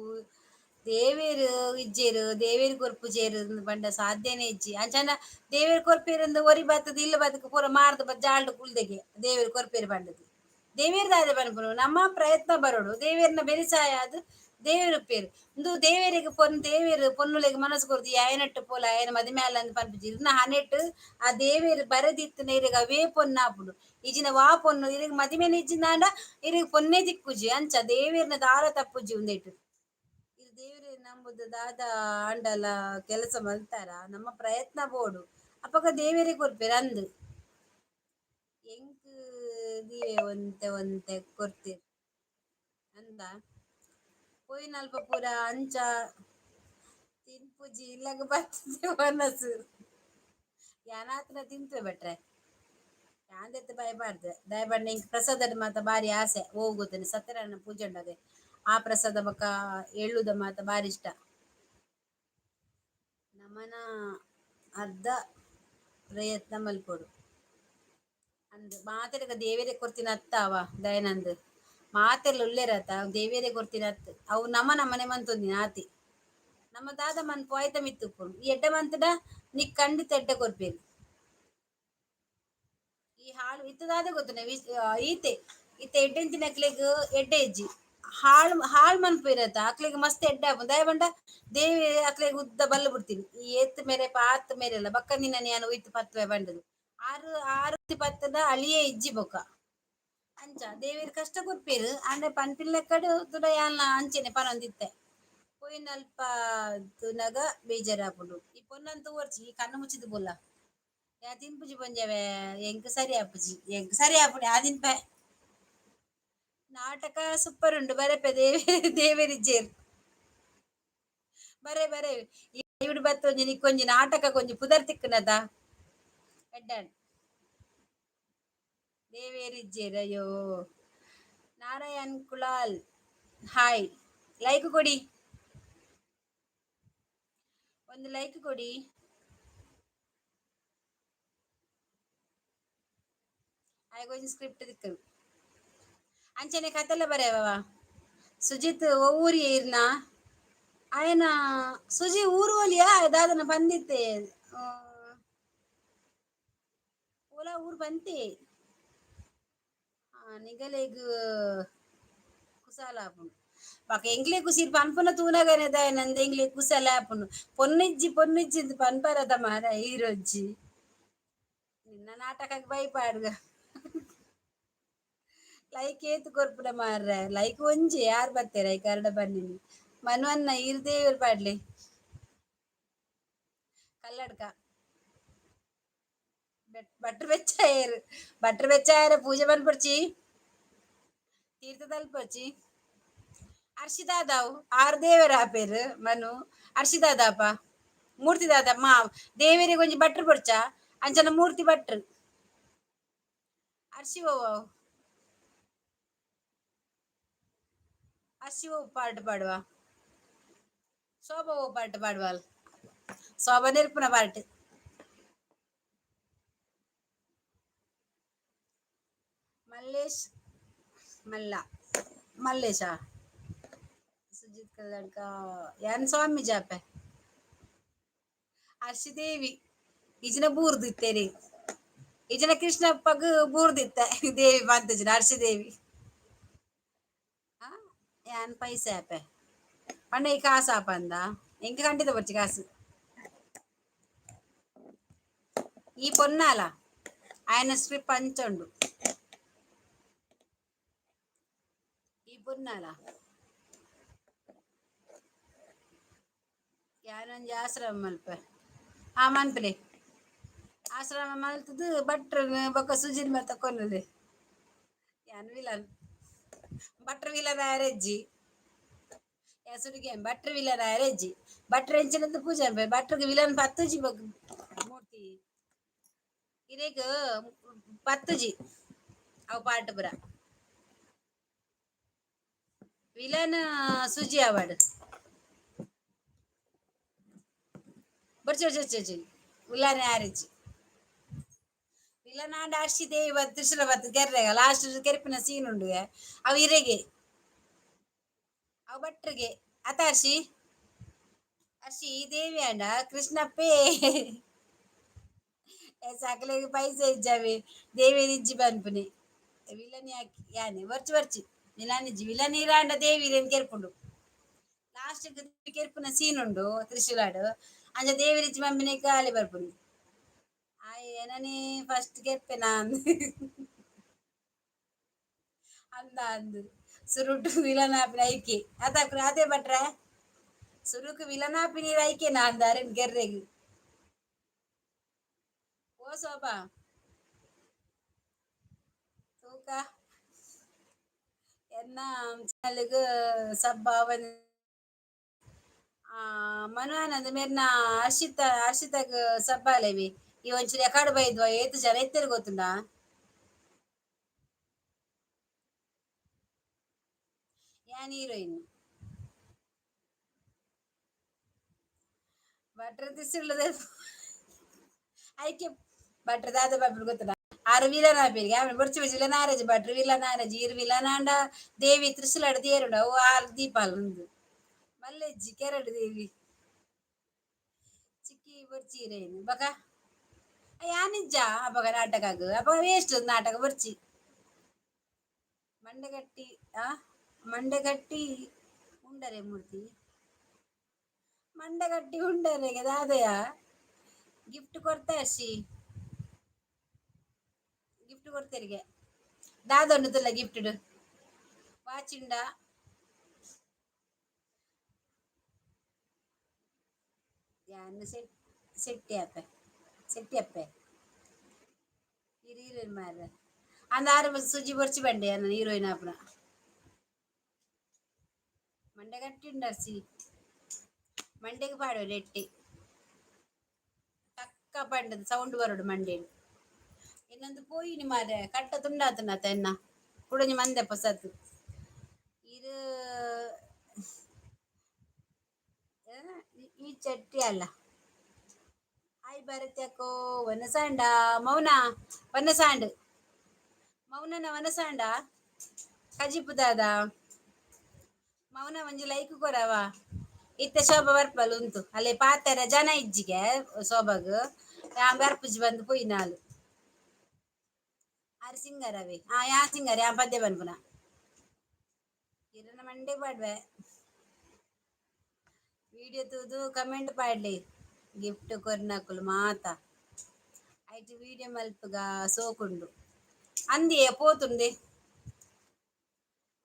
ದೇವೆರ್ ಇಜ್ಜೆರ್, ದೇವೆರ್ ಕೊರ್ಪುಜೆರ್ ಪಂಡ ಸಾಧ್ಯನೇ ಇಜ್ಜಿ. ಅಂಚನ ದೇವೆರ್ ಕೊರ್ಪೆರ್ ಒರಿ ಬತ್ತದ್ ಇಲ್ಲ್ ಬತ್ತಕ್ ಪೂರ ಮಾರ್ದ್ ಜಾಲ್ಡ್ ಕುಲ್ದೆಗೆ ದೇವೆರ್ ಕೊರ್ಪೆರ್ ಪಂಡದು. ದೇವೆರ್ ದಾದ ಪನ್ಪುನು, ನಮ್ಮ ಪ್ರಯತ್ನ ಬರೋಡು, ದೇವೆರ್ನ ಬೆರಿಸಾಯ ಆದ್ ದೇವೆರ್ ಉಪ್ಪೆರ್. ಉಂದು ದೇವೆರೆಗ್ ಪೊನ್ ದೇವೆರ್ ಪೊನ್ನುಲೆಗ್ ಮನಸ್ಸು ಕೊರ್ದು ಆಯನಟ್ಟು ಪೋಲ, ಆಯನ ಮದಿಮೆ ಆಲ ಅಂದ್ ಪನ್ಪುಜಿ. ಇರ್ನ ಹಣೆಟ್ ಆ ದೇವೆರ್ ಬರೆದಿತ್ತಿನ ಇರೆಗ್ ಅವೇ ಪೊನ್ನಾಪುಂಡು. ಇಜಿನ ವಾ ಪೊನ್ನು ಇರೆಗ್ ಮದಿಮೆನೆ ಇಜ್ಜಿಂದಾಂಡ ಇರೆಗ್ ಪೊನ್ನೇ ತಿಕ್ಕುಜಿ. ಅಂಚ ದೇವೆರ್ನ ದಾಲ ತಪ್ಪುಜಿ ಉಂದೆಟ್. ಇರ್ ದೇವೆರ್ ನಂಬುದು ದಾದ ಆಂಡಲ ಕೆಲಸ ಮಲ್ತಾರ, ನಮ್ಮ ಪ್ರಯತ್ನ ಬೋಡು, ಅಪಗ ದೇವೆರೆ ಕೊರ್ಪೆರ್ ಅಂದ್. ಎಂಕ್ ದೀವೆ ಒಂತೆ ಒಂತೆ ಕೊರ್ತೆರ್ ಅಂದ. ಪೋಯಿನಲ್ಪ ಪೂರ ಅಂಚ ತಿನ್ಪುಜಿ, ಇಲ್ಲಗ್ ಬರ್ತದೆ ವನಸು. ಯಾನಾತ್ನ ತಿಂತುವೆ ಭಟ್ರೆ, ಯಾನ್ ದೆತ್ತ್ ಬಾಯ್ ದಯಪಾಡ್ನೆ. ಎಂಕ್ ಪ್ರಸಾದಡ್ ಮಾತ ಬಾರಿ ಆಸೆ. ಓ ಗೊತ್ತೇನೆ, ಸತ್ಯನಾರಾಯಣ ಪೂಜೆ ಉಂಡದೆ, ಆ ಪ್ರಸಾದ ಬೊಕ್ಕ ಎಳ್ಳುದ ಮಾತ ಬಾರಿ ಇಷ್ಟ. ನಮನ ಅರ್ಧ ಪ್ರಯತ್ನ ಮಲ್ಪೊಡು ಅಂದ್. ಮಾತೆರೆಗ ದೇವೆರೆ ಕೊರ್ತಿನ ಅತ್ತ ಅವ ದಯಾನಂದ್. ಮಾತೆರ್ಲ ಉಲ್ಲೇರತ್ತ, ದೇವೆರೆ ಕೊರ್ತಿನ ಅತ್ ಅವು. ನಮ ನಮನೆ ಮಂತೊಂದಿನ ಆತಿ. ನಮ್ಮ ದಾದ ಮನ್ಪು ಆಯ್ತ ಮಿತ್ತುಪ್ಪುಂಡು. ಈ ಎಡ್ಡೆ ಮಂತುಡ ನಿಕ್ ಖಂಡಿತ ಎಡ್ಡೆ ಕೊರ್ಪೇರು. ಈ ಹಾಳು ಇತ್ತದಾದ ಗೊತ್ತುನ ಈತೆ ಇತ್ತೆ ಎಡ್ಡೆಂತಿನಕ್ಲೆಗ್ ಎಡ್ಡೆ ಇಜ್ಜಿ. ಹಾಳು ಹಾಳು ಮನ್ಪು ಇರತ್ತ, ಅಕ್ಲೆಗ್ ಮಸ್ತ್ ಎಡ್ಡೆ ಆಪುಂಡು. ದಾಯೆ ಪಂಡ ದೇವಿ ಅಕ್ಲೆಗ್ ಉದ್ದ ಬಲ್ಲು ಬಿಡ್ತೀನಿ. ಈ ಏತ್ ಮೇರೆ ಆತ್ ಮೇರೆಲ್ಲ ಬಕ್ಕ ನಿನ್ನ ಯಾನ್ ಒಯ್ತು ಪತ್ತುವೆ ಪಂಡುದು. ಆರು ಆರು ಪತ್ತದ ಅಳಿಯೇ ಇಜ್ಜಿ ಬೊಕ್ಕ. ಅಂಚ ದೇವೆರ್ ಕಷ್ಟ ಕೊರ್ಪೆರ್ ಆಂಡ ಪನ್ಪಿನ ಲೆಕ್ಕಡ್ ತುಡ ಯಾನ್ಲ ಅಂಚೆನೆ ಪನೊಂದಿತ್ತೆ. ಪೋಯಿನಲ್ಪ ತೂನಗ ಬೇಜಾರಾಪುಂಡು. ಈ ಪೊನ್ನನ್ ತೂವೊರ್ಚಿ ಈ ಕಣ್ಣು ಮುಚ್ಚಿದ್ ಪೋಲ. ಯಾ ತಿನ್ಪುಜಿ ಪೊಂಜವೆ, ಎಂಕ್ ಸರಿ ಆಪುಜಿ, ಎಂಕ್ ಸರಿ ಆಪುಂಡು, ಯಾ ತಿನ್ಪೆ. ನಾಟಕ ಸೂಪರ್ ಉಂಡು ಬರೆಪೆ ದೇವೆ ದೇವೆರಿಜ್ಜೇರ್. ಬರೆ ಬರೆ ಇವಿಡು ಬತ್ತೊಂಜಿ ನಿಕ್ಕೊಂಜಿ ನಾಟಕ ಕೊಂಜಿ ಪುದರ್ ತಿಕ್ಕುನದ ಎಡ್ಡನ್ ದೇವೇರಿಜ್ಜೇರ್. ಅಯ್ಯೋ, ನಾರಾಯಣ್ ಕುಲಾಲ್ ಹಾಯ್. ಲೈಕ್ ಕೊಡಿ, ಒಂದು ಲೈಕ್ ಕೊಡಿ. ಆಯ್ಗೊಂಜಿ ಸ್ಕ್ರಿಪ್ಟ್ ತಿಕ್ಕದು. ಅಂಚನೆ ಕತೆಲ್ಲ ಬರೆಯವ. ಸುಜಿತ್, ಊರಿ ಇರ್ನ ಆಯನ ಸುಜಿ ಊರು ಒಲಿಯ ದಾದನ ಬಂದಿತ್ತೆ. ಓಲಾ ಊರು ಬಂತೆ. ನಿಗಲೆಗ್ ಕುಸಾಲ ಆಪುಂಡು. ಬೊಕ ಎಂಕ್ಲೆ ಕುಸಿ ಪನ್ಪುನ ತೂನಗನೆ ದಾಯೆನಂದ್ ಎಂಕ್ಲೆ ಕುಸಲ ಆಪುಂಡು. ಪೊನ್ನಿಜ್ಜಿ ಪೊನ್ನಿಜ್ಜಿ ಇಂದ್ ಪನ್ಪರದ ಮಾರ ಈರೊಂಜಿ. ನಿನ್ನ ನಾಟಕಗ್ ಬೈಪಾಡ್ಗ. ಲೈಕ್ ಏತ್ ಕೊರ್ಪುನ ಮಾರ್ರೆ? ಲೈಕ್ ಒಂಜಿ ಯಾರ್ ಬತ್ತೆರ್ ಐಕ್ ಅರ್ಡ ಬನ್ನಿನಿ. ಮನ್ವನ್ನ ಈರ್ ದೇವೆರ್ ಪಾಡ್ಲೆ. ಕಲ್ಲಡ್ಕ ಭಟ್ರು ಬೆಚ್ಚಾಯೆರ್. ಭಟ್ರು ಬೆಚ್ಚಾಯೆರೆ ಪೂಜೆ ಮನ್ಪೊಡ್ಚಿ, ತೀರ್ಥ ತಲ್ಪೊಡ್ಚಿ. ಅರ್ಷಿದಾದಾವು ಆರ್ ದೇವೆರ್ ಆಪೆರ್. ಮನು ಅರ್ಷಿದಾದಾಪ ಮೂರ್ತಿ ದಾದ ಮಾ ದೇವೆರಿಗೆ ಒಂಜಿ ಭಟ್ರು ಬೊಡ್ಚಾ? ಅಂಚನ ಮೂರ್ತಿ ಭಟ್ರು. ಅರ್ಷಿ ಓವ್? ಅರ್ಷಿ ಓವ್ ಪಾಟ್ ಪಾಡುವ? ಶೋಭಾ ಓ ಪಾಟ್ ಪಾಡುವಲ್? ಶೋಭಾ ನೆರ್ಪುನ ಪಾಟ್. ಮಲ್ಲೇಶ್ ಮಲ್ಲ ಮಲ್ಲೇಶ. ಸುಜಿತ್ ಕಲ್ಲಡ್ಕ ಯಾನ್ ಸ್ವಾಮಿ ಜಾಪೆ. ಹರ್ಷಿದೇವಿ ಇಜಿನ ಬೂರ್ದಿತ್ತೇರಿ. ಇಜಿನ ಕೃಷ್ಣಪ್ಪಗ್ ಬೂರ್ದಿತ್ತೆ ದೇವಿ ಪಂತುಜಿನ ಹರ್ಷಿದೇವಿ. ಯಾನ್ ಪೈಸೆ ಆಪೆ ಪಂಡ ಈ ಕಾಸು ಆಪಂದ? ಎಂಕ್ ಖಂಡಿತ ಬೊರ್ಚಿ ಕಾಸು. ಈ ಪೊನ್ನಾಲ ಆಯನ ಸ್ಕ್ರಿಪ್ಟ್ ಅಂಚ ಉಂಡು. ಈ ಪೊನ್ನಾಲ ಯಾನೊಂಜಿ ಆಶ್ರಮ ಮಲ್ಪೆ. ಆ ಮನ್ಪುಲೆ. ಆಶ್ರಮ ಮಲ್ತುದು ಭಟ್ರನ್ ಬೊಕ ಸುಜಿನ್ ಮಾತ ಕೊನೊಲೆ. ಯಾನ್ ವಿಲನ್. ಭಟ್ರ್ ವಿಲನ್ ಆಯೆರೆಜ್ಜಿ. ಸುರುಗೆ ಭಟ್ರ್ ವಿಲನ್ ಆಯೆರೆಜ್ಜಿ. ಭಟ್ರ್ ಎಂಚಿನಂತ ಪೂಜೆ ಮನ್ಪೆ. ಭಟ್ರಗ್ ವಿಲನ್ ಪತ್ತುಜಿ ಬೊಕ ಮೂರ್ತಿ. ಇರೆಗ್ ಪತ್ತುಜಿ ಅವು ಪಾರ್ಟ್ ಪೂರ. ವಿಲನ್ ಸುಜಿ ಆವಡ್. ಬೊರ್ಚಿ ಬೊರ್ಚಿ ಬೊರ್ಚಿ, ವಿಲನ್ ಯಾರಿಜ್ಜಿ. ವಿಲನ್ ಆಂಡ ಅರ್ಷಿ ದೇವಿ ಬತ್ತ್ ತ್ರಿಶೂಲ ಬತ್ತ್ ಕೆರ್ರೆಗ ಲಾಸ್ಟ್ ಕೆರ್ಪಿನ ಸೀನ್ ಉಂಡುಗೆ. ಅವು ಇರೆಗೆ, ಅವು ಭಟ್ರಿಗೆ ಅತ ಅರ್ಷಿ? ಅರ್ಷಿ ದೇವಿ ಆಂಡ ಕೃಷ್ಣಪ್ಪೇ ಸಕಲೆಗ್ ಪೈಸೆ ಇಜ್ಜಾವೆ ದೇವೆರ್ ಇಜ್ಜಿ ಪನ್ಪುನಿ. ವಿಲನ್ ಯಾಕೆ ಯಾನೆ ಬರ್ಚಿ ಬರ್ಚಿ ವಿಲನ್ ಇಜ್ಜಿ. ವಿಲನ್ ಇರಾಂಡ ದೇವಿ ಇರೆನ್ ಕೆರ್ಪುಂಡು. ಲಾಸ್ಟ್ ಕೆರ್ಪುನ ಸೀನ್ ಉಂಡು ತ್ರಿಶೂಲಾಡ್. ಅಂಚ ದೇವೆರ್ ಇಜ್ಜಿ ಪನ್ಪಿನೆಕ್ ಗಾಲಿ ಬರ್ಪುನಿ. ಆಯೆ ಎನನೇ ಫಸ್ಟ್ ಕೆರ್ಪೆನಾ ಅಂದ ಅಂದ್. ಸುರುಟು ವಿಲನ್ ಆಪಿನ ಐಕೆ ಅತ ಅದೇ ಭಟ್ರೆ? ಸುರುಕು ವಿಲನ್ ಆಪಿನಿ ಐಕೆನಾ ಅಂದ ಅರೆನ್ ಕೆರ್ರೆಗ್. ಓ ಶೋಭಾ, ತೂಕ ಎನ್ನ ಚಾನಲ್ಗ್ ಸಬ್ ಆವನ್. ಮನು ಆನಂದ್ ಮೇರ್ನ ಹರ್ಷಿತ, ಹರ್ಷಿತಗ್ ಸಬ್ ಆಲೆವಿ. ಈ ಒಂಚೂರು ರೆಕಾರ್ಡ್ ಬೈದ್ವ. ಏತ್ ಜನ ಇತ್ತೆರ್ ಗೊತ್ತುಂಡಾ? ಯಾನ್ ಹೀರೋಯಿನ್. ಭಟ್ರ ತಿಸ್ಸುಳ್ಳ ಐಕೆ ಭಟ್ರ ದಾದ ಪನ್ಪುಂಡು ಗೊತ್ತುಂಡಾ? ಆರ್ ವಿಲನ್ ಆಪೆರ್. ಆಪೆ ಬೊರ್ಚಿ ಬೊರ್ಚಿ ವಿಲನ್ ಆರೆಜಿ. ಭಟ್ರ್ ವಿಲನ್ ಆರೆಜಿ. ಈರ್ ವಿಲನ್ ಆಂಡ ದೇವಿ ತ್ರಿಶೂಲಡ್ ದೇರುಂಡು ಅವು ಆಲ್ ದೀಪಾಲ್ ಉಂದು ಮಲ್ಲೆಜ್ಜಿ ಕೆರಡು ದೇವಿ. ಚಿಕ್ಕಿ ಬೊರ್ಚಿ ಹೀರೋಯಿನ್ ಬೊಕ ಯಾನಿಜ್ಜ ಅಪಗ ನಾಟಕಗ್. ಅಪಗ ವೇಸ್ಟ್ ನಾಟಕ ಬೊರ್ಚಿ. ಮಂಡೆಗಟ್ಟಿ ಆ ಮಂಡೆಗಟ್ಟಿ ಉಂಡರೆ ಮೂರ್ತಿ. ಮಂಡೆಗಟ್ಟಿ ಉಂಡರೆಗೆ ದಾದಯ ಗಿಫ್ಟ್ ಕೊರ್ತೆ ಅರ್ಷಿ. ಗಿಫ್ಟ್ ಕೊರ್ತೆರಿಗೆ. ದಾದ ಗಿಫ್ಟ್ ವಾಚಿಂಡ ಯಾನ್ ಸೆಟ್ ಸೆಟ್ಟಿ ಅಪ್ಪೆ ಸೆಟ್ಟಿ ಅಪ್ಪೆ ಹೀರೋಯಿನ್ ಮಾರ್ರೆ. ಅಂದಾರು ಸುಜಿ ಬೊರ್ಚಿ ಬಂಡೆ ನನ್ನ ಹೀರೋಯಿನ್ ಆಪುನ. ಮಂಡೆ ಗಟ್ಟಿ ಉಂಡರ್ಸಿ ಮಂಡೆಗೆ ಪಾಡುವ ನೆಟ್ಟಿ ತಕ್ಕ ಪಂಡದ ಸೌಂಡ್ ಬರೋಡು ಮಂಡೇಡು. ಇನ್ನೊಂದು ಪೋಯಿನಿ ಮಾರ್ರೆ, ಕಟ್ಟ ತುಂಡಾತನತ ಎನ್ನ ಕುಡೊಂಜಿ ಮಂದೆ ಪೊಸತ್ತು ಇರು. ಈ ಚಟ್ಟಿ ಅಲ್ಲ. ಹಾಯ್ ಭಾರತ್ಯಕ್ಕೋ, ವನಸಾಂಡ ಮೌನ ವನಸಾಂಡ್ ಮೌನನ ವನಸಾಂಡ ಕಜಿಪುದಾದ ಮೌನ ಒಂಜಿ ಲೈಕ್ ಕೊರವ. ಇತ್ತೆ ಶೋಭ ಬರ್ಪಲ್ ಉಂತು ಅಲ್ಲೇ ಪಾತೆರ ಜನ ಇಜ್ಜಿಗೆ ಶೋಭಗ್ ಯಾನ್ ಬರ್ಪುಜಿ ಬಂದು ಪೋಯಿನಾಲು. ಆರ್ ಸಿಂಗರ್ ಅವೇ. ಆ ಯಾ ಸಿಂಗರ್ ಯಾ ಪದ್ಯ ಪನ್ಪುನ ಇರನ ಮಂಡೆ ಪಾಡ್ವೆ. ವಿಡಿಯೋ ತೂದು ಕಮೆಂಟ್ ಪಾಡ್ಲಿ ಗಿಫ್ಟ್ ಕೊರ್ನಕುಲು ಮಾತ. ಐಟ್ ವಿಡಿಯೋ ಮಲ್ಪುಗ ಸೋಕುಂಡು ಅಂದಿಯೇ ಪೋತುಂಡೆ.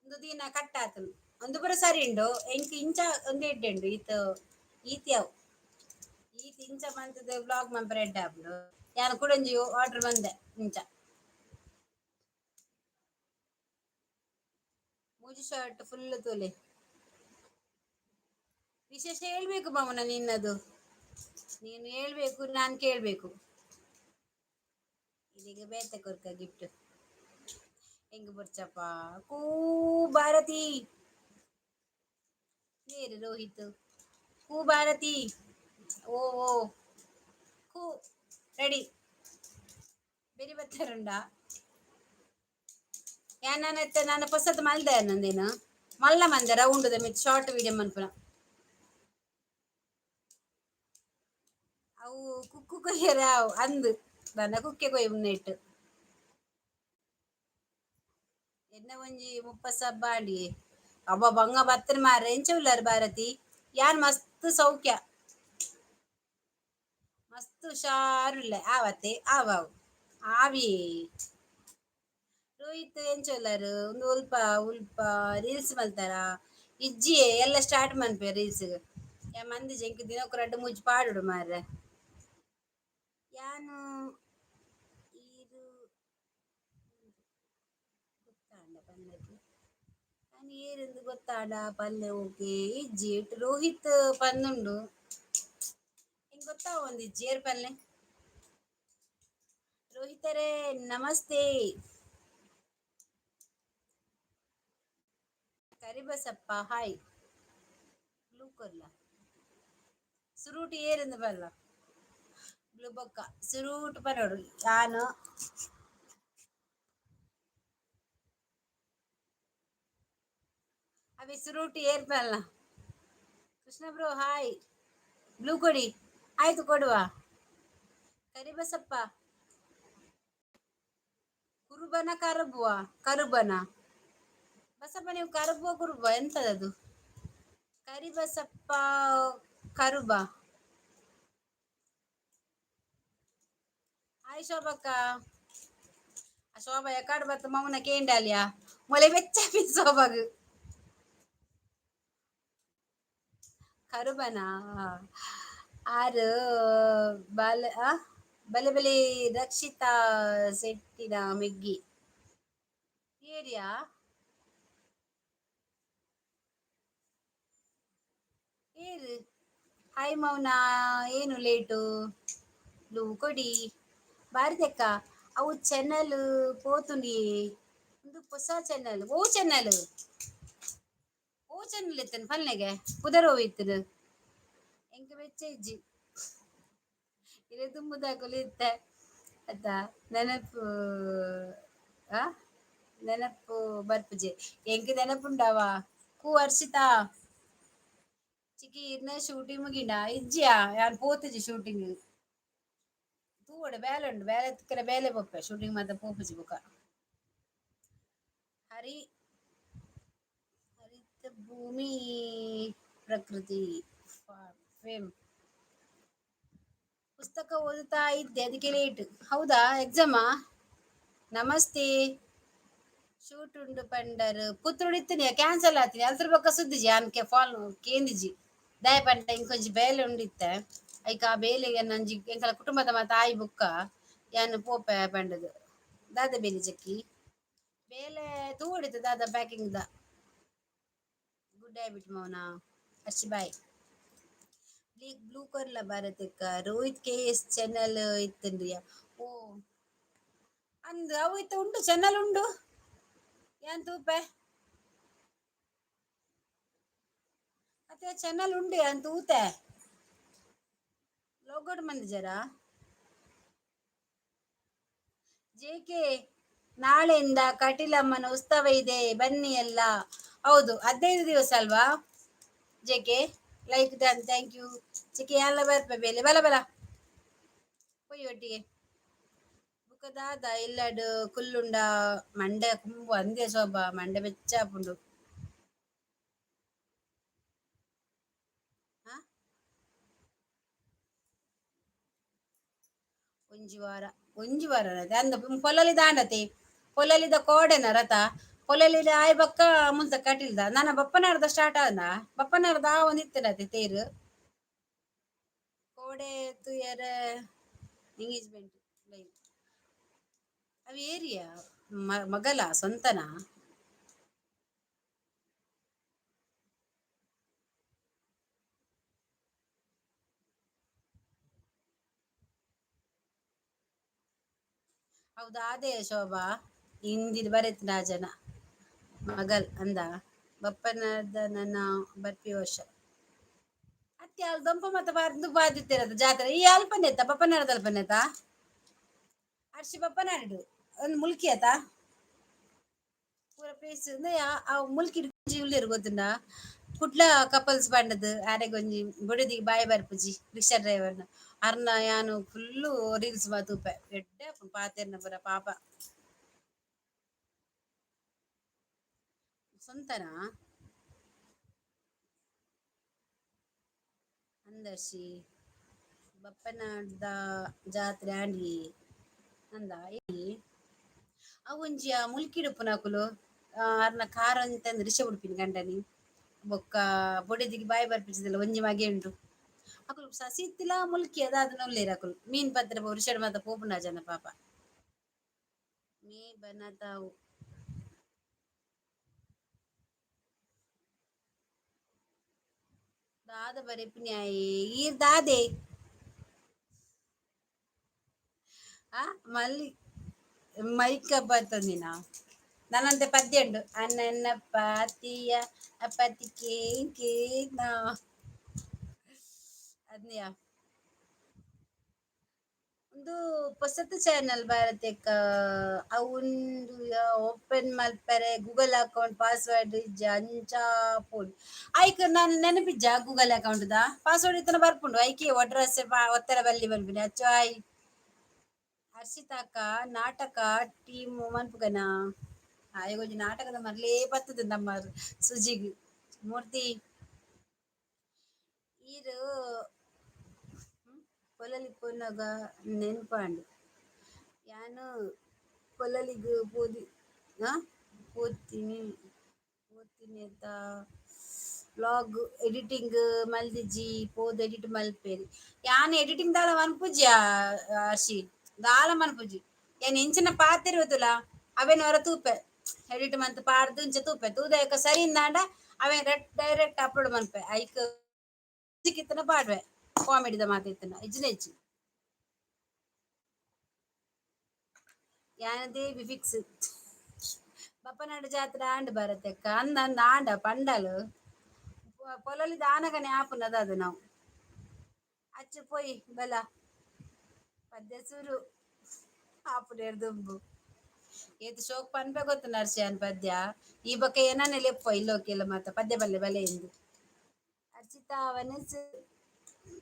ಒಂದು ದಿನ ಕಟ್ಟಾತನು ಒಂದು ಪೂರ ಸರಿ ಉಂಡು. ಎಂಕ್ ಇಂಚ ಒಂದು ಎಡ್ಡೆ ಉಂಡು. ಈತ ಈತ್ ಯಾವು ಈತ್ ಇಂಚ ಮಂತದ ಬ್ಲಾಗ್ ಮನ್ಪರೆ ಎಡ್ಡೆ ಆಪುಂಡು. ಯಾನ್ ಕುಡೊಂಜಿ ಆರ್ಡರ್ ಬಂದೆ ಇಂಚ ಮೂಜಿ ಶರ್ಟ್ ಫುಲ್ ತೂಲೆ. ವಿಶೇಷ ಹೇಳ್ಬೇಕು ಮಾಮನ ನಿನ್ನದು. ನೀನು ಹೇಳ್ಬೇಕು, ನಾನು ಕೇಳ್ಬೇಕು. ಇದೀಗ ಬೇತೆ ಕೊರ್ಕ ಗಿಫ್ಟ್ ಹೆಂಗ್ ಬರ್ಚಪ್ಪ. ಕೂ ಭಾರತಿ ಬೇರೆ ರೋಹಿತ್ ಕೂ ಭಾರತಿ ಓ ಓ ಕೂ ರೆಡಿ ಬೇರೆ ಬರ್ತಾರುಂಡ. ಯಾನ್ ನಾನು ಪೊಸತ್ ಮಲ್ದೆ ನಂದೇನು ಮಲ್ಲ ಮಂದೆ ರೌಂಡ್ ಮಿತ್ ಶಾರ್ಟ್ ವಿಡಿಯೋ ಮನ್ಪುನ. ಅವು ಕುಕ್ಕು ಕೊಯ್ಯರ ಅಂದು ನನ್ನ ಕುಕ್ಕೆ ಕೊಯ್ ಮುನ್ನೆಟ್ಟು ಎನ್ನ ಒಂಜಿ 30 ಸಬ್ಬಾಂಡಿ ಅಬ್ಬ ಬಂಗ ಬತ್ತನ ಮಾರ್ರೆ. ಎಂಚ ಉಲ್ಲರ್ ಭಾರತಿ? ಯಾನ್ ಮಸ್ತ್ ಸೌಖ್ಯ, ಮಸ್ತ್ ಹುಷಾರುಲ್ಲೆ. ಆವತ್ತೆ ಆವಾವ್ ಆವಿ. ರೋಹಿತ್ ಎಂಚ ಉಲ್ಲರ್? ಒಂದು ಉಲ್ಪ ಉಲ್ಪ ರೀಲ್ಸ್ ಮಲ್ತಾರ ಇಜ್ಜಿಯೇ? ಎಲ್ಲ ಸ್ಟಾರ್ಟ್ ಮನ್ಪೆ ರೀಲ್ಸ್. ಯಾ ಮಂದಿ ಜಂಕ್ ದಿನಕ್ಕೆ ರಡ್ಡು ಮೂಜಿ ಪಾಡುಡು ಮಾರ್ರೆ. ಯಾನು ಈರು ಗೊತ್ತಾಂಡ ಪನ್ನೆಗ್ ಯಾನ್ ಏರಿಂದು ಗೊತ್ತಾಂಡ ಪಲ್ಲೆ. ಓಕೆ ಇಜ್ಜಿ ರೋಹಿತ್ ಪಂದುಂಡು. ಎಂಕ್ ಗೊತ್ತಾವೊಂದು ಇಜ್ಜಿ ಏರ್ ಪಲ್ಲೆ. ರೋಹಿತರೇ ನಮಸ್ತೆ. ಕರಿಬಸಪ್ಪ ಹಾಯ್. ಬ್ಲೂ ಕೊರ್ಲ ಸುರೂಟಿ ಏರಿಂದು ಬಲ್ಲ ಬ್ಲೂ ಬೊಕ್ಕ ಸುರೂಟ್ ಪನೊಡು ಯಾನು. ಅವೆ ಸುರೂಟಿ ಏರ್ ಪಲ್ಲ. Krishna bro hi. ಬ್ಲೂ ಕೊಡಿ. ಆಯ್ತು ಕೊಡುವ. ಕರಿಬಸಪ್ಪ ಕುರುಬನ ಕರಬುವ ಕರುಬನ ಬಸಪ್ಪ ನೀವು ಕರಬುವ ಕುರುಬ ಎಂತದದು? ಕರಿಬಸಪ್ಪ ಕರುಬ. ಹಾಯ್ ಶೋಭಕ್ಕ. ಆ ಶೋಭ ಎಕಾಡ್ ಬತ್ತ ಮೌನ ಕೇಂಡಾಲಿಯಾ ಮೊಲೆ ಬೆಚ್ಚ ಶೋಭಾಗ್ ಕರುಬನ ಆರು ಬಾಲ ಬಲೆ ಬಲೆ. ರಕ್ಷಿತಾ ಸೆಟ್ಟಿನ ಮೆಗ್ಗಿ ಏರಿಯಾ ಏರು. ಹಾಯ್ ಮೌನ, ಏನು ಲೇಟು? ಬ್ಲೂ ಕೊಡಿ ಭಾರತಕ್ಕ. ಅವು ಚಾನಲ್ ಪೋತುಂಡಿ. ಒಂದು ಹೊಸ ಚಾನಲ್ ಓ ಚಾನಲ್ ಓ ಚಾನಲ್ ಇತ್ತನ ಪಲ್ನೆಗೆ ಪುದರ್ ಇತ್ತದು. ಎಂಕ್ ಬೆಚ್ಚ ಇಜ್ಜಿ. ಇರೆ ತುಂಬುದಾಕುಲು ಇತ್ತೆ ಅತ್ತ ನೆನಪು. ಆ ನೆನಪು ಬರ್ಪುಜೆ ಎಂಕ್ ನೆನಪುಂಡವ. ಕೂ ಹರ್ಷಿತಾ ಚಿಕ್ಕಿ ಇರ್ನ ಶೂಟಿಂಗ್ ಮುಗಿಂಡ ಇಜ್ಜಿಯಾ? ಯಾನ್ ಪೋತುಜಿ ಶೂಟಿಂಗ್. ತೂವೊಡು ಬೇಲೆ ಉಂಡು. ಬೇಲೆ ತಿಕ್ಕರೆ ಬೇಲೆ ಪೋಪೆ. ಶೂಟಿಂಗ್ ಮಾತ ಪೋಪುಜಿ ಬೊಕ. ಹರಿ ಹರಿತ ಭೂಮಿ ಪ್ರಕೃತಿ ಫೇಮ್. ಪುಸ್ತಕ ಓದುತ್ತಾ ಇದ್ದೆ, ಅದಕ್ಕೆ ಲೇಟ್. ಹೌದಾ? ಎಕ್ಸಾಮಾ? ನಮಸ್ತೆ. ಶೂಟ್ ಉಂಡು ಪಂಡರ್. ಪುತ್ತೂರುಡು ಇತ್ತಿನಿ, ಕ್ಯಾನ್ಸಲ್ ಆತೀನಿ. ಅಲ್ತರ ಬೊಕ್ಕ ಸುದ್ದಿಜಿ ಅನ್ಕೆ ಫಾಲ್ ಕೇಂದಿಜಿ. ದಾಯ ಪಂಡ ಇಂಕೊಂಜಿ ಬೇಲೆ ಉಂಡಿತ್ತೆ. ಐಕ ಆ ಬೇಲೆ ಒಂಜಿ ಎಂಕಲ ಕುಟುಂಬದ ಮಾತ ಆಯಿ ಬುಕ್ಕ ಯಾನ್ ಪೋಪೆ ಪಂಡದು. ದಾದ ಬೇಲೆ ಚಕ್ಕಿ ಬೇಲೆ ತೂವಡಿತ ದಾದ ಪ್ಯಾಕಿಂಗ್ the. Good habit ಮೌನ ಅರ್ಚಿ ಬಾಯ್. ಬ್ಲೂ ಕೊರ್ಲ ಭಾರತಕ್ಕ. ರೋಹಿತ್ ಕೆ ಎಸ್ ಚಾನಲ್ ಇತ್ತಂಡ್ರಿಯ. ಓ ಅಂದ್, ಅವು ಇತ್ತ ಉಂಡು, ಚಾನಲ್ ಉಂಡು. ಯಾನ್ ತೂಪೆ ಅತ್ತೆ, ಚಾನಲ್ ಉಂಡು, ಯಾನ್ ತೂತೆ. ಲೋಗೋಡ್ ಮಂದಿಜರಾ? ಜೆಕೆ, ನಾಳೆಯಿಂದ ಕಟೀಲಮ್ಮನ ಉತ್ಸವ ಇದೆ, ಬನ್ನಿ ಎಲ್ಲ. ಹೌದು, 15 ದಿವಸ ಅಲ್ವಾ JK? Like done, thank you JK. ಎಲ್ಲ ಬರ್ಪೆ ಬೇಲೆ ಬಲ ಬಲ ಪೊಯ್ ಒಟ್ಟಿಗೆ. ಬುಕ್ಕ ದಾದ ಇಲ್ಲಡ್ ಕುಲ್ಲುಂಡ ಮಂಡೆ ಕುಂಬು ಅಂದೆ ಶೋಭಾ, ಮಂಡೆ ಬೆಚ್ಚ ಆಪುಂಡು. ಆ ಒಂಜಿ ವಾರ, ಒಂಜಿ ವಾರ ಅಂದ. ಪೊಲಲಿ ದಾಂಡತಿ, ಪೊಲಲಿದ ಕೋಡೆನ ರಥ. ಪೊಲಲಿದ ಆಯ್ ಬಕ್ಕ ಮುಲ್ತ ಕಟಿಲ್ದ ನನ್ನ ಬಪ್ಪನಾರ್ದ ಸ್ಟಾರ್ಟ್ ಆದ. ಬಪ್ಪನಾರ್ದ ಆ ಒಂದಿತ್ತನತೆ ತೇರು. ಕೋಡೆ ತೂಯರ ಎಂಗೇಜ್ಮೆಂಟ್ ಲೈವ್. ಅವು ಏರಿಯಾ ಮಗಲ ಸ್ವಂತನ? ಹೌದಾ? ಅದೇ ಶೋಭಾ ಹಿಂದಿನ ಬರೆತಿನ ಜನ ಮಗಲ್ ಅಂದ. ಬಪ್ಪನದ ನನ್ನ ಬರ್ಪಿ ವರ್ಷ ಅತ್ತೆ. ಅಲ್ಲಿ ದೊಂಪ ಮತ್ತ ಬಾರ್ದು ಬಾದಿತ್ತಿರದ ಜಾತ್ರೆ. ಈ ಅಲ್ಪನೆತ್ತ ಬಪ್ಪನಾರದ ಅಲ್ಪನೆತ್ತ ಅರ್ಶಿ ಬಪ್ಪನಾಡು ಒಂದು ಮುಲ್ಕಿ ಆತ ಪೂರ ಪ್ಲೇಸ್. ಆ ಮುಲ್ಕಿ ಉಲ್ಲೇರು ಗೊತ್ತುಂಡ? ಕುಡ್ಲ ಕಪಲ್ಸ್ ಬಂಡದು ಆರೆಗೊಂಜಿ ಬೊಡೆದಿಗೆ ಬಾಯಿ ಬರ್ಪುಜಿ ರಿಕ್ಷಾ ಡ್ರೈವರ್ನ. ಅರ್ನ ಯಾನು ಫುಲ್ಲು ರೀಲ್ಸ್ ತೂಪೆ. ಎಡ್ಡೆ ಪಾತೆರ್ನ ಪೂರ ಪಾಪ. ಸ್ವಂತನಾ ಅಂದರ್ಶಿ? ಬಪ್ಪನಾಡ್ದ ಜಾತ್ರೆ ಆಂಡಿ ಅಂದ. ಅವೊಂಜಿ ಆ ಮುಲ್ಕಿಡುಪ್ಪುನಕುಲು ಅರ್ನ ಕಾರ್ ಅಂತಂದು ರಿಕ್ಷಾ ಉಡುಪಿನ ಗಂಡನಿ ಬೊಕ್ಕ ಬೊಡೆದಿಗೆ ಬಾಯಿ ಬರ್ಪಿಸಿದಲ್ಲ. ಒಂಜಿ ಮಗೆ ಉಂಟು. ಅಕುಲು ಸಸಿ ಇತ್ತಿಲ್ಲ ಮುಲ್ಕಿ ಅದಾದ ಉಲ್ಲೇರು. ಅಕುಲು ಮೀನ್ ಪತ್ರ ರಿಷಡ್ ಮಾತ ಪೋಪುನ ಜನ ಪಾಪ. ಮೇ ಬನತಾವು ದಾದ ಬರೆಪಿನ್ಯಾಯಿ ಈರ್ ದಾದೆ? ಆ ಮಲ್ಲಿ ಮೈಕ ಬತ್ತಂದಿನ ನನ್ನಂತೆ ಪದ್ಯ ಉಂಡು. ಅನನ್ನ ಪಾತಿಯ ಅಪತಿ ಕೇಂಕೇನ ಅದ್ನಿಯ. ಒಂದು ಪೊಸತ್ ಚಾನಲ್ ಭಾರತಕ್ಕ ಅವುಂದು ಓಪನ್ ಮಲ್ಪರೆ ಗೂಗಲ್ ಅಕೌಂಟ್ ಪಾಸ್ವರ್ಡ್ ಇಜ್ಜ ಅಂಚ ಪೋಲ್. ಐಕ್ ನಾನು ನೆನಪಿಜ್ಜ. ಗೂಗಲ್ ಅಕೌಂಟ್ the password ಇತ್ತನ ಬರ್ಪುಂಡು. ಐಕೆ ಅಡ್ರೆಸ್ ಒತ್ತರ ಬಲ್ಲಿ ಬರ್ಪಿನಿ. ಅಚ್ಚು ಆಯ್ ಹರ್ಷಿತಾಕ ನಾಟಕ ಟೀಮ್ ಮನ್ಪುಗನ ಆಯಗೊಂಜಿ ನಾಟಕದ ಮರ್ಲೇ ಬರ್ತದೆ ನಮ್ಮ ಸುಜಿಗ್ ಮೂರ್ತಿ. ಈರು ಪೊಲಲಿ ಪೋನಗ ನೆನ್ಪಾಂಡು. ಯಾನು ಪೊಲಲಿಗ್ ಪೋದಿ ಪೋತೀನಿ ಪೋತೀನಿ ಅತ್ತ. ವ್ಲಾಗ್ ಎಡಿಟಿಂಗ್ ಮಲ್ದಿಜಿ, ಪೋದು ಎಡಿಟ್ ಮಲ್ಪೇರಿ. ಯಾನ್ ಎಡಿಟಿಂಗ್ ದಾಲ ಮನ್ಪುಜಿ ಹರ್ಷಿ, ದಾಲ ಮನ್ಪುಜಿ. ಯಾನ್ ಎಂಚಿನ ಪಾತೆರುವುದುಲ ಅವೇನ್ ಹೊರ ತೂಪೆ. ಎಡಿಟ್ ಮಂತ್ ಪಾಡ್ದು ಇಂಚ ತೂಪೆ. ತೂದಯಕ ಸರಿ ಇಂದಾಂಡ ಅವೇನ್ ಡೈರೆಕ್ಟ್ ಅಪ್ಲೋಡ್ ಮನ್ಪೆ. ಐಕ್ ಇತ್ತನ ಪಾಡ್ವೆ, ಕಾಮಿಡಿದ ಮಾತಿತ್ತನ. ಇಜ್ಜಿನ ಇಜ್ಜಿ. ಯಾನ ದೇವಿ ಫಿಕ್ಸ್. ಬಪ್ಪನಾಡು ಜಾತ್ರೆ ಆಂಡ್ ಬರತ್ತೆಕ್ಕ ಅಂದ ಅಂದ ಆಂಡ ಪಂಡಲು ಪೊಲಲಿ ದಾನಗನೆ ಆಪುನದ ಅದು. ನಾವು ಅಚ್ಚು ಪೊಯ್ ಬಲ ಪದ್ಯ ಸುರು ಆಪುನೇರ್ ದುಂಬು. ಏತ್ ಶೋಕ್ ಪನ್ಪೆ ಗೊತ್ತು ನರ್ಶಿಯನ್ ಪದ್ಯ. ಈ ಬೊಕ್ಕ ಏನನ್ನ ಲೆಪ್ಪ ಇಲ್ಲೋಕೆಲ್ಲ ಮಾತ ಪದ್ಯ ಬಲ್ಲೆ ಬಲೆ ಎಂದು. ಅರ್ಚಿತಾ, ವನಸು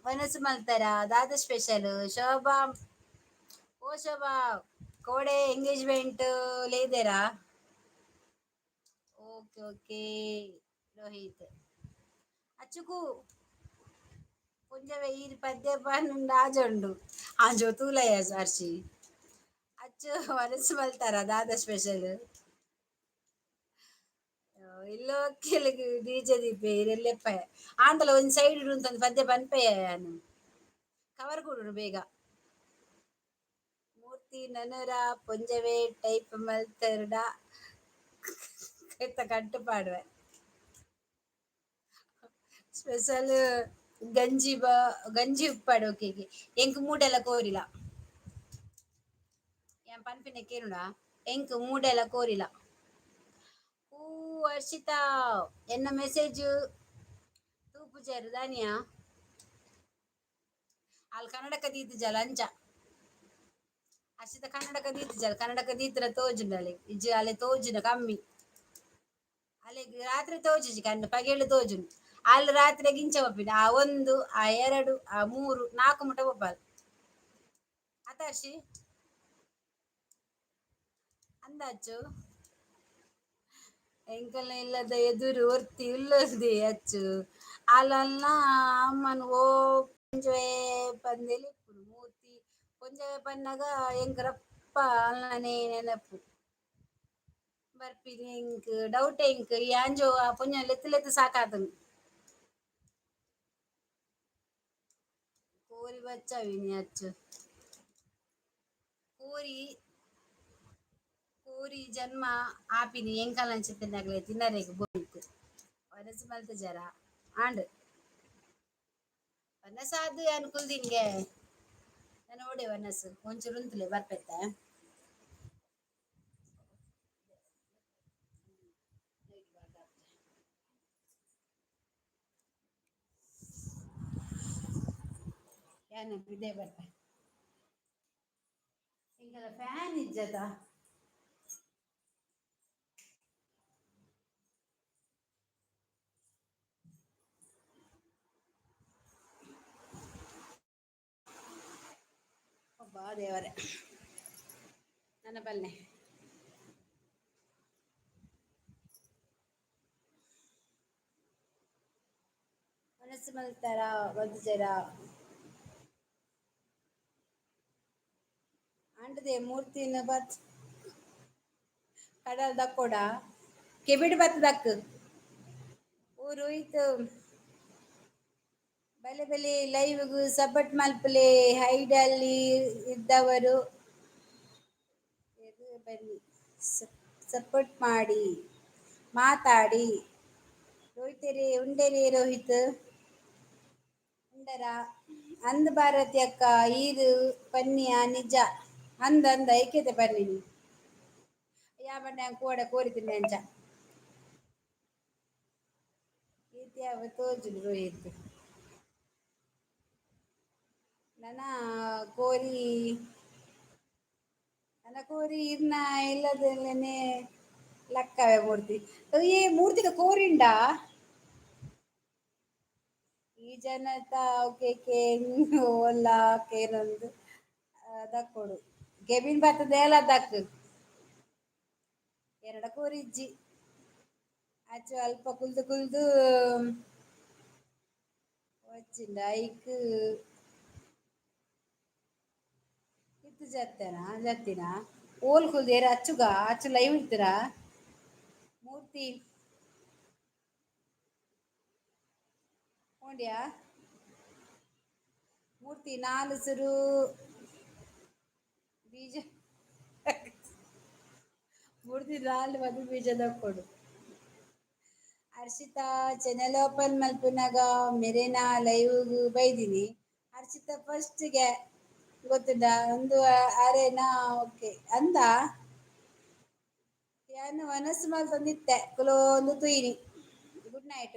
ವನಸು ಮಲ್ತಾರ? ದಾದ ಸ್ಪೆಷಲ್ ಶೋಭಾ? ಓ ಶೋಭಾ, ಕೋಡೆ ಎಂಗೇಜ್ಮೆಂಟ್ ಲೇದೇರಾ? ಓಕೆ ಓಕೆ ರೋಹಿತ್ ಅಚ್ಚುಕು ಪುಂಜವೆ ಈರ್ ಪದ್ಯ ಪನ್ನುಂಡ ಆಜುಂಡು ಆಂಜೋ ತೂಲಯ. ಅರ್ಶಿ, ಅಚ್ಚು ವನಸು ಮಲ್ತಾರ? ದಾದ ಸ್ಪೆಷಲ್? ಇಲ್ಲೋಕೆಲೆಗ್ ಡಿಜೆ ದೀಪೆ ಇರೆಲ್ಲೆಪ್ಪೆ ಆಂಡಲ ಒಂಜಿ ಸೈಡ್ ಉಂತೊಂದು ಪದ್ಯ ಪನ್ಪೆಯೆ ಯಾನ್ ಕವರ್ ಕೊಡುನು ಬೇಗ. ಮೂರ್ತಿ ನನೊರ ಪೊಂಜವೆ ಟೈಪ್ ಮಲ್ತೆರ್ಡ ಕೈತ ಕಟ್ಟ್ ಪಾಡುವೆ. ಸ್ಪೆಷಲ್ ಗಂಜಿ ಬ ಗಂಜಿ ಉಪ್ಪಡ್ ಒಕೆಗೆ ಎಂಕ್ ಮೂಡೆಲ ಕೋರಿಲ. ಯಾನ್ ಪನ್ಪಿನ ಕೇನುಡ ಎಂಕ್ ಮೂಡೆಲ ಕೋರಿಲ. ಹೂ ಹರ್ಷಿತಾ ಎನ್ನ ಮೆಸೇಜ್ ತೂಪುಜೆರ್ ದಾನಿಯಾ? ಆಲ್ ಕನ್ನಡಕ ದೀತಿಜಲ್ ಅಂಚ. ಹರ್ಷಿತ ಕನ್ನಡಕ ದೀತಿಜಲ್ ಕನ್ನಡಕ ದೀತಿನ ತೋಜುಂಡು ಅಲೆಗ್ ಇಜ್ಜಿ ಅಲೆ ತೋಜುನ ಕಮ್ಮಿ. ಅಲೆಗ್ ರಾತ್ರಿ ತೋಜುಜಿ ಕಣ್ಣು ಪಗೆಲು ತೋಜುಂಡು. ಆಲ್ ರಾತ್ರೆಗ್ ಇಂಚ ಪೋಪಿನ ಆ ಒಂದು ಆ ಎರಡು ಆ ಮೂರು ನಾಲ್ಕು ಮುಟ ಪೋಪಾಲ್ ಅತ ಹರ್ಷಿ? ಅಂದಾಚು ಎಂಕಲ್ನ ಇಲ್ಲದ ಎದುರು ಒರ್ತಿ ಉಲ್ಲೊಲ್ದಿ ಅಚ್ಚು ಆಲಲ್ನ ಅಮ್ಮನ್ ಓ ಪೊಂಜೊವೆ ಪಂದ್ ಲೆಪ್ಪುನು ಮೂರ್ತಿ ಪೊಂಜೊವೆ ಪನ್ನಗ ಎಂಕ್ ರಪ್ಪ ಅಲ್ನನೇ ನೆನಪು ಬರ್ಪಿನಿ. ಎಂಕ್ ಡೌಟ್ ಎಂಕ್ ಈ ಆಂಜೋವು ಆ ಪೊಂಜೊನು ಲೆತ್ತ್ ಲೆತ್ತ್ ಸಾಕಾತುಂಡು. ಕೋರಿ ಬಚ್ಚಾವಿನಿ ಅಚ್ಚು ಕೋರಿ ಕೋರಿ ಜನ್ಮ ಆಪಿನಿ ಎಂಕಲ್ನಂಚಿತ್ತಿನಕ್ಲೆ ತಿನರೆಗ್ ಬೋಡಿತ್ತ್ ವನಸ್ ಮಲ್ತುಜರ ಆಂಡ್. ವನಸಾದ್ ಯಾನ್ ಕುಲ್ದಿನ್ಗೆ ನನ ಓಡೆ ವನಸ್ ಒಂಚೂರು ಉಂತುಲೆ ಬರ್ಪೆತ್ತ. ಯಾನ್ ಪಿದಯಿ ಬರ್ಪೆ. ಎಂಕಲ್ನ ಫ್ಯಾನ್ ಇಜ್ಜತ. ಅಬ್ಬಾ ದೇವರೇ ನನ್ನ ಬಲ್ಲೆ. ವನಸ್ ಮಲ್ತಾರ ಮಲ್ತುಜೆರ? ಆಂಡದೆ ಮೂರ್ತಿನ ಬತ್ ಕಡಲ್ ದಕ್ಕೊಡ ಕೆಬಿಡ್ ಬತ್ತ್ ದಕ್ಕ್ ಓ ರೋಹಿತ್ ಬಲೆ ಬಲೆ ಲೈವ್ ಗ್ ಸಪೋರ್ಟ್ ಮಲ್ಪುಲೆ ಹೈಡಲ್ಲಿ ಇದ್ದವರು ಬನ್ನಿ ಸಪೋರ್ಟ್ ಮಾಡಿ ಮಾತಾಡಿ. ರೋಹಿತರೇ ಉಂಡರೇ ರೋಹಿತ್ ಉಂಡರ? ಅಂದ್ ಭಾರತಿ ಅಕ್ಕ ಈರ್ ಪನ್ನಿಯ ನಿಜ ಅಂದ್ ಅಂದ್ ಐಕ್ಯತೆ ಪನ್ನಿನಿ ಯಾ ಪಂಡ ಕೋಡೆ ಕೋರಿ ತಿಂದೆ ಅಂಚ ಈತ್ ತೋಜುಂಡು ರೋಹಿತ್ ನನ ಕೋರಿ ನನ ಕೋರಿ ಇರ್ನ ಇಲ್ಲದಲ್ಲೇನೆ ಲಕ್ಕವೆ ಮೂರ್ತಿ. ಈ ಮೂರ್ತಿದ ಕೋರಿಂಡಾ? ಈ ಜನತ ಓಕೆ ಓಲ್ಲ ಕೇನೊಂದು ದಕ್ಕೊಡು ಕೆಬಿನ್ ಬತ್ತದ ಏಲ ದಕ್ ಎರಡ ಕೋರಿ ಇಜ್ಜಿ ಆಚೆ ಅಲ್ಪ ಕುಲ್ದು ಕುಲ್ದು వచ్చిಂಡ ಐಕ್ ಇತ್ತು ಜತ್ತನಾ ಜತ್ತಿನ ಓಲ್ ಕುಲ್ದು ಅಚ್ಚುಗ ಅಚ್ಚು ಲೈವ್ ಇರ್ತೀರಾ ಮೂರ್ತಿ ಓಂಡ್ಯಾ ಮೂರ್ತಿ ನಾಲ್ ಸುರು ಬೀಜ ಮೂರ್ತಿ ನಾಲ್ ಮದು ಬೀಜ ದಕ್ಕೊಡು. ಹರ್ಷಿತಾ ಚಾನೆಲ್ ಓಪನ್ ಮಲ್ಪುನಗ ಮೆರೆನ ಲೈವ್ ಬೈದಿನಿ. ಹರ್ಷಿತಾ ಫಸ್ಟ್ಗೆ ಗೊತ್ತುಂಡ ಒಂದು ಅರೆನಾ ಓಕೆ ಅಂದ ಯಾನ್ ವನಸ್ ಮಲ್ತೊಂದಿತ್ತೆ ಕುಲೊಂದು ತೂಯಿನಿ. ಗುಡ್ ನೈಟ್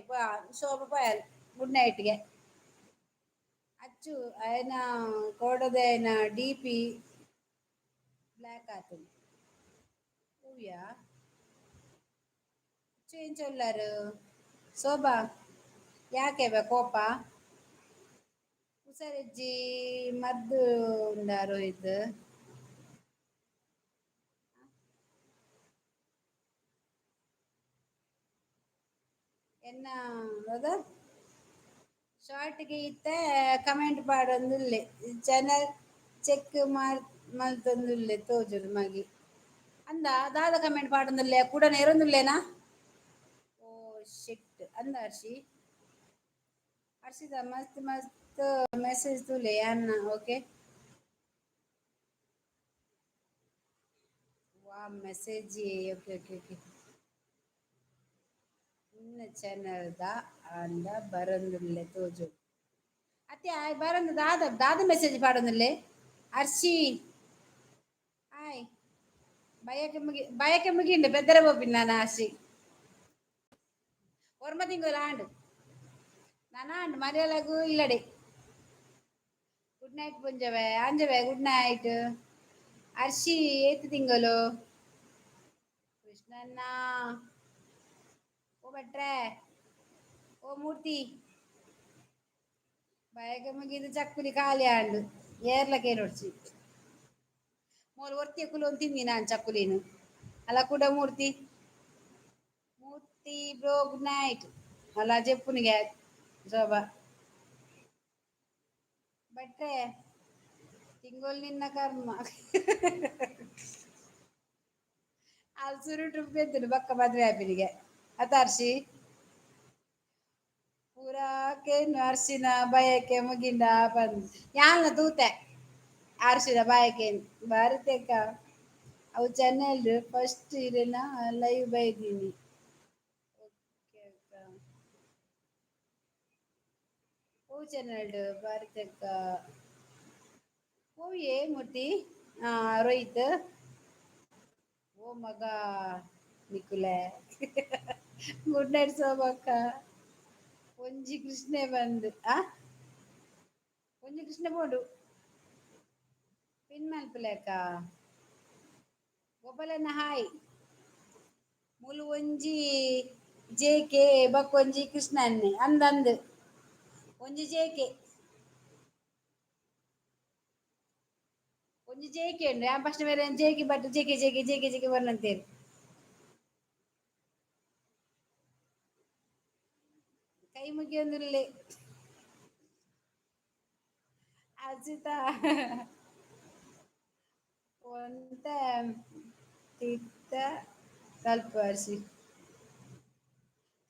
ಶೋಭ ಪೋಯಲ್ ಗುಡ್ ನೈಟ್ಗೆ. ಅಚ್ಚು ಅಯನ ಕೋಡದ ಡಿ ಪಿ ಬ್ಲ್ಯಾಕ್ ಆತುಂಡು ಹೂವ್ಯಾ ಅಚ್ಚು ಎಂಚ ಉಲ್ಲರ್ ಶೋಭಾ ಯಾಕೆ ಬೆ ಕೋಪ? ಹುಷಾರಿಜ್ಜಿ ಮದ್ದು ಉಂಡ ರೋಹಿತ್? ಎನ್ನ ದಾದ ಶಾರ್ಟ್ಗೆ ಇತ್ತೆ ಕಮೆಂಟ್ ಪಾಡೊಂದುಲ್ಲೆ ಚಾನಲ್ ಚೆಕ್ ಮಲ್ತೊಂದುಲ್ಲೆ ತೋಜುಂಡು ಮಗೆ. ಅಂದ ದಾದ ಕಮೆಂಟ್ ಪಾಡೊಂದುಲ್ಲೆ ಕುಡ ನೇರೊಂದುಲ್ಲೆನಾ? ಶಿಟ್ ಅಂದ ಹರ್ಷಿ. ಹರ್ಷಿತ ಮಸ್ತ್ ಮಸ್ತ್ ಮೆಸೇಜ್ ತೂಲೆ ಯಾನ್ನ. ಓಕೆ, ವಾ ಮೆಸೇಜ್. ಓಕೆ ಓಕೆ ಓಕೆ, ನಿನ್ನ ಚಾನಲ್ದ ಅಂದ ಬರಂದುಲ್ಲೆ ತೋಜು ಅತ್ತೆ. ಆಯ್ ಬರಂದು ದಾದ ದಾದ ಮೆಸೇಜ್ ಪಾಡೊಂದುಲ್ಲೆ ಅರ್ಷಿ. ಆಯ್ ಬಯಕೆ ಮುಗಿ, ಬಯಕೆ ಮುಗಿಂಡು. ಬೆದ್ದರ ಪೋಪಿನ ನಾನು ಅರ್ಷಿ. ಒರ್ಮ ತಿಂಗಳು ಆಂಡು ನಾನ ಆಂಡು ಮರ್ಯಾಲಗು ಇಲ್ಲಡೆ. ಗುಡ್ ನೈಟ್ ಪುಂಜವೆ ಅಂಜವೆ. Good night Arshi. ಏತ್ ತಿಂಗಳು ಕೃಷ್ಣಣ್ಣ? ಓ ಭಟ್ರೆ, ಓ ಮೂರ್ತಿ, ಬಯಕೆ ಮುಗಿದು ಚಕ್ಕುಲಿ ಖಾಲಿ ಆಂಡು. ಏರ್ಲ ಕೇನೊಡ್ಚಿ ಮೋಲು ಒರ್ತಿ ಕುಲೊಂದು ತಿಂದಿ ನಾನು ಚಕ್ಕುಲಿನು ಅಲ್ಲ ಕೂಡ. ಮೂರ್ತಿ, ಮೂರ್ತಿ ಬ್ರೋ, ಗುಡ್ ನೈಟ್. ಅಲ್ಲ ಜೆಪ್ಪುನಿಗೆ ಶೋಭಾ ಭಟ್ರೆ, ತಿಂಗೋಲ್ ನಿನ್ನ ಕರ್ಮ. ಅಲ್ಲಿ ಸುರುಟು ಬೆದ್ದುನು ಬಕ್ಕ ಮದುವೆ ಆಪಿನಿಗೆ ಅತ ಅರ್ಷಿ. ಪೂರಾ ಕೇನು ಅರ್ಶಿನ ಬಯಕೆ ಮುಗಿಂಡ ಬಂದ್ ಯಾಲ್ನ ತೂತೆ ಅರ್ಶಿನ ಬಯಕೆ. ಭಾರತಕ್ಕ ಅವು ಚಾನೆಲ್ ಫಸ್ಟ್ ಇರೇನ ಲೈವ್ ಬೈದೀನಿ. ಓಕೆ ಅಕ್ಕ. ಓ ಚಾನೆಲ್ ಭಾರತಕ್ಕ ಓ ಏ ಮೂರ್ತಿ ರೋಹಿತ್. ಓ ಮಗ ನಿಕುಲೆ. Good night ಸೋಬಕ್ಕ. ಒಂಜಿ ಕೃಷ್ಣೆ ಬಂದು ಆ ಒಂಜಿ ಕೃಷ್ಣ ಬೋಡು ಪಿನ್ ಮಲ್ಪುಲೆಕ್ಕ. ಗೋಪಾಲಣ್ಣ ಹಾಯ್. ಮುಲು ಒಂಜಿ ಜೆ ಕೆ ಬಕ್ಕೊಂಜಿ ಕೃಷ್ಣನ್ನೆ ಅಂದಂದು. ಒಂಜಿ ಜೆ ಕೆ, ಒಂಜಿ ಜೆ ಕೆ ಉಂಡು. ಯಾನ್ ಫಸ್ಟ್ ಬೇರೆ J K but J K J K J K J K ಬರ್ನಂತೇರು. ಕೈ ಮುಗಿಯೊಂದುಲ್ಲೆ ಅಜಿತ. ಒಂತೆ ತೀರ್ಥ ತಲ್ಪ ಅರ್ಶಿ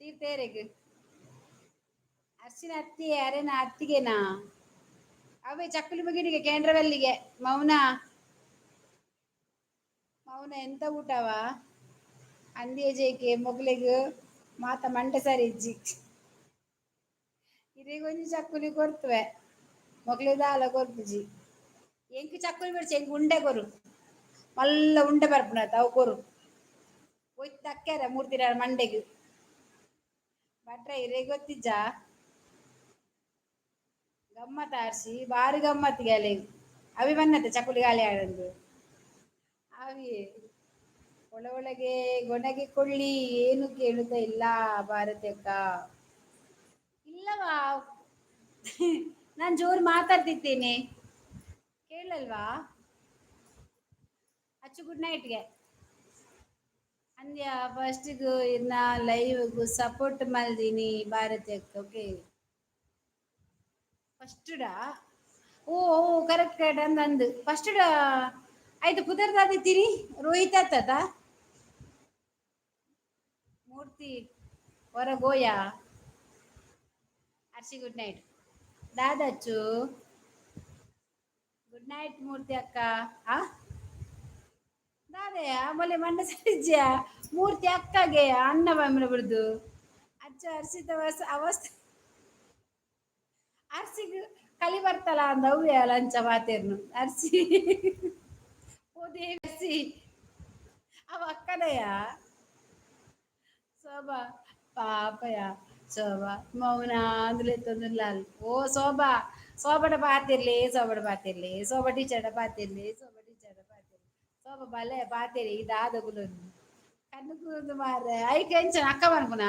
ತೀರ್ಥೇರೆಗ್ ಅರ್ಶಿನ ಅತ್ತಿ ಅರೆನ ಅತ್ತಿಗೆನಾ? ಅವೇ ಚಕ್ಕುಲಿ ಮುಗಿನಿಗೆ ಕೇಂದ್ರವಲ್ಲಿಗೆ. ಮೌನ ಮೌನ ಎಂತ ಊಟವಾ ಅಂದಿಯ ಜೇಕೆ ಮೊಗ್ಲೆಗ್ ಮಾತ ಮಂಡೆ ಸರಿ ಇಜ್ಜಿ. ಇರೆಗ್ ಚಕ್ಕುಲಿ ಕೊರ್ತುವೆ, ಮೊಗ್ಲೆ ದಾಲ ಕೊರ್ಪುಜಿ. ಎಂಕ್ ಚಕ್ಕುಲಿ ಬಿಡ್ಚಿ, ಎಂಕ್ ಉಂಡೆ ಕೊರು. ಮಲ್ಲ ಉಂಡೆ ಬರ್ಪುನತ ಅವು ಕೊರು. ಒಯ್ತು ತಕ್ಕ್ಯಾರ ಮೂರ್ತಿರ ಮಂಡೆಗ್. ಭಟ್ರೆ ಇರೆಗ್ ಗೊತ್ತಿಜ್ಜಾ? ಗಮ್ಮತ್ ಆರ್ಸಿ, ಬಾರಿ ಗಮ್ಮತ್ ಗೆಲೆ. ಅವಿ ಬನ್ನತೆ ಚಕ್ಕುಲಿ ಗಾಳಿ ಆಡಂದು. ಅವಿ ಒಳ ಒಳಗೆ ಗೊಣಗಿ ಕೊಳ್ಳಿ. ಏನು ಕೇಳುತ್ತಾ ಇಲ್ಲ ಭಾರತಕ್ಕ. ಇಲ್ಲವಾ, ನಾನು ಜೋರು ಮಾತಾಡ್ತಿದ್ದೇನೆ, ಕೇಳಲ್ವಾ? ಅಚ್ಚು ಗುಡ್ ನೈಟ್ಗೆ. ಅಂದ್ಯ ಫಸ್ಟಿಗೂ ಇನ್ನ ಲೈವ್ಗೂ ಸಪೋರ್ಟ್ ಮಲ್ದಿನಿ ಭಾರತಕ್ಕೆ. ಓಕೆ, ಫಸ್ಟುಡಾ? ಓ ಓ, ಕರೆಕ್ಟ್ ಕರೆಕ್ಟ್. ಅಂದ್ ಅಂದು ಫಸ್ಟ್ ಆಯ್ತು. ಪುದರ್ದಾದಿತ್ತೀರಿ ರೋಹಿತ್ ಆತದ ಮೂರ್ತಿ ಹೊರ ಗೋಯಾ. ಅರ್ಶಿ ಗುಡ್ ನೈಟ್. ದಾದಚ್ಚು ಗುಡ್ ನೈಟ್ ಮೂರ್ತಿ ಅಕ್ಕ. ಆ ದಾದೆಯ ಮೊಲೆ ಮಂಡ ಸರಿಜ್ಯ ಮೂರ್ತಿ ಅಕ್ಕಗೆ ಅನ್ನ ಬಂದ್ರೆ ಬಿಡ್ದು. ಅಚ್ಚ ಅರ್ಶಿತ ಅವಸ್ಥೆ. ಅರ್ಸಿಗ್ ಕಲಿ ಬರ್ತಲ್ಲ ಅಂದ ಅವ್ವೆ ಲಂಚ ಮಾತೇರ್ನು. ಅರ್ಸಿ, ಓ ದೇವಿ ಅರ್ಸಿ, ಅವ ಅಕ್ಕನಯ್ಯ. ಶೋಭಾ ಪಾಪಯ ಶೋಭಾ ಮೌನ ಅಂದ್ಲೆತ್ತೊಂದುಲ್ಲಾಲ್. ಓ ಶೋಭಾ, ಶೋಭಡ ಪಾತಿರ್ಲಿ, ಶೋಭಡ ಪಾತಿರ್ಲಿ, ಶೋಭಾ ಟೀಚರ್ಡ ಪಾತಿರ್ಲಿ, ಶೋಭಾ ಟೀಚರ್ಡ ಪಾತಿರ್ಲಿ. ಶೋಭಾ ಬಲೆ ಪಾತಿರಿ. ಇದಾದಗುಲೊಂದು ಕಣ್ಣು ಕೂಂದು ಮಾರ್ರೆ. ಐಕ್ ಎಂಚನ ಅಕ್ಕ ಪನ್ಪುನ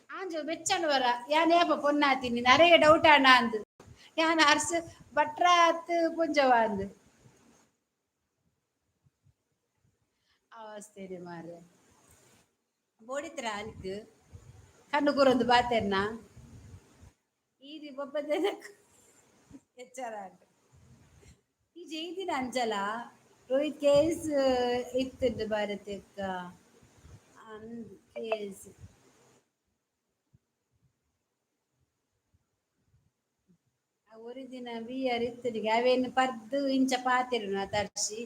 ಆಂಜು ಬೆಚ್ಚಂಡು ಬರ. ಯಾನ್ ಏಪ ಪೊನ್ನಾತೀನಿ ನರೆಗೆ ಡೌಟ್ ಅಣ್ಣ ಅಂದು. ಯಾನ್ ಅರ್ಸ್ ಭಟ್ರಾತ್ ಪುಂಜವ ಅಂದು. ಅವಸ್ಥೆ ಮಾರ್ರೆ. ಬೋಡಿತ್ರ ಅಲ್ಕ್ ಕಣ್ಣು ಕೂರೊಂದು ಬಾತೆರ್ನ ಈದಿ ಬೊಬ್ಬದ ಎಚ್ಚರ. ಈ ಜೈದಿನ ಅಂಚಲ ರೋಹಿತ್ ಕೇಸ್ ಇತ್ತುಂಡು ಭಾರತಕ್ಕ ಅಂದ್ ಕೇಸ್. ಒರಿದಿನ ಬಿಯರ್ ಇತ್ತನಿಗೆ ಅವೇನು ಪರ್ದು ಇಂಚ ಪಾತೆರುನ ತರ್ಸಿ.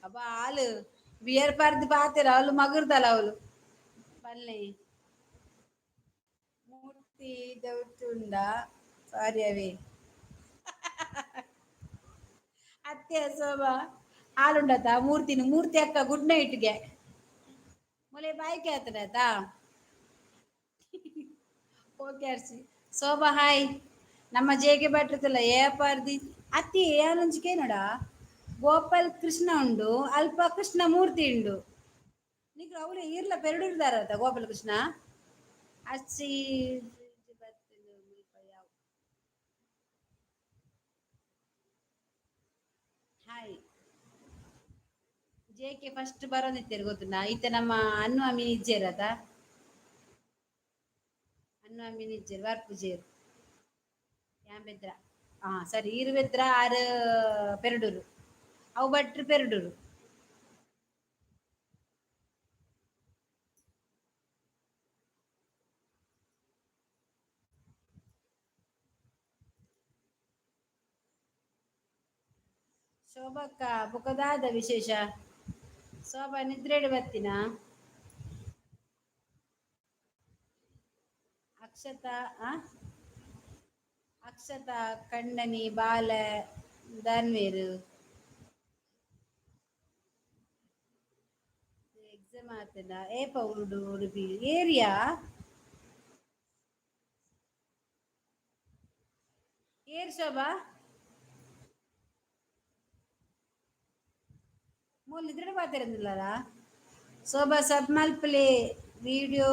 ಅಬ್ಬ ಆಲು ಬಿಯರ್ ಪರ್ದು ಪಾತೆರ ಅವಳು ಮಗುರ್ದಲ್ಲ ಅವಳು ಪಲ್ಲೆ ಮೂರ್ತಿ ದೌಟುಂಡ ಸಾರಿ ಅವೇ ಅತ್ತೆ ಸೋಬಾ ಹಾಲುಂಡತ ಮೂರ್ತಿನ ಮೂರ್ತಿ ಅಕ್ಕ ಗುಡ್ ನೈಟ್ಗೆ ಮೊಲೆ ಬಾಯ್ಕೆ ಆತನತಾ. ಓಕೆ ಅರ್ಸಿ ಶೋಭಾ ಹಾಯ್. ನಮ್ಮ ಜೇಗೆ ಭಟ್ರತಲ್ಲ ಏಪಾರ್ದಿ ಅತ್ತಿ ಏನಂಚಿಕೆ ನೋಡ. ಗೋಪಾಲ್ ಕೃಷ್ಣ ಉಂಡು, ಅಲ್ಪ ಕೃಷ್ಣ ಮೂರ್ತಿ ಉಂಡು. ನಿಕ್ಲು ಅವಳು ಈರ್ಲ ಪೆರಡುರ್ದಾರತ ಗೋಪಾಲ ಕೃಷ್ಣ ಅಚ್ಚಿ. ಹಾಯ್ ಜೆ ಕೆ ಫಸ್ಟ್ ಬರೋದಿತ್ತೇರು ಗೊತ್ತುಂಟಾ? ಈತ ನಮ್ಮ ಅನ್ನು ಅಮೀನ್ ಇಜ್ಜೇರತ, ಅನ್ನು ಅಮೀನ್ ಇಜ್ಜೇರು ವರ್ಪುಜೇರು ಯಾನ್ ಬೆದ್ರ. ಹಾ ಸರಿ, ಈರು ಬೆದ್ರ ಆರು ಪೆರಡೂರು, ಅವು ಭಟ್ರು ಪೆರಡೂರು. ಶೋಭಕ್ಕ ಬುಕದಾದ ವಿಶೇಷ? ಶೋಭಾ ನಿದ್ರೆಡು ಬತ್ತಿನ? ಅಕ್ಷತಾ ಆ ಅಕ್ಷತಾ ಕಂಡನಿ ಬಾಲ ದಾನ್ವೇರು ಎಕ್ಸಾಮ್ ಆತನ ಏಪ ಉಂಡು ಉಡುಪಿ ಏರಿಯಾ ಏರ್ ಶೋಭಾ ಮೂಲು ಇದ್ರೆ ಪಾತೆರಂದಿಲ್ಲಲ್ಲ. ಶೋಭಾ ಸಬ್ ಮಲ್ಪಲೆ, ವಿಡಿಯೋ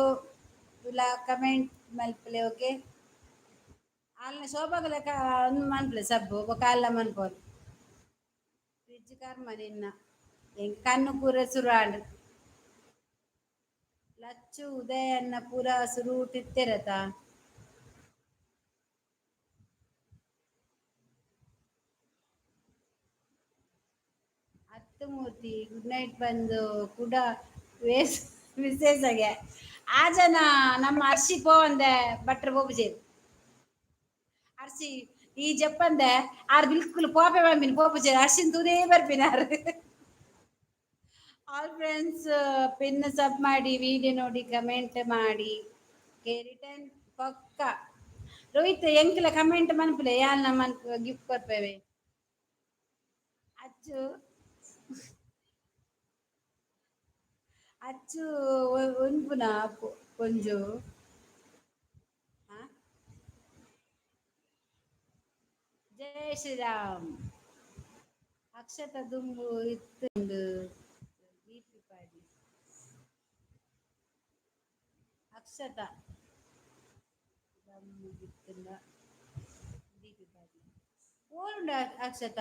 ಇಲ್ಲ ಕಮೆಂಟ್ ಮಲ್ಪಲೆ. ಓಕೆ, ಅಲ್ಲ ಶೋಭಾಗಲ ಮನ್ಪಲೆ ಸಬ್ಬು ಬೊಕ ಅಲ್ಲ ಮನ್ಪೋಲು. ಫ್ರಿಜ್ ಕರ್ಮ ನಿನ್ನ ಎಂಕ್ ಕಣ್ಣು ಪೂರ ಸುರು ಆಂಡ್. ಲಚ್ಚು ಉದಯನ್ನ ಪೂರ ಸುರೂಟ್ ಇತ್ತೆರತ. ಅತ್ತು ಮೂರ್ತಿ ಗುಡ್ ನೈಟ್ ಬಂದು ಕುಡ ವೇಸ್ ವಿಶೇಷಗೆ ಆ ಜನ ನಮ್ಮ ಅರ್ಶಿ ಪೋವಂದೆ ಭಟ್ರು ಪೋಪುಜೇರು. ಅರ್ಶಿ ಈ ಜಪ್ಪಂದೆ ಆರ್ ಬಿಲ್ಕುಲ್ ಪೋಪೆ ಬಂಬಿನ ಪೋಪುಜೇರು, ಅರ್ಶಿನ್ ತೂದೇ ಬರ್ಪಿನ ಆರ್. ಆಲ್ ಫ್ರೆಂಡ್ಸ್ ಪಿನ್ ಸಬ್ ಮಾಡಿ, ವಿಡಿಯೋ ನೋಡಿ, ಕಮೆಂಟ್ ಮಾಡಿ. ರಿಟರ್ನ್ ಪಕ್ಕ. ರೋಹಿತ್ ಎಂಕ್ಲ ಕಮೆಂಟ್ ಮನ್ಪುಲೆ, ಯಾಲ್ ನಮ್ಮ ಗಿಫ್ಟ್ ಕೊರ್ಪೇವೆ. ಅಚ್ಚು ಅಚ್ಚು ಉನ್ಪುನ ಪೊಂಜು. ಜೈ ಶ್ರೀರಾಮ್. ಅಕ್ಷತ ದುಂಬು ಇತ್ತುಂಡು ದೀಪಿ ಪಾಡಿ. ಅಕ್ಷತ ದಮ್ಮು ಇತ್ತುಂಡ ದೀಪಿ ಪಾಡಿ ಓಲುಂಡ ಅಕ್ಷತ?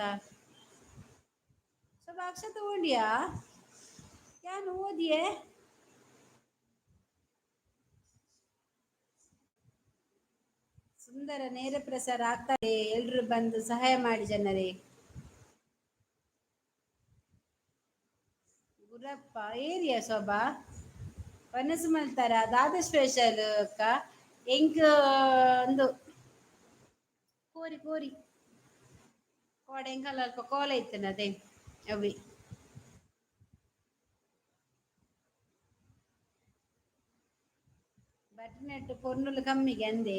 ಸ್ವಲ್ಪ ಅಕ್ಷತ ಓಂಡಿಯಾ ಯಾನ್ ಓದಿಯೇ? ಸುಂದರ ನೇರ ಪ್ರಸಾರ ಆಗ್ತದೆ, ಎಲ್ರು ಬಂದು ಸಹಾಯ ಮಾಡಿ ಜನರೇ. ಗುರಪ್ಪ ಏರಿಯಾ ಶೋಭಾ ಪನಸು ಮಲ್ತಾರ ದಾದ ಸ್ಪೆಷಲ್ ಅಕ್ಕ? ಎಂಕ್ ಒಂದು ಕೋರಿ ಕೋರಿ ಕೋಡೆ ಎಂಕಲ್ಲ ಅಲ್ಪ ಕೋಲ ಇತ್ತನ ಅದೇ ಅವಿ. ಬಟನೆಟ್ ಪೊನ್ನುಲು ಕಮ್ಮಿಗೆ ಅಂದೆ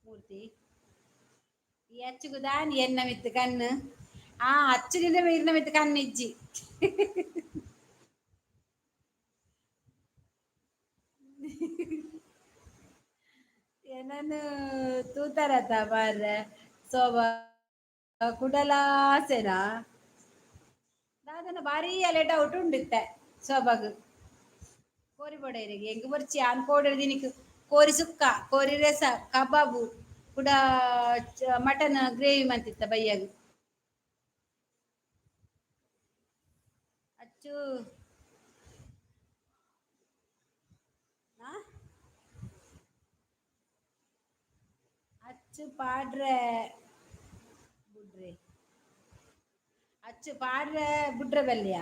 ಮೂರ್ತಿ. ಈ ಅಚ್ಚುಗು ದಾನಿ ಎನ್ನ ಮಿತ್ತು ಕಣ್ಣು ಆ ಅಚ್ಚುನಿಂದ ಮೀರಿನ ಮಿತ್ತು ಕಣ್ಣಿಜ್ಜಿ. ಏನನು ತೂತಾರತ ಮಾರ್ರೆ ಸೋಬ ಕುಡಲಾಸೆನಾ ದಾದನ ಭಾರಿ ಅಲೆ ಡೌಟ್ ಉಂಡಿತ್ತೆ ಶೋಭಾಗ್. ಕೋರಿ ಬಡೈರಿಗೆ ಎಂಗ್ ಬೊರ್ಚಿ ಆನ್ ಕೋಡೆ ದಿನಿಕ್ ಕೋರಿ ಸುಕ್ಕ, ಕೋರಿ ರಸ, ಕಬಾಬು ಕುಡ ಮಟನ್ ಗ್ರೇವಿ ಮಂತಿತ್ತ ಬಯ್ಯಾಗ. ಅಚ್ಚು ಆ? ಅಚ್ಚು ಪಾಡ್ರೆ ಬುಡ್ರೆ, ಅಚ್ಚು ಪಾಡ್ರೆ ಬುಡ್ರೆ ಬಲ್ಯ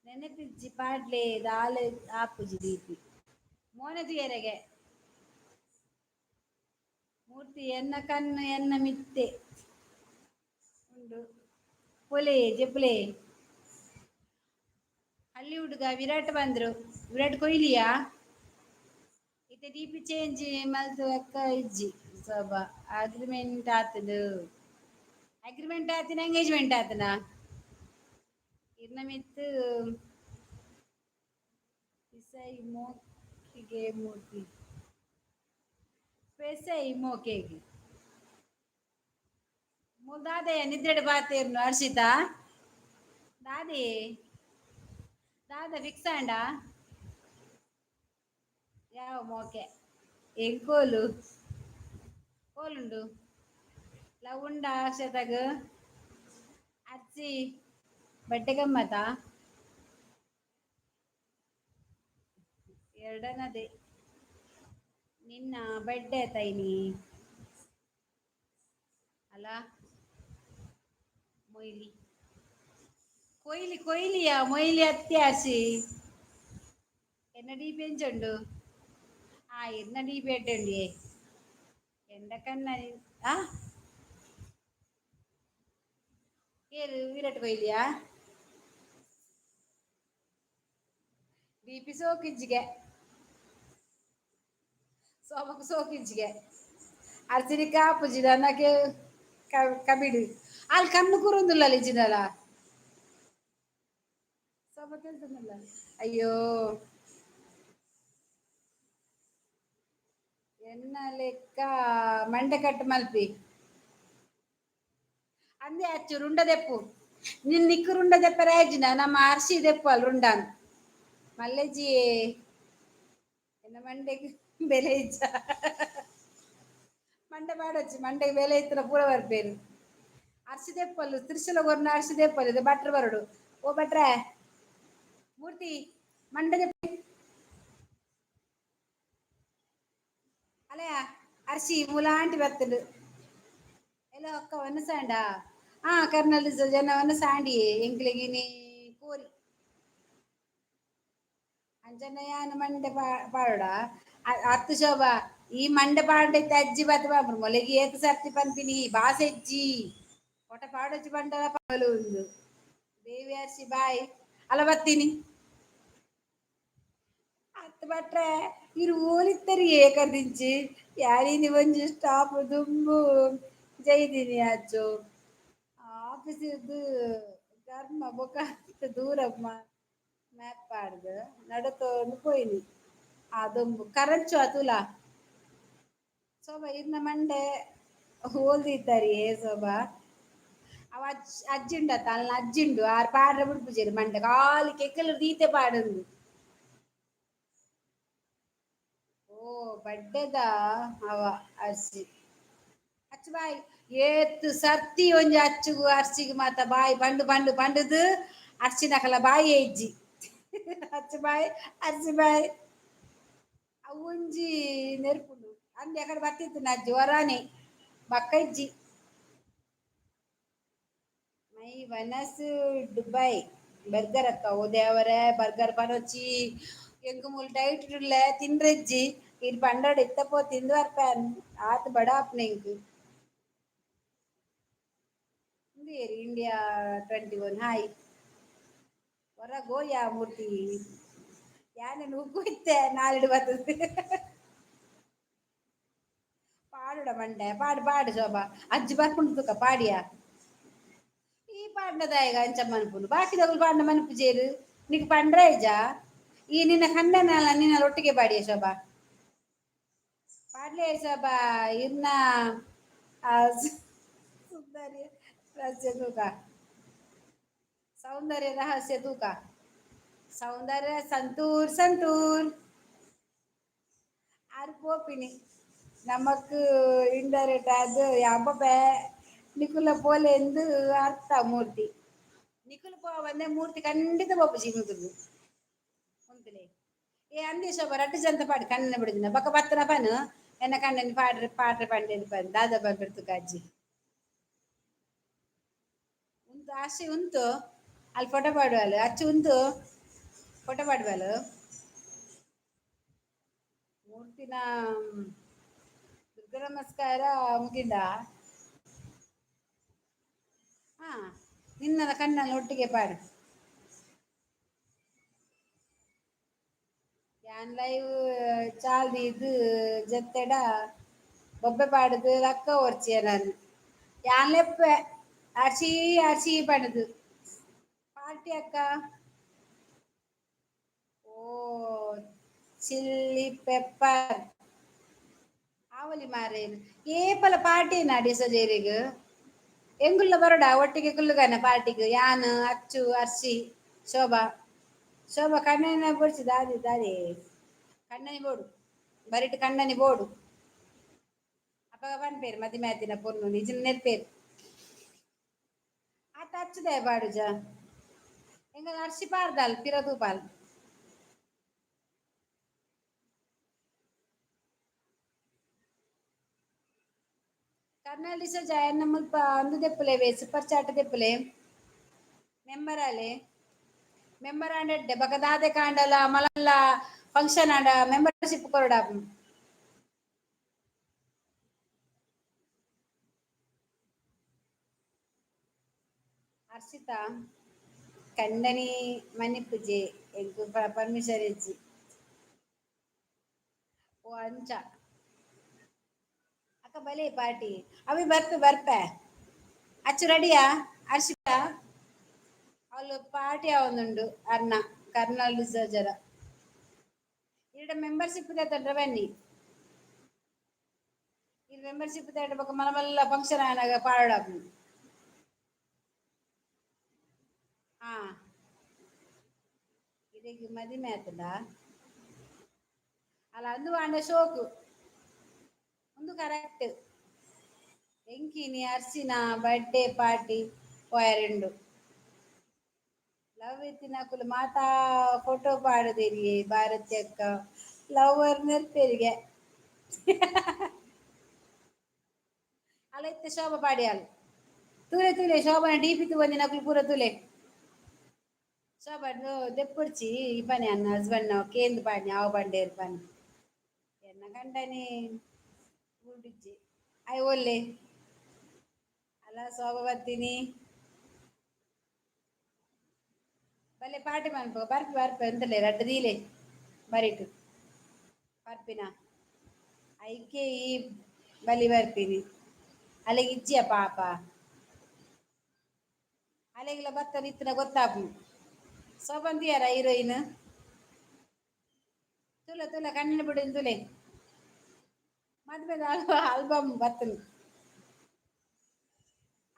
ನೆನಪಿಜ್ಜಿ ಪಾಡ್ಲೆ ದಾಲ ಆಪುಜಿ ದೀಪಿ ಮೋನೆ ತುಯರೆಗೆ. ಮೂರ್ತಿ ಮೂರ್ತಿ ಎನ್ನ ಕಣ್ಣು ಎನ್ನ ಮಿತ್ತೆ ಉಂಡು. ಪೊಲೆ ಜೆಪ್ಪುಲೆ. ಹಳ್ಳಿ ಹುಡುಗ ವಿರಾಟ್ ಬಂದ್ರು. ವಿರಾಟ್ ಕೊಹ್ಲಿಯಾ? ಇತ್ತೆ ಡಿಪಿ ಚೇಂಜ್ ಮಲ್ತು ಅಕ್ಕ ಇಜ್ಜಿ ಸೋಬಾ. ಅಗ್ರಿಮೆಂಟ್ ಆತದು. ಅಗ್ರಿಮೆಂಟ್ ಆತಿನ, ಎಂಗೇಜ್ಮೆಂಟ್ ಆತನ? ಇರ್ನ ಮಿತ್ತು ಪಿಸೈ ಮೋಕಿಗೆ ಮೂರ್ತಿ, ಪೆಸೈ ಮೋಕೆಗೆ. ದಾದಯ್ಯ ನಿದ್ರೆಡ್ ಬಾತೇರ್ನು ಹರ್ಷಿತಾ? ದಾದೆ, ದಾದ ಫಿಕ್ಸ್ ಆಂಡ? ಯಾವ ಮೋಕೆ? ಎಂಕೋಲು ಕೋಲುಂಡು? ಲವ್ ಉಂಡ ಅಕ್ಷತಾಗ? ಅರ್ಚಿ ಬಟ್ಟೆ ಗಮ್ಮತ ಎರಡನದೇ. ನಿನ್ನ ಬಡ್ಡೆ ತೈನಿ ಅಲ್ಲ. ಮೊಯ್ಲಿ ಕೊಯ್ಲಿ ಕೊಯ್ಲಿಯ ಮೊಯ್ಲಿ ಅತ್ಯಾಸಿ. ಎನ್ನ ಡಿ ಪೆಂಚುಂಡು. ಆ ಇರ್ನ ಡಿ ಪೇಟುಂಡಿ ಎಂದ ಕಣ್ಣ. ಆ ಏರು ವಿರಾಟ್ ಕೊಹ್ಲಿಯಾ? ಡಿ ಪಿ ಸೋಕಿಜ್ಜಿಗೆ, ಸೋಮకు ಸೋಕಿಜ್ಜಿಗೆ. ಅರ್ಚಿನಿ ಕಾಪುಜಿ ನನ್ನಕ್ಕೆ ಕಬಿಡು ಅಲ್ಲಿ ಕಣ್ಣು ಕೂರೊಂದುಲ್ಲ ಇಜ್ಜಿನಲ್ಲ. ಸೋಮ ತೆಲ್ತುಂದುಲ್ಲ. ಅಯ್ಯೋ, ಎನ್ನ ಲೆಕ್ಕ ಮಂಡೆ ಕಟ್ಟು ಮಲ್ಪಿ ಅಂದೆ. ಅಚ್ಚು ರುಂಡ ದೆಪ್ಪು ನಿನ್ ನಿಕ್ಕು ರುಂಡ ದೆಪ್ಪರೆ ಆಯ್ಜಿನ. ನಮ್ಮ ಅರ್ಶಿ ದೆಪ್ಪು ಅಲ್ಲಿ ರುಂಡಾನ್ ಮಲ್ಲೆಜ್ಜಿ. ಎನ್ನ ಮಂಡೆಗ್ ಬೆಲೆ ಇಜ್ಜ? ಮಂಡೆ ಪಾಡೊಚ್ಚಿ, ಮಂಡೆಗ್ ಬೆಲೆ ಇತ್ತಿನ ಪೂರ ಬರ್ಪೇರು. ಅರ್ಶಿ ದೆಪ್ಪಲ್ಲು ತ್ರಿಶೂಲ ಕೊರ್ನ ಅರ್ಶಿ ದೆಪ್ಪಲು. ಇದು ಭಟ್ರು ಬರಡು. ಓ ಭಟ್ರೆ, ಮೂರ್ತಿ ಮಂಡೆ ದೆಪ್ಪಿ ಅಲೆಯ. ಅರ್ಶಿ ಮೂಲಾಂಟಿ ಬತ್ತಲು ಎಲ್ಲ ಅಕ್ಕ ವನಸಾಂಡ. ಆ ಕರ್ನಲ್ ಜನ ವನಸಾಂಡಿ ಎಂಕ್ಲೆಗಿನಿ ಕೋರಿ ಅಂಚನೆ ಯಾನ್ ಮಂಡೆ ಪಾಡೋಡ ಅತ್ತು ಶೋಭಾ. ಈ ಮಂಡೆ ಪಾಡೈತೆ ಅಜ್ಜಿ ಬತ್ತ ಬಾಬ್ರು ಮೊಲೆಗೆ ಏತ್ ಸರ್ತಿ ಪನ್ಪಿನಿ ಬಾಸೆಜ್ಜಿ ಒಟ ಪಾಡೊಚ್ಚಿ ಬಂಡಲ ಪಾಲು ಉಂದು. ದೇವಿ ಅರ್ಶಿ ಬಾಯ್ ಅಲ್ಲ ಬತ್ತೀನಿ. ಅತ್ತು ಭಟ್ರೆ, ಇರು ಓಲಿತ್ತರಿ ಏಕದಿಂಚಿ ಯಾರಿನಿ ಒಂಜಿ ಸ್ಟಾಪ್ ದುಂಬು ಜೈದಿನಿ. ಅಚ್ಚು ಆಫೀಸ್ ಕರ್ಮ ಬೊಕ ದೂರ ಮ್ಯಾಪ್ ಪಾಡ್ದು ನಡತೊಂದು ಪೋಯಿನಿ. ಆ ದೊಂಬು ಕರಂಚು ಅತುಲ ಶೋಭಾ. ಇರ್ನ ಮಂಡೆ ಹೋಲ್ದಿತ್ತರಿ ಶೋಭಾ. ಅವ ಅಜ್ಜಿ ಅಜ್ಜಿಂಡತ್ತ ಅಲ್ನ ಅಜ್ಜಿಂಡು ಆರ್ ಪಾಡ್ರೆ ಬುಡ್ಪುಜೆರ್ ಮಂಡೆ ಖಾಲಿ ಕೆಕ್ಕಲು ದೀತೆ ಪಾಡೊಂದು. ಓ ಬಡ್ಡೆದ ಅವ ಅರ್ಸಿ ಅಚ್ಚು ಬಾಯ್. ಏತ್ ಸರ್ತಿ ಒಂಜಿ ಅಚ್ಚುಗು ಅರ್ಸಿಗ್ ಮಾತ ಬಾಯಿ ಬಂಡು ಬಂಡು ಬಂಡುದು ಅರ್ಚಿನಕಲ ಬಾಯಿ ಇಜ್ಜಿ. ಅಚ್ಚು ಬಾಯ್, ಅರ್ಸಿ ಬಾಯ್. ಅವು ಒಂಜಿ ನೆರ್ಪುಂಡು ಅಂದೆ ಅಕಡೆ ಬತ್ತಿತ್ತು ನಜ್ಜಿ ವರಾನೆ ಬಕ್ಕ ಇಜ್ಜಿ. ಮೈ ವನಸ್ ದುಬೈ ಬರ್ಗರ್ ಅಕ್ಕ. ಓ ದೇವರೇ, ಬರ್ಗರ್ ಪನೊಚ್ಚಿ. ಎಂಕ್ ಮೂಲು ಡೈಟ್ ಉಲ್ಲೆ, ತಿನ್ರೆಜ್ಜಿ. ಇರ್ ಪಂಡೋಡು ಇತ್ತ ಪೋ ತಿಂದು ಬರ್ಪೆ. ಆತ್ ಬಡ ಆಪ್ನೆ ಎಂಕ್. ಉಂದು ಇಂಡಿಯಾ 21 ಹಾಯ್. ಹೊರ ಗೋಯಾ ಮೂರ್ತಿ ಯಾನೆ ನುಗ್ಗು ಇತ್ತೆ ನಾಲೆಡು ಬರ್ತದೆ. ಪಾಡುಡ ಮಂಡೆ ಪಾಡು ಪಾಡು ಶೋಭಾ. ಅಜ್ಜಿ ಬರ್ಪುಂಡು ತುಕ ಪಾಡಿಯ. ಈ ಪಾಡ್ನದಾಯಗ ಅಂಚ ಮನ್ಪುನು, ಬಾಕಿದಗುಲು ಪಾಡ್ನ ಮನ್ಪುಜೇರು. ನಿಕ್ ಪಂಡ್ರೆ ಇಜ್ಜಾ? ಈ ನಿನ್ನ ಕಣ್ಣನಲ್ಲ ನಿನ್ನ ಒಟ್ಟಿಗೆ ಪಾಡಿಯ ಶೋಭಾ. ಪಾಡ್ಲೆ ಶೋಭಾ. ಇರ್ನ ಸುಂದರಿ ರಹಸ್ಯ ತೂಕ, ಸೌಂದರ್ಯ ರಹಸ್ಯ ತೂಕ. ಸೌಂದರ್ಯ ಸಂತೂರ್ ಸಂತೂರ್ ಆರ್ ಪೋಪಿನಿ. ನಮಕ್ ಇಂಡೈರೆಕ್ಟ್ ಆದ್ ಯಾಪಪೆ ನಿಕುಲ ಪೋಲೆ ಎಂದು ಅರ್ಥ. ಮೂರ್ತಿ ನಿಕುಲು ಪೋವಂದೆ ಮೂರ್ತಿ ಖಂಡಿತ ಪೋಪುಜಿ. ಮುಗುದು ಉಂತುಲೆ. ಏ ಅಂದೆ ಶೋಭ, ರಡ್ಡು ಜಂತ ಪಾಡು ಕಣ್ಣನ ಬಿಡುದಿನ ಬೊಕ ಬತ್ತನ ಪನು. ಎನ್ನ ಕಣ್ಣನ್ ಪಾಡ್ರೆ ಪಾಡ್ರೆ ಪಂಡೆನ್ ಪನ್ ದಾದ ಬಂದಿರ್ತು ಅಜ್ಜಿ ಉಂತು. ಆಶೆ ಉಂತು ಅಲ್ಲಿ ಫೋಟೋ ಪಾಡುವಲು. ಅಚ್ಚು ಉಂತು ಫೋಟೋ ಪಾಡುವಲು. ಮೂರ್ತಿನ ದುರ್ಗನ ನಮಸ್ಕಾರ ಮುಗಿಂದ. ಹಾ, ನಿನ್ನದ ಕಣ್ಣಲ್ಲಿ ಒಟ್ಟಿಗೆ ಪಾಡು. ಯಾನ್ ಲೈವ್ ಚಾಲ್ದಿದ್ ಜತ್ತೆಡ ಬೊಬ್ಬೆ ಪಾಡುದು ಲಕ್ಕ ಒರ್ಚಿಯ ನಾನು. ಯಾನ್ ಲೆಪ್ಪೆ ಅರ್ಶಿ ಅರ್ಶಿ ಪಡುದು ಪಾರ್ಟಿ ಅಕ್ಕ. ಓ ಚಿಲ್ಲಿ ಪೆಪ್ಪರ್ ಆವಲಿ ಮಾರೇನು ಏಪಲ ಪಾರ್ಟಿ ನಡಿ ಸಜೇರಿಗ್ ಎಂಗುಲ್ಲ ಬರೋಡ ಒಟ್ಟಿಗೆ ಕುಲ್ಲುಗನ ಪಾರ್ಟಿಗ್. ಯಾನ್ ಅಚ್ಚು ಅರ್ಶಿ ಶೋಭಾ ಶೋಭಾ ಕಣ್ಣನ ಬೋಡ್ಚಿ ದಾದಿ ದಾದಿ ಕಣ್ಣನಿ ಬೋಡು ಬರಿಟ್ ಕಣ್ಣನಿ ಬೋಡು. ಅಪಗ ಪನ್ಪೇರು ಮದಿಮೆ ಆತಿನ ಪೊರ್ನು ನಿಜಿನ ನೆರ್ಪೇರು ಆತ ಅಚ್ಚುದೆ ಬಾಡುಜ ಎಂಗಲ ಅರ್ಶಿ ಪಾರ್ದಾಲ್ ಪಿರ ತೂಪಾಲ್. ಕರ್ನಾಲ್ ಡಿಸೋಜ ಎನ್ನ ಮುಲ್ಪ ಅಂದು ದೆಪ್ಪುಲೆ ಸೂಪರ್ ಚಾಟ್ ದೆಪ್ಪುಲೆ ಮೆಂಬರ್ ಆಲೆ ಮೆಂಬರ್ ಆಂಡೆಡ್ಡೆ ಬಕ ದಾದೆ ಕಾಂಡಲ ಮಲಲ್ಲ ಫಂಕ್ಷನ್ ಆಂಡ ಮೆಂಬರ್ಶಿಪ್ ಕೊರಡ. ಹರ್ಷಿತಾ ಕಂಡನಿ ಮನಿಪುಜೆ ಎಂಕ್ ಪರ್ಮಿಷನ್ ಇಜ್ಜಿ. ಓ ಅಂಚ ಅಕ್ಕ ಬಲೆ ಪಾರ್ಟಿ ಅವಿ ಬರ್ಪೆ ಬರ್ಪೆ ಅಚ್ಚು ರೆಡಿಯಾ ಹರ್ಷಿತಾ? ಅವಳು ಪಾರ್ಟಿ ಆವೊಂದುಂಡು ಅರ್ನ ಕರ್ನಾಲ್ ಡಿಸೋಜರ ಇರಡ ಮೆಂಬರ್ಶಿಪ್ ದೇತಂಡ್ರೆ ಬನ್ನಿ. ಇದು ಮೆಂಬರ್ಶಿಪ್ ತೇಟ ಬೊಕ ಮಲ್ಲ ಮಲ್ಲ ಫಂಕ್ಷನ್ ಆನಗ ಪಾಡಾಪುಂಡು. ಹಾ, ಇರೆಗ್ ಮದಿಮೆ ಆತುಂಡ ಅಲ್ಲ ಅಂದು ಆಂಡ ಶೋಕು ಉಂದು ಕರೆಕ್ಟ್. ಎಂಕಿನಿ ಅರ್ಶಿನ ಬರ್ತ್ಡೇ ಪಾರ್ಟಿ ಪೋಯೆರುಂಡು. ಲವ್ ಇತ್ತಿನಕುಲು ಮಾತಾ ಫೋಟೋ ಪಾಡುದೆರಿಯೆ ಭಾರತಿ ಅಕ್ಕ ಲವರ್ ನೆರ್ಪೆರಿಗೆ ಅಲ್ಲ ಇತ್ತೆ ಶೋಭಾ ಪಾಡಿಯಾಲ್ ತೂಲೆ ತೂಲೆ ಶೋಭನ ಡಿಪಿ ತೂವಂದಿನಕುಲು ಪೂರ ತೂಲೆ. ಶೋಭಾ ದೆಪ್ಪುಡ್ಚಿ ಈ ಪನಿ ಅನ್ನ ಹಸ್ಬೆಂಡ್ ಕೇಂದ್ ಪಾಡ್ನಿ ಆವು ಬಂಡೇರು ಪನಿ ಎನ್ನ ಗಂಡನೆ ಊರುಡಿಜ್ಜಿ ಆಯ್ ಒಲ್ಲೆ ಅಲ್ಲ ಶೋಭಾ ಬರ್ತೀನಿ ಬಲ್ಲೆ ಪಾರ್ಟಿ ಮನ್ಪುಗ ಬರ್ಪೆ ಬರ್ಪೆ ಎಂತಲೇ ರಡ್ಡ್ ದೀಲೆ ಬರಿಟ್ ಬರ್ಪಿನ ಐಕೆ ಈ ಬಲಿ ಬರ್ಪಿನಿ ಅಲೆಗ್ ಇಜ್ಜಿಯ ಪಾಪ ಅಲೆಗ್ಲ ಬತ್ತನ ಇತ್ತಿನ ಗೊತ್ತಾಪುಂಡು. ಶೋಭಂತಿಯಾರ ಹೀರೋಯಿನ್ ತೂಲೆ ತೂಲೆ ಕಣ್ಣಿನ ಬಿಡಿನ ತೂಲೆ ಮದ್ಮೆದ ಆಲ್ಬಮ್ ಬತ್ತನ್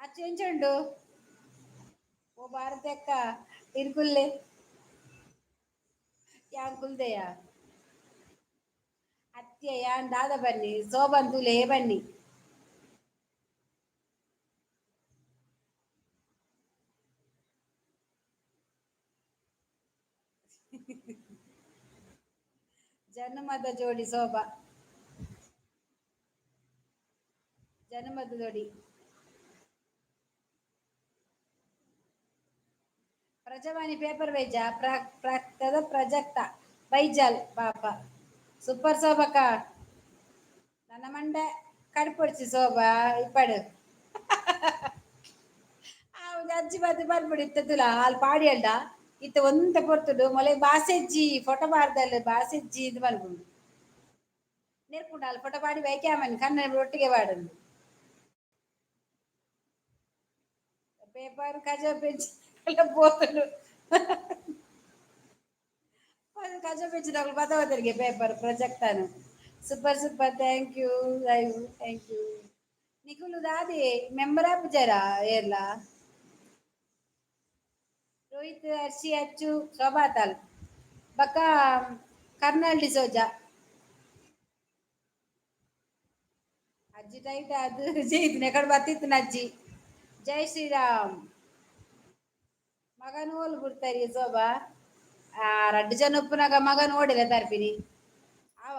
ಅಚ್ಚು ಎಂಚ ಉಂಡು. ಓ ಭಾರತಿ ಅಕ್ಕ ಇರ್ಕುಲ್ಲೆ ಯಾನ್ ಕುಲ್ದೆಯ ಅತ್ಯ ಯಾನ್ ದಾದ ಬನ್ನಿ ಶೋಭನ್ ತೂಲೆ ಬನ್ನಿ. ಜನ್ಮದ ಜೋಡಿ ಶೋಭಾ ಜನ್ಮದ ಜೋಡಿ. ಪ್ರಜಾವಾಣಿ ಪೇಪರ್ ಬೈಜ ಪ್ರಾಕ್ತದ ಪ್ರಜಕ್ತ ಬೈಜಾಲ್ ಪಾಪ ಸೂಪರ್ ಶೋಭಕ್ಕ ನನ್ನ ಮಂಡೆ ಕಡ್ಪೊಡ್ಚಿ ಶೋಭಾ ಇಪ್ಪಡು ಆ ಒಂಜಿ ಅಜ್ಜಿ ಬಾತಿ ಬರ್ಪುಡು ಇತ್ತೆ ತುಲ ಅಲ್ ಪಾಡಿಯಲ್ಡ ಇತ್ತೆ ಒಂತೆ ಪೊರ್ತುಡು ಮೊಲೆ ಬಾಸೆಜ್ಜಿ ಫೋಟೋ ಪಾಡ್ದಲ್ ಬಾಸೆಜ್ಜಿ ಇದು ಮಲ್ಪುಂಡು ನೆರ್ಪುಂಡು ಅಲ್ ಫೋಟೋ ಪಾಡಿ ಬೈಕ್ಯಾಮನ್ ಕಣ್ಣ ಒಟ್ಟಿಗೆ ಪಾಡುಂಡು ಪೇಪರ್ ಕಜ ಪೆಂಚ್ ಪೋತುಂಡು ಕಜ ಪೆಂಚಿನಕುಲು ಬತ್ತವತರಿಗೆ ಪೇಪರ್ ಪ್ರೊಜೆಕ್ಟನ್. Super super thank you live thank you. ನಿಕುಲು ದಾದೆ ಮೆಂಬರ್ ಆಪುಜರಾ ಏರ್ಲ? ರೋಹಿತ್ ಅರ್ಶಿ ಅಚ್ಚು ಶೋಭಾತಾಲ್ ಬೊಕ್ಕ ಕರ್ನಲ್ ಡಿಸೋಜ ಅಜ್ಜಿ ಟೈಟ್ ಅದು ಜೈತಿನ ಎಕಡೆ ಬತ್ತಿತ್ತಿನ ಅಜ್ಜಿ. ಜೈ ಶ್ರೀರಾಮ್. ಮಗನ ಓಲು ಬುಡ್ತಾರಿ ಶೋಭಾ? ಆ ರಡ್ಡ್ ಜನ ಉಪ್ಪುನಗ ಮಗನ್ ಓಡಿದ ತರ್ಪಿನಿ ಆವ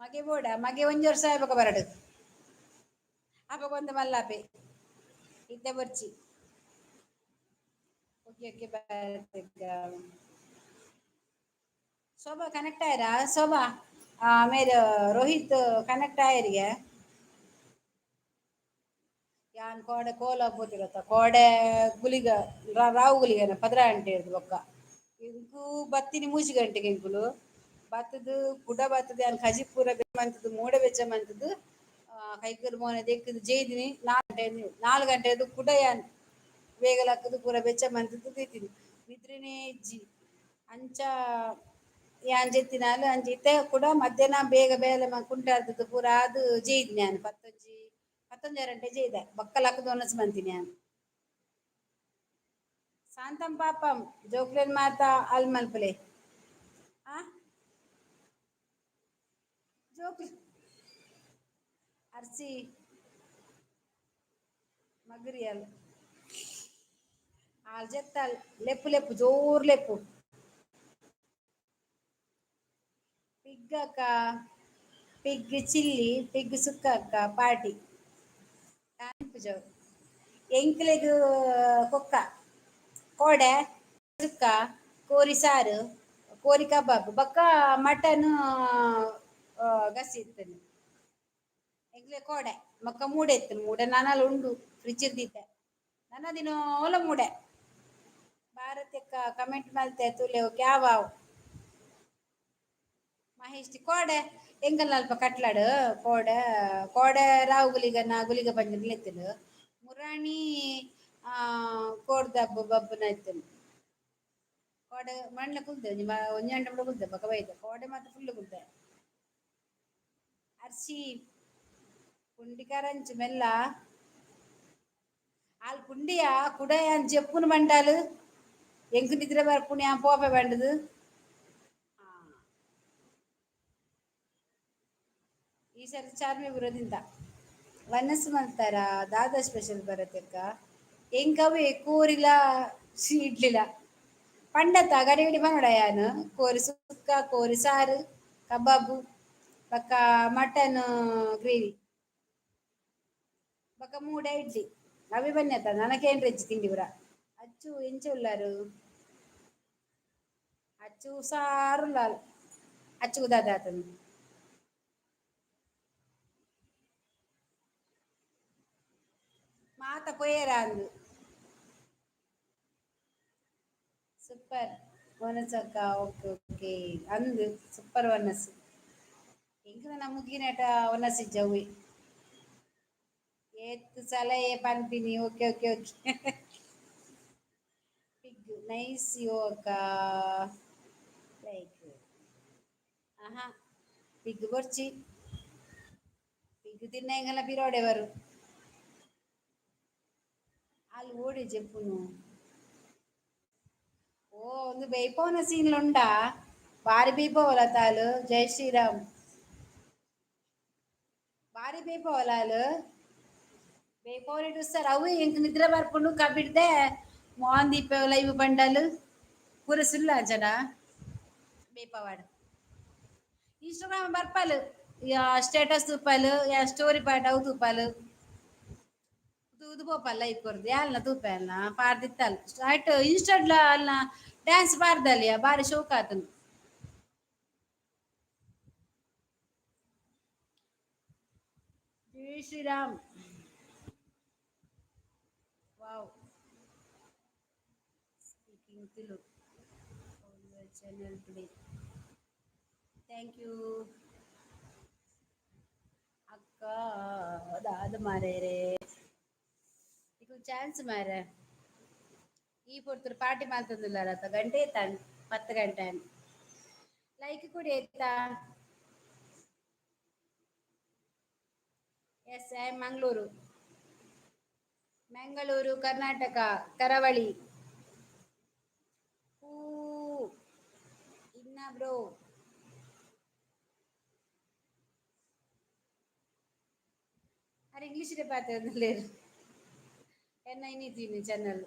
ಮಗೆ ಬೋಡ ಮಗೆ ಒಂಜಿ ವರ್ಷ ಆಯ್ಬಕ ಬರಡು ಅಪಗ ಒಂದು ಮಲ್ಲಾಪೆ ಇತ್ತೆ ಬೊರ್ಚಿ. ಓಕೆ ಓಕೆ ಶೋಭಾ ಕನೆಕ್ಟ್ ಆಯ್ರಾ ಶೋಭಾ? ಮೇರ್ ರೋಹಿತ್ ಕನೆಕ್ಟ್ ಆಯೆರಿಗೆ. ಯಾನ್ ಕೋಡೆ ಕೋಲ ಪೋತಿರತ್ತ, ಕೋಡೆ ಗುಲಿಗ ರಾವು ಗುಲಿಗನ 12 ಗಂಟೆ ಬೊಕ್ಕ ಎಂಕು ಬತ್ತಿನಿ 3 ಗಂಟೆಗೆ. ಎಂಕುಲು ಬತ್ತುದು ಕುಡ ಬತ್ತುದು ಯಾನ್ ಕಜಿಪು ಪೂರ ಮಂತುದು, ಮೂಡೆ ಬೆಚ್ಚ ಮಂತುದು, ಕೈಕುಲು ಮೋನೆ ದೆಕ್ಕುದು ಜೈದಿನಿ 4 ಗಂಟೆ. 4 ಗಂಟೆದು ಕುಡ ಯಾನ್ ಬೇಗ ಲಕ್ಕುದು ಪೂರ ಬೆಚ್ಚ ಮಂತುದು ದೀತಿನಿ. ನಿದ್ರೆನೇ ಇಜ್ಜಿ. ಅಂಚ ಯಾನ್ ಜೆತ್ತಿನಾಲ್ ಅಂಚ. ಇತ್ತೆ ಕೂಡ ಮಧ್ಯಾಹ್ನ ಬೇಗ ಬೇಲೆ ಕುಂಟಾರ್ದದ್ದು ಪೂರ ಆದ್ ಜೈದಿನಿ ಯಾನ್. ಪತ್ತೊಂಜಿ 11:30 ಗಂಟೆ ಜೈದೆ. ಬೊಕ್ಕ ಲಕ್ಕುದು ಒನಸ್ ಮಂತಿನಿ ಯಾನ್. ಶಾಂತಂ ಪಾಪಂ ಜೋಕ್ಲೆನ್ ಮಾತ ಅಲ್ ಮಲ್ಪಲೆ. ಆ ಜೋಕ್ಲೆ ಅರ್ಸಿ ಮಗ್ರಿಯಲ್ ಆಲ್ ಜೆತ್ತಾಲ್. ಲೆಪ್ಪು ಲೆಪ್ಪು, ಜೋರ್ ಲೆಪ್ಪು. ಪಿಗ್ ಅಕ್ಕ, ಪಿಗ್ ಚಿಲ್ಲಿ, ಪಿಗ್ ಸುಕ್ಕ ಅಕ್ಕ ಪಾರ್ಟಿ. ಎಂಕ್ಲೆಗ್ ಕೊಕ್ಕ, ಕೋಡೆ ಸುಕ್ಕ, ಕೋರಿ ಸಾರು, ಕೋರಿ ಕಬಾಬ್, ಬೊಕ್ಕ ಮಟನ್ ಗಸಿ ಇತ್ತನೆ ಎಂಕ್ಲೆ ಕೋಡೆ. ಬೊಕ್ಕ ಮೂಡೆ ಇತ್ತು. ಮೂಡೆ ನನಲ ಉಂಡು, ಫ್ರಿಜ್ ದೀತೆ. ನನ್ನ ದಿನೋಲ ಮೂಡೆ. ಭಾರತಕ್ಕ ಕಮೆಂಟ್ ಮಲ್ತೆ ತುಲೆ ಕ್ಯಾವಾವ್ ಮಹೇಶ್. ಕೋಡೆ ಎಂಕಲ್ನ ಅಲ್ಪ ಕಟ್ಲಾಡು ಕೋಡೆ. ಕೋಡೆ ರಾವು ಗುಲಿಗನ ಗುಲಿಗ ಪಂಜನ ಇತ್ತುಂಡು. ಮುರಾಣಿ ಕೋಡ್ದಬ್ಬು ಬಬ್ಬುನ ಇತ್ತುಂಡು. ಕೋಡೆ ಮಣ್ಣ ಕುಲ್ದೆ ಒಂಜಿ ಒಂಜಿ ಗಂಟೆ ಕೂಡ ಕುಲ್ದೆ, ಬೊಕ ಬೈದೆ. ಕೋಡೆ ಮಾತ್ರ ಫುಲ್ ಕುಲ್ದೆ. ಅರ್ಶಿ ಪುಂಡಿ ಕರಂಚು ಮೆಲ್ಲ ಆಲ್ ಪುಂಡಿಯ ಕುಡ ಯಾನ್ ಜೆಪ್ಪುನು ಬಂಡಾಲು. ಎಂಕ್ ನಿದ್ರೆ ಬರ್ಪುಣಿ, ಯಾನ್ ಪೋಪೆ ಬಂಡದು. ಈ ಸರಿ ಚಾರ್ಮಿ ಬರೋದಿಂದ ವನಸ್ ಮಲ್ತಾರ. ದಾದಾ ಸ್ಪೆಷಲ್ ಬರತ್ತೆಕ್ಕ ಎಂಕವೇ ಕೋರಿಲ ಇಡ್ಲಿಲ್ಲ ಪಂಡತ ಗಡಿ ಗಡಿ ಪನೊಡ ಯಾನ್. ಕೋರಿ ಸುಕ್ಕ, ಕೋರಿ ಸಾರು, ಕಬಾಬು, ಬೊಕ್ಕ ಮಟನ್ ಗ್ರೇವಿ, ಬೊಕ್ಕ ಮೂಡೆ ಇಡ್ಲಿ ಅವೇ ಬನ್ನಿ. ನನಕೇನ್ರ ಇಜ್ಜಿ ತಿಂಡಿ ಪುರ. ಅಚ್ಚು ಎಂಚ ಉಲ್ಲಾರು ಅಚ್ಚು? ಹುಷಾರುಲ್ಲಾಲ್. ಅಚ್ಚು ದಾದ ಆತನು? ಮಾತ ಪೋಯೆರ ಅಂದು. ಸೂಪರ್ ವನಸಕ್ಕ. ಓಕೆ ಓಕೆ ಅಂದು ಸೂಪರ್ ವನಸ್. ಎಂಕ್ ನನ ಮುಗಿನೇಟ ವನಸ್ ಇಜ್ಜವ್ವೆ. ಏತ್ ಸಲಹೆ ಪನ್ಪಿನಿ. Okay okay okay. Pig nice ಯೋ ಅಕ್ಕ ಲೈಕ್. ಆಹಾ, ಪಿಗ್ ಬೊರ್ಚಿ. ಪಿಗ್ ತಿನ್ನ ಪಿರೋಡೆ ಬರು ಅಲ್ಲಿ ಓಡಿ ಜೆಪ್ಪುನು. ಓ, ಒಂದು ಬೇಯ್ಪವನ ಸೀನ್ಲ ಉಂಡಾ? ಬಾರಿ ಬೇಯ್ಪವಲ ತಾಲು. ಜೈ ಶ್ರೀರಾಮ್. ಬಾರಿ ಬೇಯ್ಪವಲ ಅಲು ಬೇಯ್ಪವನ ಸರ್. ಅವು ಎಂಕ್ ನಿದ್ರೆ ಬರ್ಪುಂಡು. ಕಬಿಡ್ದೆ ಮೋನ್ ದೀಪ ಲೈವ್ ಬಂಡಲ್ ಪೂರ ಸುಲ್ಲ ಜನ ಬೇಪವಾಡ್. ಇನ್ಸ್ಟಾಗ್ರಾಮ್ ಬರ್ಪಲ್, ಸ್ಟೇಟಸ್ ತೂಪಲ್, ಯಾ ಸ್ಟೋರಿ ಪಾಡ್ ಅವು ತೂಪಲ್. ತೂದು ಪೋಪಲ್ ಲೈವ್ ಕೊರ್ದು. ಯಾಲ್ನ ತೂಪೆ ಅಲ್ನ ಪಾರ್ದಿತ್ತಲ್ ಆಯ್ತು. ಇನ್ಸ್ಟಾಡ್ಲ ಅಲ್ನ ಡ್ಯಾನ್ಸ್ ಪಾರ್ದಲ್ಲಿಯ ಬಾರಿ ಶೋಕ್ ಆತನು. ಜೈ Shriram. Wow, speaking Tulu on your channel today. Thank you. ಅಕ್ಕ ದಾದ ಮಾರೇರೆ, ಇಕು ಚಾನ್ಸ್ ಮಾರೆ. ಈ ಪೊರ್ತುಡು ಪಾರ್ಟಿ ಮಲ್ತೊಂದುಲ್ಲಾರತ್ತ. ಗಂಟೆ ಆಯ್ತಾನ್? 10 ಗಂಟೆ. ಲೈಕ್ ಕೊಡಿ ಆಯ್ತಾ? Yes, I am Mangaluru. Mangaluru, Karnataka ಕರಾವಳಿ. ಹೂ ಇನ್ನ ಬ್ರೋ. ಅರೆ, ಇಂಗ್ಲೀಷ್ ಪಾತೆರೊಂದುಲ್ಲೆರ್. ಎನ್ನ ಇನಿ ಚಾನಲ್.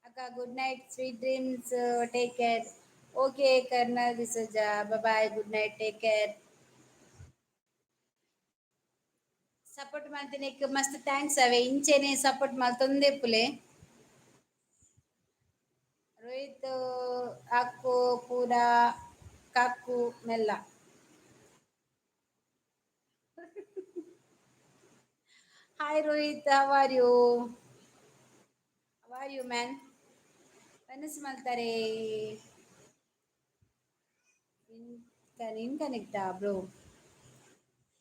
ಅಕ್ಕ, good night, sweet dreams, take care. Okay kernel D'Souza, bye, good night, take care. Support ಮಲ್ತಿನೆಕ್ ಮಸ್ತ್ thanks. ಅವೆ ಇಂಚೆನೆ ಸಪೋರ್ಟ್ ಮಲ್ತೊಂದಿಪ್ಪುಲೆ. ರೋಹಿತ್ ಅಕ್ಕು ಪೂರ ಕಕ್ಕು ಮೆಲ್ಲ. Hi Rohit, how are you? How are you, man? ವನಸ್ ಮಲ್ತಾರೆ. ಇನ್ ಕನೆಕ್ಟಾ ಬ್ರೋ?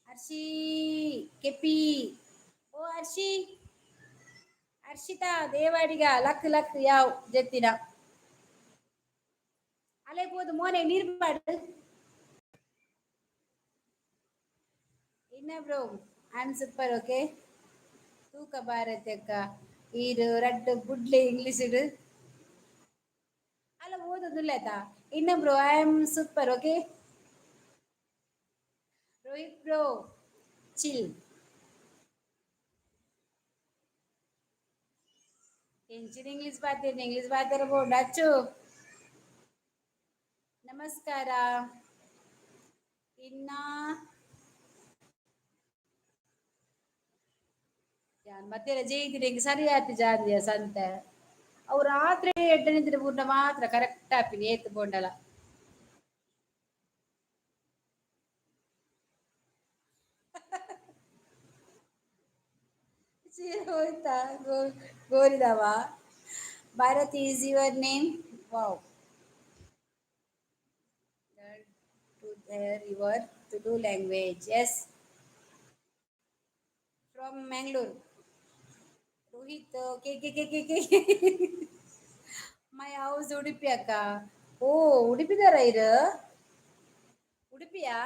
Hershey KP. ಓ Hershey, Harshita Devadiga, ಲಕ್ ಲಕ್ ಯಾವ್ ಜೆತ್ತಿನ ಅಲೆ ಪೋದು ಮೋನೆ ನೀರು ಪಾಡು. ಇನ್ನ bro, I am super. Okay, ತೂಕ ಭಾರತಿ ಅಕ್ಕ ಈರು ರಡ್ಡು ಬುಡ್ಲೆ ಇಂಗ್ಲೀಷ್ ಇಡು. ಅಲ್ಲ, ಓದೋದಿಲ್ಲ ಆಯ್ತಾ? ಇನ್ನ bro, I am super. Okay Rohit bro, chill. ಎಂಚಿನ ಇಂಗ್ಲೀಷ್ ಪಾತೆರ್ನ? ಇಂಗ್ಲೀಷ್ ಪಾತೆರ ಬೋಡು ಅಚ್ಚು. ನಮಸ್ಕಾರ. ಇನ್ನ ಯಾನ್ ಮತ್ತೆ ರಜೆ ಇದ್ದೀನಿ, ಸರಿ ಆಯ್ತು. ಜಾಂದಿಯ ಸಂತೆ ಅವು ರಾತ್ರಿ ಎಡ್ಡನಿದ್ರೆ ಪೂರ್ಣ ಮಾತ್ರ ಕರೆಕ್ಟ್ ಆಪಿನಿ ಏತ್ ಬೋಂಡಲ. ಹೋಯ್ತಾ ಗೋರಿದವ. Bharathi is your name? Wow. To hear your Tulu language. Yes, from Mangalore. Rohit K K K K K. My house Udupi ಅಕ್ಕ. ಓ, ಉಡುಪಿದಾರ ಇರು? ಉಡುಪಿಯಾ?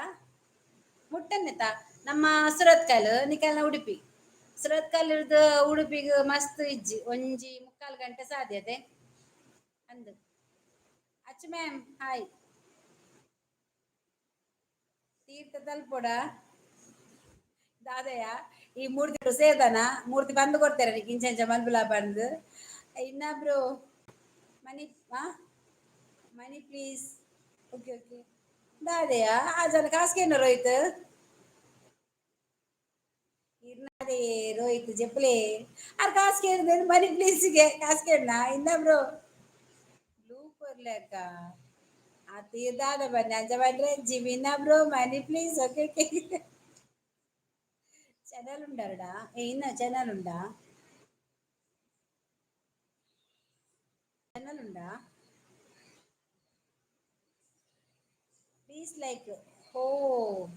ಮುಟ್ಟನ್ನೆತ್ತ ನಮ್ಮ ಸುರತ್ಕಲ್ ನಿಕಲ್ನ ಉಡುಪಿ. ಸುರತ್ಕಲ್ ಇರ್ದು ಉಡುಪಿಗೆ ಮಸ್ತ್ ಇಜ್ಜಿ, ಒಂಜಿ ಮುಕ್ಕಾಲು ಗಂಟೆ ಸಾಧ್ಯತೆ ಅಂದು. ಅಚ್ಚು ಮ್ಯಾಮ್, ಹಾಯ್. ತೀರ್ಥ ತಲ್ಪೋಡ ದಾದಯ್ಯ. ಈ ಮೂರ್ತಿ ಸೇರ್ದಾನ ಮೂರ್ತಿ ಬಂದು ಕೊಡ್ತಾರೆ ಇಂಚ ಮಲ್ಬುಲ ಬಂದು. ಇನ್ನೊಬ್ರು ಮನಿ ಹಾ ಮನಿ ಪ್ಲೀಸ್. ಓಕೆ ಓಕೆ ದಾದಯ್ಯ, ಆ ಜನ ಕಾಸ್ಕೇನು ರೋಹಿತ್ ಇರ್ನದೇ ರೋಹಿತ್ ಜೆಪ್ಪಲೆ ಆರ್ ಕಾಸ್ಕೇನು ಮನಿ ಪ್ಲೀಸ್ಗೆ ಕಾಸ್ಕೇನ. ಇನ್ನೊಬ್ರು ಬ್ಲೂ ಕೊರ್ಲೆ ಅಕ್ಕ. ಆ ತೀರ್ದಾದ ಬನ್ನಿ ಅಂಚ ಬಂದ್ರೆ ಜಿಮಿನ bro, money please. Okay okay. Channel ಉಂಡರಡ? ಏ, ಇನ್ನ ಚಾನಲ್ ಉಂಡಾ? ಚಾನಲ್ ಉಂಡಾ? Please like. Oh,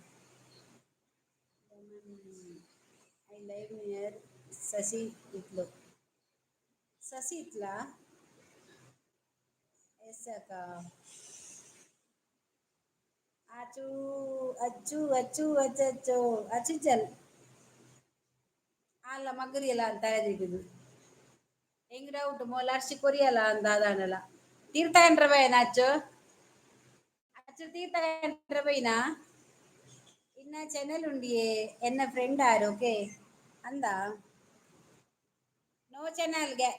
I live near Sasi ಇತ್ಲು. ಸಸಿ ಇತ್ಲಾ? ಎಸ್ ಅಕ್ಕ. ಅಚ್ಚು ಅಚ್ಚು ಅಚ್ಚು ಅಚ್ಚಚ್ಚೋ ಅಚ್ಚುಚಲ್ ಅಲ್ಲ ಮಗ್ರಿಯಲ್ಲ ಅಂತ ಹೇಳಿದ್ದು. ಹೆಂಗ್ ಡೌಟ್ ಮೋಲ ಅರ್ಶಿ ಕೊರಿಯಲ್ಲ ಅಂದ ಅದಾನಲ್ಲ. ತೀರ್ಥ ಬೈನ ಅಚ್ಚು? ಅಚ್ಚು ತೀರ್ಥ ಬೈನಾ? ಇನ್ನ ಚಾನಲ್ ಉಂಡಿಯೇ? ಎನ್ನ ಫ್ರೆಂಡ್ ಆರು. ಓಕೆ ಅಂದ. ನೋ ಚಾನಲ್ಗೆ,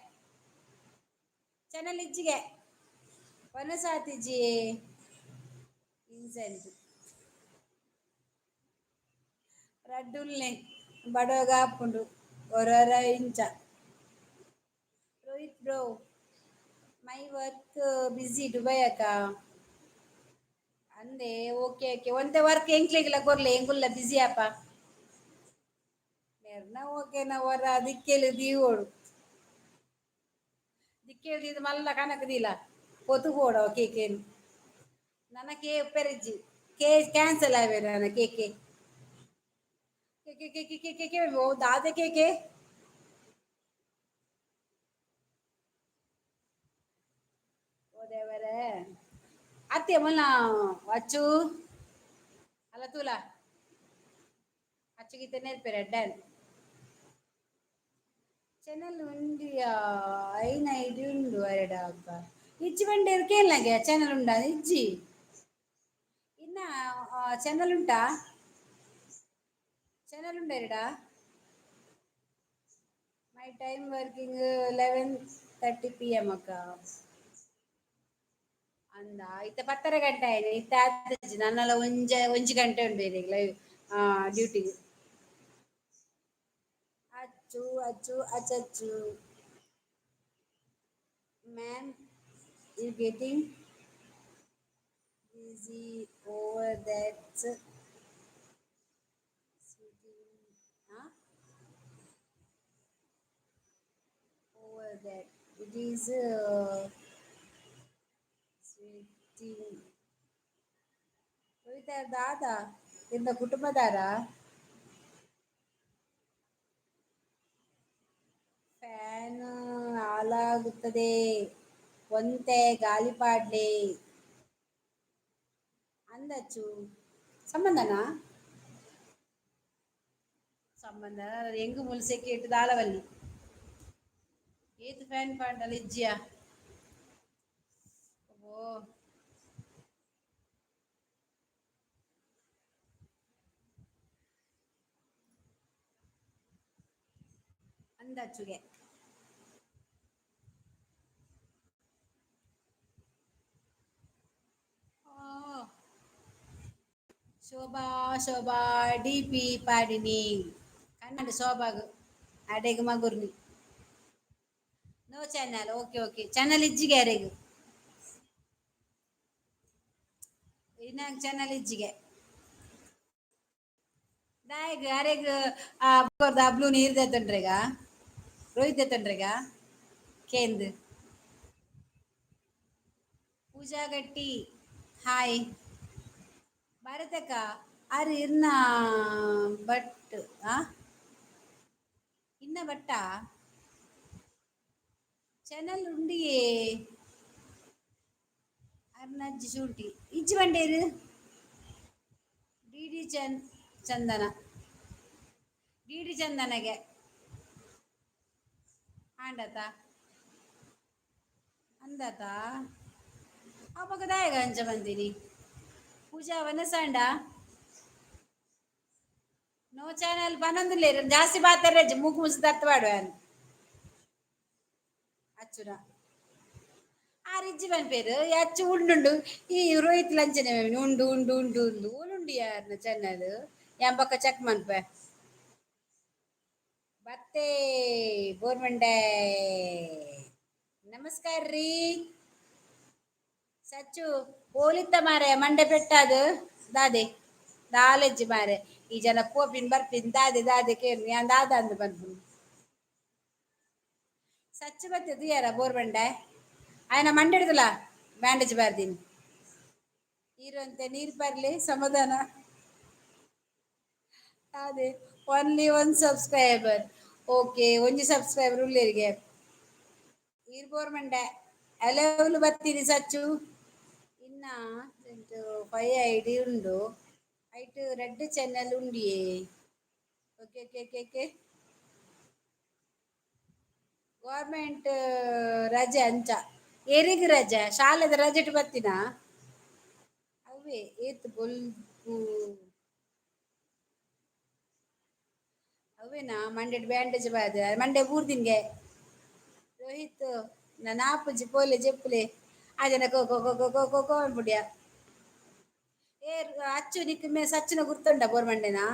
ಚಾನಲ್ ಇಜ್ಜಿಗೆ ವನಸಾತಿಜಿ ಇನ್ಸೆಂಟ್ ರಡ್ಡುಲ್ನೆ ಬಡೋಗ ಆಪುಂಡು ಒರೊರ ಇಂಚ. Rohit bro, my work busy Dubai ಅಕ್ಕ ಅಂದೆ. ಓಕೆ ಓಕೆ, ಒಂತೆ ವರ್ಕ್ ಎಂಕ್ಲೆಗಿಲ್ಲ ಕೊರ್ಲೆ, ಎಂಕುಲ್ಲ ಬಿಸಿ ಅಪ್ಪ. ಮೆರ್ನ ಓಕೆನ ಹೊರ ದಿಕ್ಕೆಲು ದೀವೋಡು ದಿಕ್ಕೆಲು ದೀದು ಮಲ್ಲ ಕನಕ ದೀಲ ಪೊತು ಬೋಡ. ಕೇಕೇನು ನನ್ನ ಕೇ ಪೆರಿಜ್ಜಿ ಕೇ ಕ್ಯಾನ್ಸಲ್ ಆವೆ ನನ್ನ ಕೇಕೆ K K K K K K. ಓ ದಾದೆ ಕೆ ಕೆ. ಓ ದೇವರೇ, ಅತ್ತೆ ಮೊಲ್ಲ ಅಚ್ಚು ಅಲ್ಲ ತೂಲ ಅಚ್ಚುಗೀತೆ ನೇರ್ಪೇರೆ ಡ್ಯಾನ್. ಚಾನಲ್ ಉಂಡಿಯಾ? ಐನ ಐಡಿ ಉಂಡು ಅರೆಡ ಅಕ್ಕ. ಇಜ್ಜಿ ಬಂಡೇರು ಕೇಳನಾಗೆ ಚಾನಲ್ ಉಂಡಾ? ಇಜ್ಜಿ. ಇನ್ನ ಚಾನಲ್ ಉಂಟಾ? ಚಾನಲ್ ಉಂಡ ಎರಡಾ? My time working 11:30 PM ಅಕ್ಕ ಅಂದ. ಇತ್ತ ಪತ್ತರ ಗಂಟೆ ಆಯ್ತು. ಇತ್ತ ಆತಜ್ಜಿ ನನ್ನೆಲ್ಲ ಒಂಜ ಒಂಜಿ ಗಂಟೆ ಉಂಟು ಈಗ ಲೈವ್ ಡ್ಯೂಟಿಗೆ. ಅಚ್ಚು ಅಚ್ಚು ಅಚ್ಚಚ್ಚು ma'am, you getting busy over that. That it is sweating. Rohit ದಾದ ಇರ್ನ ಕುಟುಂಬದಾರ? ಫ್ಯಾನ್ ಹಾಳಾಗುತ್ತದೆ, ಒಂತೆ ಗಾಳಿ ಪಾಡ್ಲೆ. ಅಂದಚ್ಚು ಸಂಬಂಧನಾ? ಸಂಬಂಧ ಎಂಗ್ ಮುಲ್ಸೆಕ್ಕೆ ಇಟ್ಟು ದಾಳವಲ್ಲಿ ಏತ್ ಫ್ಯಾನ್ ಪಾಂಡಲ ಇಜ್ಜಿಯಾ? ಓ, ಅಂದಚ್ಚುಗೆ. ಆ, ಶೋಭಾ, ಶೋಭಾ ಡಿ ಪಿ ಪಾಡಿನಿ ಕನ್ನಡ ಶೋಭಾಗ್ ಅಡೆಗ್ ಮಗುರ್ನಿ. No channel, okay okay. Channel ಇಜ್ಜಿಗೆ ಅರೆಗ್? ಇನ್ನ ಚಾನಲ್ ಇಜ್ಜಿಗೆ. ದಾಯಗ್ ಅರೆಗ್ ಆ ಅಬ್ಲು ನೀರ್ ದೇತೊಂಡ್ರೆಗ, ರೋಹಿತ್ ದೇತೊಂಡ್ರೆಗ ಕೇಂದ್. ಪೂಜಾ ಗಟ್ಟಿ, ಹಾಯ್. ಭಾರತಕ್ಕ ಆರು ಇರ್ನ ಭಟ್, ಆ ಇನ್ನ ಭಟ್ಟ ಚಾನಲ್ ಉಂಡಿಯೇ. ಅರ್ನಜ್ಜಿ ಶುಂಠಿ ಇಜ್ಜಿ ಬಂಡೇರು. ಡಿ ಡಿ ಚಂದ್ ಚಂದನ, ಡಿ ಡಿ ಚಂದನಗೆ ಆಂಡತ ಅಂದತ. ಅವಾಗ ದಾಯಗ ಅಂಚ ಬಂದಿನಿ. ಪೂಜಾ ವನಸಾಂಡ? ನೋ ಚಾನಲ್ ಪನೊಂದುಲ್ಲೇರು, ಜಾಸ್ತಿ ಪಾತೆರ್ರೆಜ್ಜಿ, ಮೂಕು ಮುಸು ದತ್ತು ಪಾಡುವೆ ಅಚ್ಚುನ. ಆರ್ ಇಜ್ಜಿ ಪನ್ಪೇರು, ಅಚ್ಚು ಉಂಡುಂಡು. ಈ ರೋಹಿತ್ ಲಂಚನೆ ಉಂಡು ಉಂಡು ಉಂಡು ಉಂಡು ಓಲುಂಡು ಯಾರ್ನ ಚಾನಲ್? ಯಾನ್ ಬೊಕ್ಕ ಚೆಕ್ ಮನ್ಪೆ. ಬತ್ತೆ ಬೋರ್ಮಂಡೆ. ನಮಸ್ಕಾರ ರೀ. ಸಚ್ಚು ಪೋಲಿತ್ತ ಮಾರೆ, ಮಂಡೆ ಪೆಟ್ಟಾದು ದಾದೆ ದಾಲೆಜ್ಜಿ ಮಾರೆ. ಈ ಜನ ಪೋಪಿನ್ ಬರ್ಪಿನ್ ದಾದೆ ದಾದೆ ಕೇನು, ಯಾನ್ ದಾದ ಅಂದ್ ಪನ್ಪುನು. ಸಚ್ಚು ಬತ್ತೆ ದುಯ್ಯಾರ ಬೋರ್ಬಂಡೆ ಆಯ್ನ ಮಂಡೆ ಹಿಡ್ದಲ ಬ್ಯಾಂಡೇಜ್ ಬಾರ್ದಿನಿ. ಇರುವಂತೆ ನೀರು ಬರ್ಲಿ, ಸಮಾಧಾನ ಅದೇ. Only one subscriber, okay. ಒಂಜಿ ಸಬ್ಸ್ಕ್ರೈಬರ್ ಉಳ್ಳೇರಿಗೆ ಈರ್ ಬೋರ್ಮಂಡೆ ಅಲೆವ್ಲು ಬತ್ತೀನಿ ಸಚ್ಚು. ಇನ್ನ ಫೈವ್ ಐಡಿ ಉಂಡು, ಐಟ್ ರೆಡ್ ಚಾನಲ್ ಉಂಡಿಯೇ. Okay okay okay okay. Government ರಜೆ ಅಂಚ ಏರಿಗ್ ರಜೆ, ಶಾಲೆದ ರಜೆಟ್ ಬತ್ತಿನ ಅವೇ. ಏತ್ ಬೊಲ್ಪು ಅವೇನಾ? ಮಂಡೆಡ್ ಬ್ಯಾಂಡೇಜ್ ಬಾದ ಮಂಡೆ ಬೂರ್ದಿಂಗೆ. ರೋಹಿತ್, ನನ್ನ ಆಪುಜಿ ಪೋಲೆ ಜೆಪ್ಪುಲೆ. ಆ ಜನ ಕೋ ಕೋ ಕೋ ಕೋ ಕೋ ಕೋ ಕೋ ಅನ್ಪುಡ್ಯ. ಏ ಅಚ್ಚು, ನಿಕ್ ಮೇ ಸಚ್ಚಿನ ಗುರ್ತುಂಡ ಬೋರ್ ಮಂಡೆನಾ?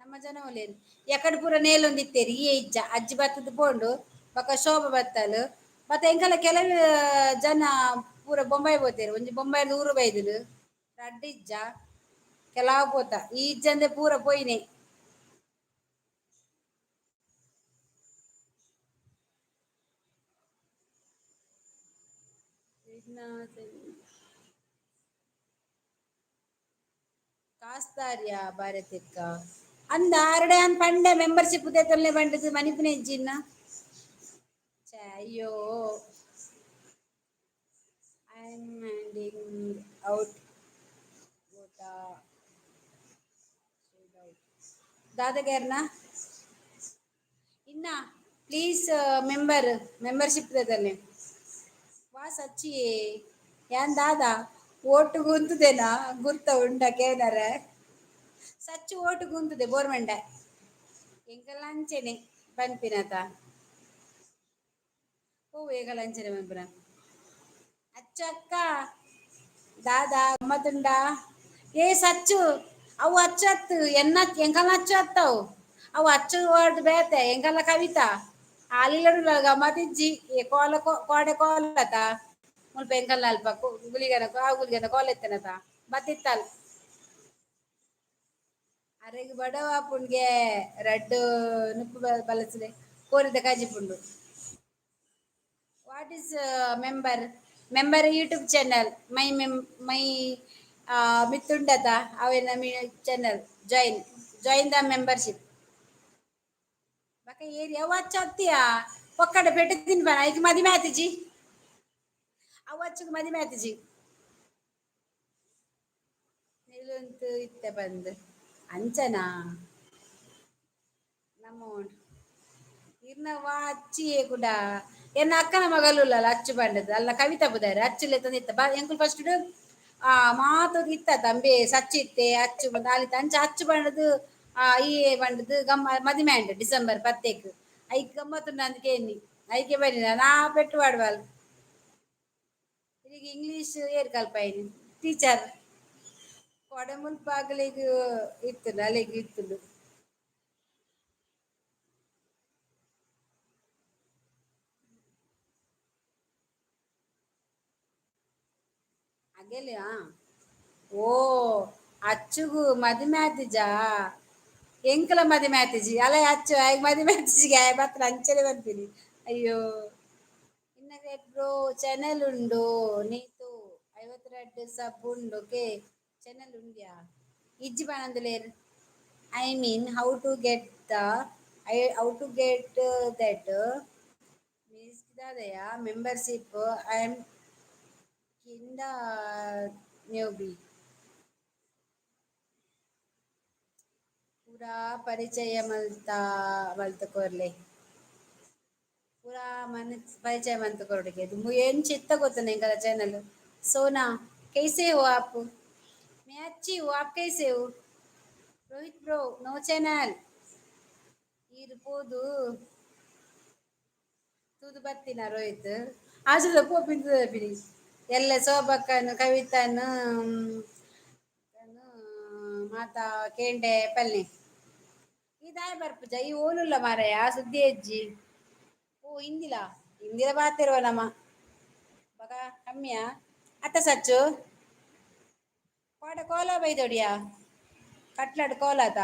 ನಮ್ಮ ಜನ ಒಲೇನು ಎಕಡೆ ಪೂರ ನೇಲೊಂದಿತ್ತೇರಿ. ಈ ಇಜ್ಜ ಅಜ್ಜಿ ಬತ್ತದ ಪೋಂಡು, ಬೊಕ ಶೋಭ ಬತ್ತಲು. ಮತ್ತೆ ಎಂಕಲ ಕೆಲವು ಜನ ಪೂರ ಬೊಂಬಾಯಿ ಪೋತೇರು. ಒಂಜಿ ಬೊಂಬಾಯಿ ಊರು ಬೈದಿಲು, ರಡ್ಡ್ ಇಜ್ಜ, ಕೆಲವು ಪೋತ. ಈ ಇಜ್ಜಂದೆ ಪೂರ ಪೋಯಿನೆ. ಕಾಸ್ತಾರ್ಯ ಭಾರತಿಕ್ಕ ಅಂದ ಆರಡೆ ಅನ್ ಪಂಡೆ ಮೆಂಬರ್ಶಿಪ್ ದೇತೊಲ್ನೆ ಪಂಡದು ಮನಿಪುನೆ ಇಜ್ಜಿನ್ನ. ಛೆ, ಅಯ್ಯೋ. I am handing out gota. ದಾದಗೇರ್ನ ಇನ್ನ ಪ್ಲೀಸ್ ಮೆಂಬರ್ಶಿಪ್ ದೇತೊಲ್ನೆ. ವಾ ಸಚ್ಚಿ, ಯಾನ್ ದಾದ ಓಟು ಗುಂತುದೇನಾ? ಗುರ್ತ ಉಂಡ ಕೇನರೆ? ಸಚ್ಚು ಓಟು ಗುಂತುದೆ ಬೋರ್ಮಂಡೆ. ಎಂಕಲ್ಲ ಅಂಚೆನೆ ಪನ್ಪಿನತ. ಓ ಏಕಲ ಅಂಚೆನೆ ಪನ್ಪಿನ. ಅಚ್ಚಕ್ಕ ದಾದಾ ಗಮ್ಮತ್ತುಂಡ? ಏ ಸಚ್ಚು, ಅವು ಅಚ್ಚು ಅತ್ತು ಎನ್ನ ಎಂಕಲ್ನ ಅಚ್ಚು ಅತ್ತವು. ಅವು ಅಚ್ಚು ವರ್ಡ್ ಬೇತೆ. ಎಂಕಲ್ನ ಕವಿತಾ ಆಲಿಲ್ಲಡು ಗಮ್ಮತ್ತಿಜ್ಜಿ. ಏ ಕೋಲ ಕೋಡೆ ಕೋಲತ ಮುಲ್ಪ ಎಂಕಲ್ನ ಅಲ್ಪ ಗುಲಿಗನ ಆ ಗುಲಿಗನ ಕೋಲ ಎತ್ತನತ ಬತ್ತಿತ್ತಲ್. ಅರೆಗ್ ಬಡವ ಪುಂಡ್ಗೆ ರಡ್ಡ್ ನುಪ್ಪು ಬಲಸುಲೆ ಕೋರಿದ ಕಾಜಿ ಪುಂಡು. What is member? Member YouTube channel my mem my ಮಿತ್ತುಂಡತ ಅವೇನ channel join join the membership. ಬಕ ಏರಿಯಾ ಅಚ್ಚು ಒಕ್ಕಡ ಪೆಟ್ಟು ತಿನ್ಬಾರ ಐಕ್ ಮದಿಮೆ ಆತಿಜಿ. ಅವು ಅಚ್ಚುಗ್ ಮದಿಮೆ ಆತಿಜಿ. ನಿಲುಂತು ಇತ್ತೆ ಬಂದು ಅಂಚನಾ ನಮ್ಮ ಇರ್ನ ವಾ ಅಚ್ಚಿಯೇ ಕೂಡ ಎನ್ನ ಅಕ್ಕನ ಮಗಲುಲ್ಲಲ್ಲ ಅಚ್ಚು ಬಂಡದು ಅಲ್ಲ ಕವಿತಾ ಬುದಾರ ಅಚ್ಚುಲೆ ತಂದಿತ್ತ ಬಾ. ಎಂಕುಲು ಫಸ್ಟ್ ಆ ಮಾತು ಇತ್ತ ತಂಬೆ ಸಚ್ಚಿತ್ತೆ ಅಚ್ಚು ಆಲಿತ್ತ ಅಂಚ ಅಚ್ಚು ಬಂಡದು. ಆ ಈ ಬಂಡದು ಗಮ್ಮ ಮದಿಮೆ ಅಂಡು ಡಿಸೆಂಬರ್ ಪತ್ತೇಕ್ ಐಕ್ ಗಮ್ಮತ್ತುಂಡು ಅಂದಕ್ಕೆ ಎನ್ನಿ ಐಕೆ ಬನ್ನಿ ನಾ ಪೆಟ್ಟು ಪಾಡ್ವಲ್. ಈಗ ಇಂಗ್ಲೀಷ್ ಏರ್ ಕಲ್ಪಾಯಿನಿ ಟೀಚರ್ ಕೊಡೆ ಮುಲ್ಪ ಇತ್ತುಂಡು ಅಲೆಗ್ ಇತ್ತುಂಡು. ಅಗೆಲ್ ಓ ಅಚ್ಚುಗು ಮದಿಮೆ ಆತಿಜಾ? ಎಂಕಲ ಮದಿಮೆ ಆತಿಜಿ ಅಲ್ಲ ಅಚ್ಚು ಆಯ್ಗ್ ಮದಿಮೆ ಆತಿಜಿಗೆ ಆಯ್ ಬತ್ತಲ ಅಂಚನೆ ಬರ್ತೀನಿ. ಅಯ್ಯೋ, ಇನ್ನ ಬ್ರೋ ಚಾನೆಲ್ ಉಂಡು ನೀತು 52 ಸಬ್ ಉಂಡು. ಓಕೆ, ಚಾನೆಲ್ ಉಂಡ್ಯಾ ಇಜ್ಜಿ ಪನಂದುಲೇರ್. I mean, how to get the I how to get that means ದಾದಯ membership? I am kinda newbie. ಪೂರಾ ಪರಿಚಯ ಮಲ್ತಾ ಮಲ್ತ ಕೊರ್ಲೆ, ಪೂರಾ ಮನ ಪರಿಚಯ ಮಂತ್ ಕೊರೊಡುಗೆ. ದುಂಬು ಎಂಚ ಇತ್ತ ಗೊತ್ತುಂಡ ಎಂಕಲ ಚಾನಲ್. ಸೋನಾ, कैसे हो आप? मैं अच्छी हूँ, आप कैसे हो? Rohit bro, no channel. ಈರ್ ಪೋದು ತೂದು ಬತ್ತಿನ ರೋಹಿತ್ ಆಜದ ಪೋಪಿಂದ ಪಿನಿ ಎಲ್ಲ ಶೋಭಕ್ಕನು ಕವಿತಾನು ಮಾತಾ ಕೇಂಡೆ ಪಲ್ಲೆ. ಈ ದಾಯ ಬರ್ಪುಜ ಈ ಓಲುಲ್ಲ ಮಾರಾಯ ಸುದ್ದಿ ಅಜ್ಜಿ. ಓ ಇಂದಿಲ ಇಂದಿಲ ಬಾತಿರುವ ನಮ್ಮ ಬಗ ಕಮ್ಮಿಯಾ ಅತ್ತ ಸಚ್ಚು ಕೋಡ ಕೋಲ ಬೈದೊಡಿಯಾ ಕಟ್ಲಾಡ್ ಕೋಲಾತ.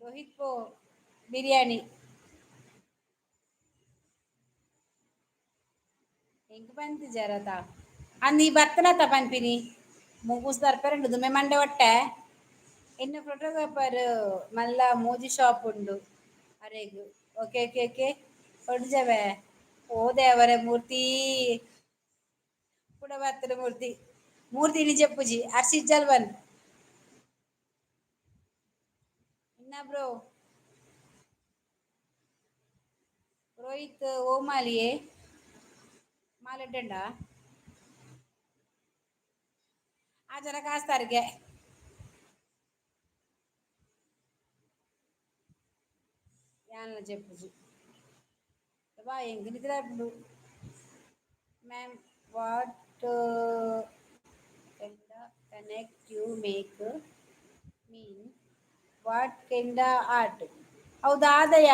ರೋಹಿತ್ ಪೋ ಬಿರಿಯಾನಿ ಎಂಕ್ ಪಂತಿಜಾರತ ಅಂದ್ ಈ ಬತ್ತನತ ಪನ್ಪಿನಿ ಮುಗುಸ್ ದರ್ಪೆರಂಡು ದುಮೆ ಮಂಡೆ ಒಟ್ಟೆ ಇನ್ನು ಫೋಟೋಗ್ರಾಫರ್ ಮಲ್ಲ ಮೋಜಿ ಶಾಪ್ ಉಂಡು ಅರೆಗ್. ಓಕೆ ಓಕೆ ಓಕೆ, ಕೊಡ್ಜವೆ. ಓ ದೇವರೇ, ಮೂರ್ತಿ ಕೂಡ ಬರ್ತದೆ. ಮೂರ್ತಿ ಮೂರ್ತಿ ನಿಜಪ್ಪುಜಿ ಅರ್ಶಿ ಬನ್ ಇನ್ನ ಬ್ರೋ ರೋಹಿತ್ ಓಮಾಲಿಯೇ ಮಾಲೆಡ್ಡಂಡ ಆ ಜನ ಕಾಸ್ತಾರಿಗೆ ಯಾನ್ಲ ಜೆಪ್ಪುಜಿ ಬಾ ಎಂಕ್ ನಿದ್ರೆ ಆಪುಂಡು. Ma'am, what kinda connect you make mean what kinda art? ಹೌದಾ ಆದಯ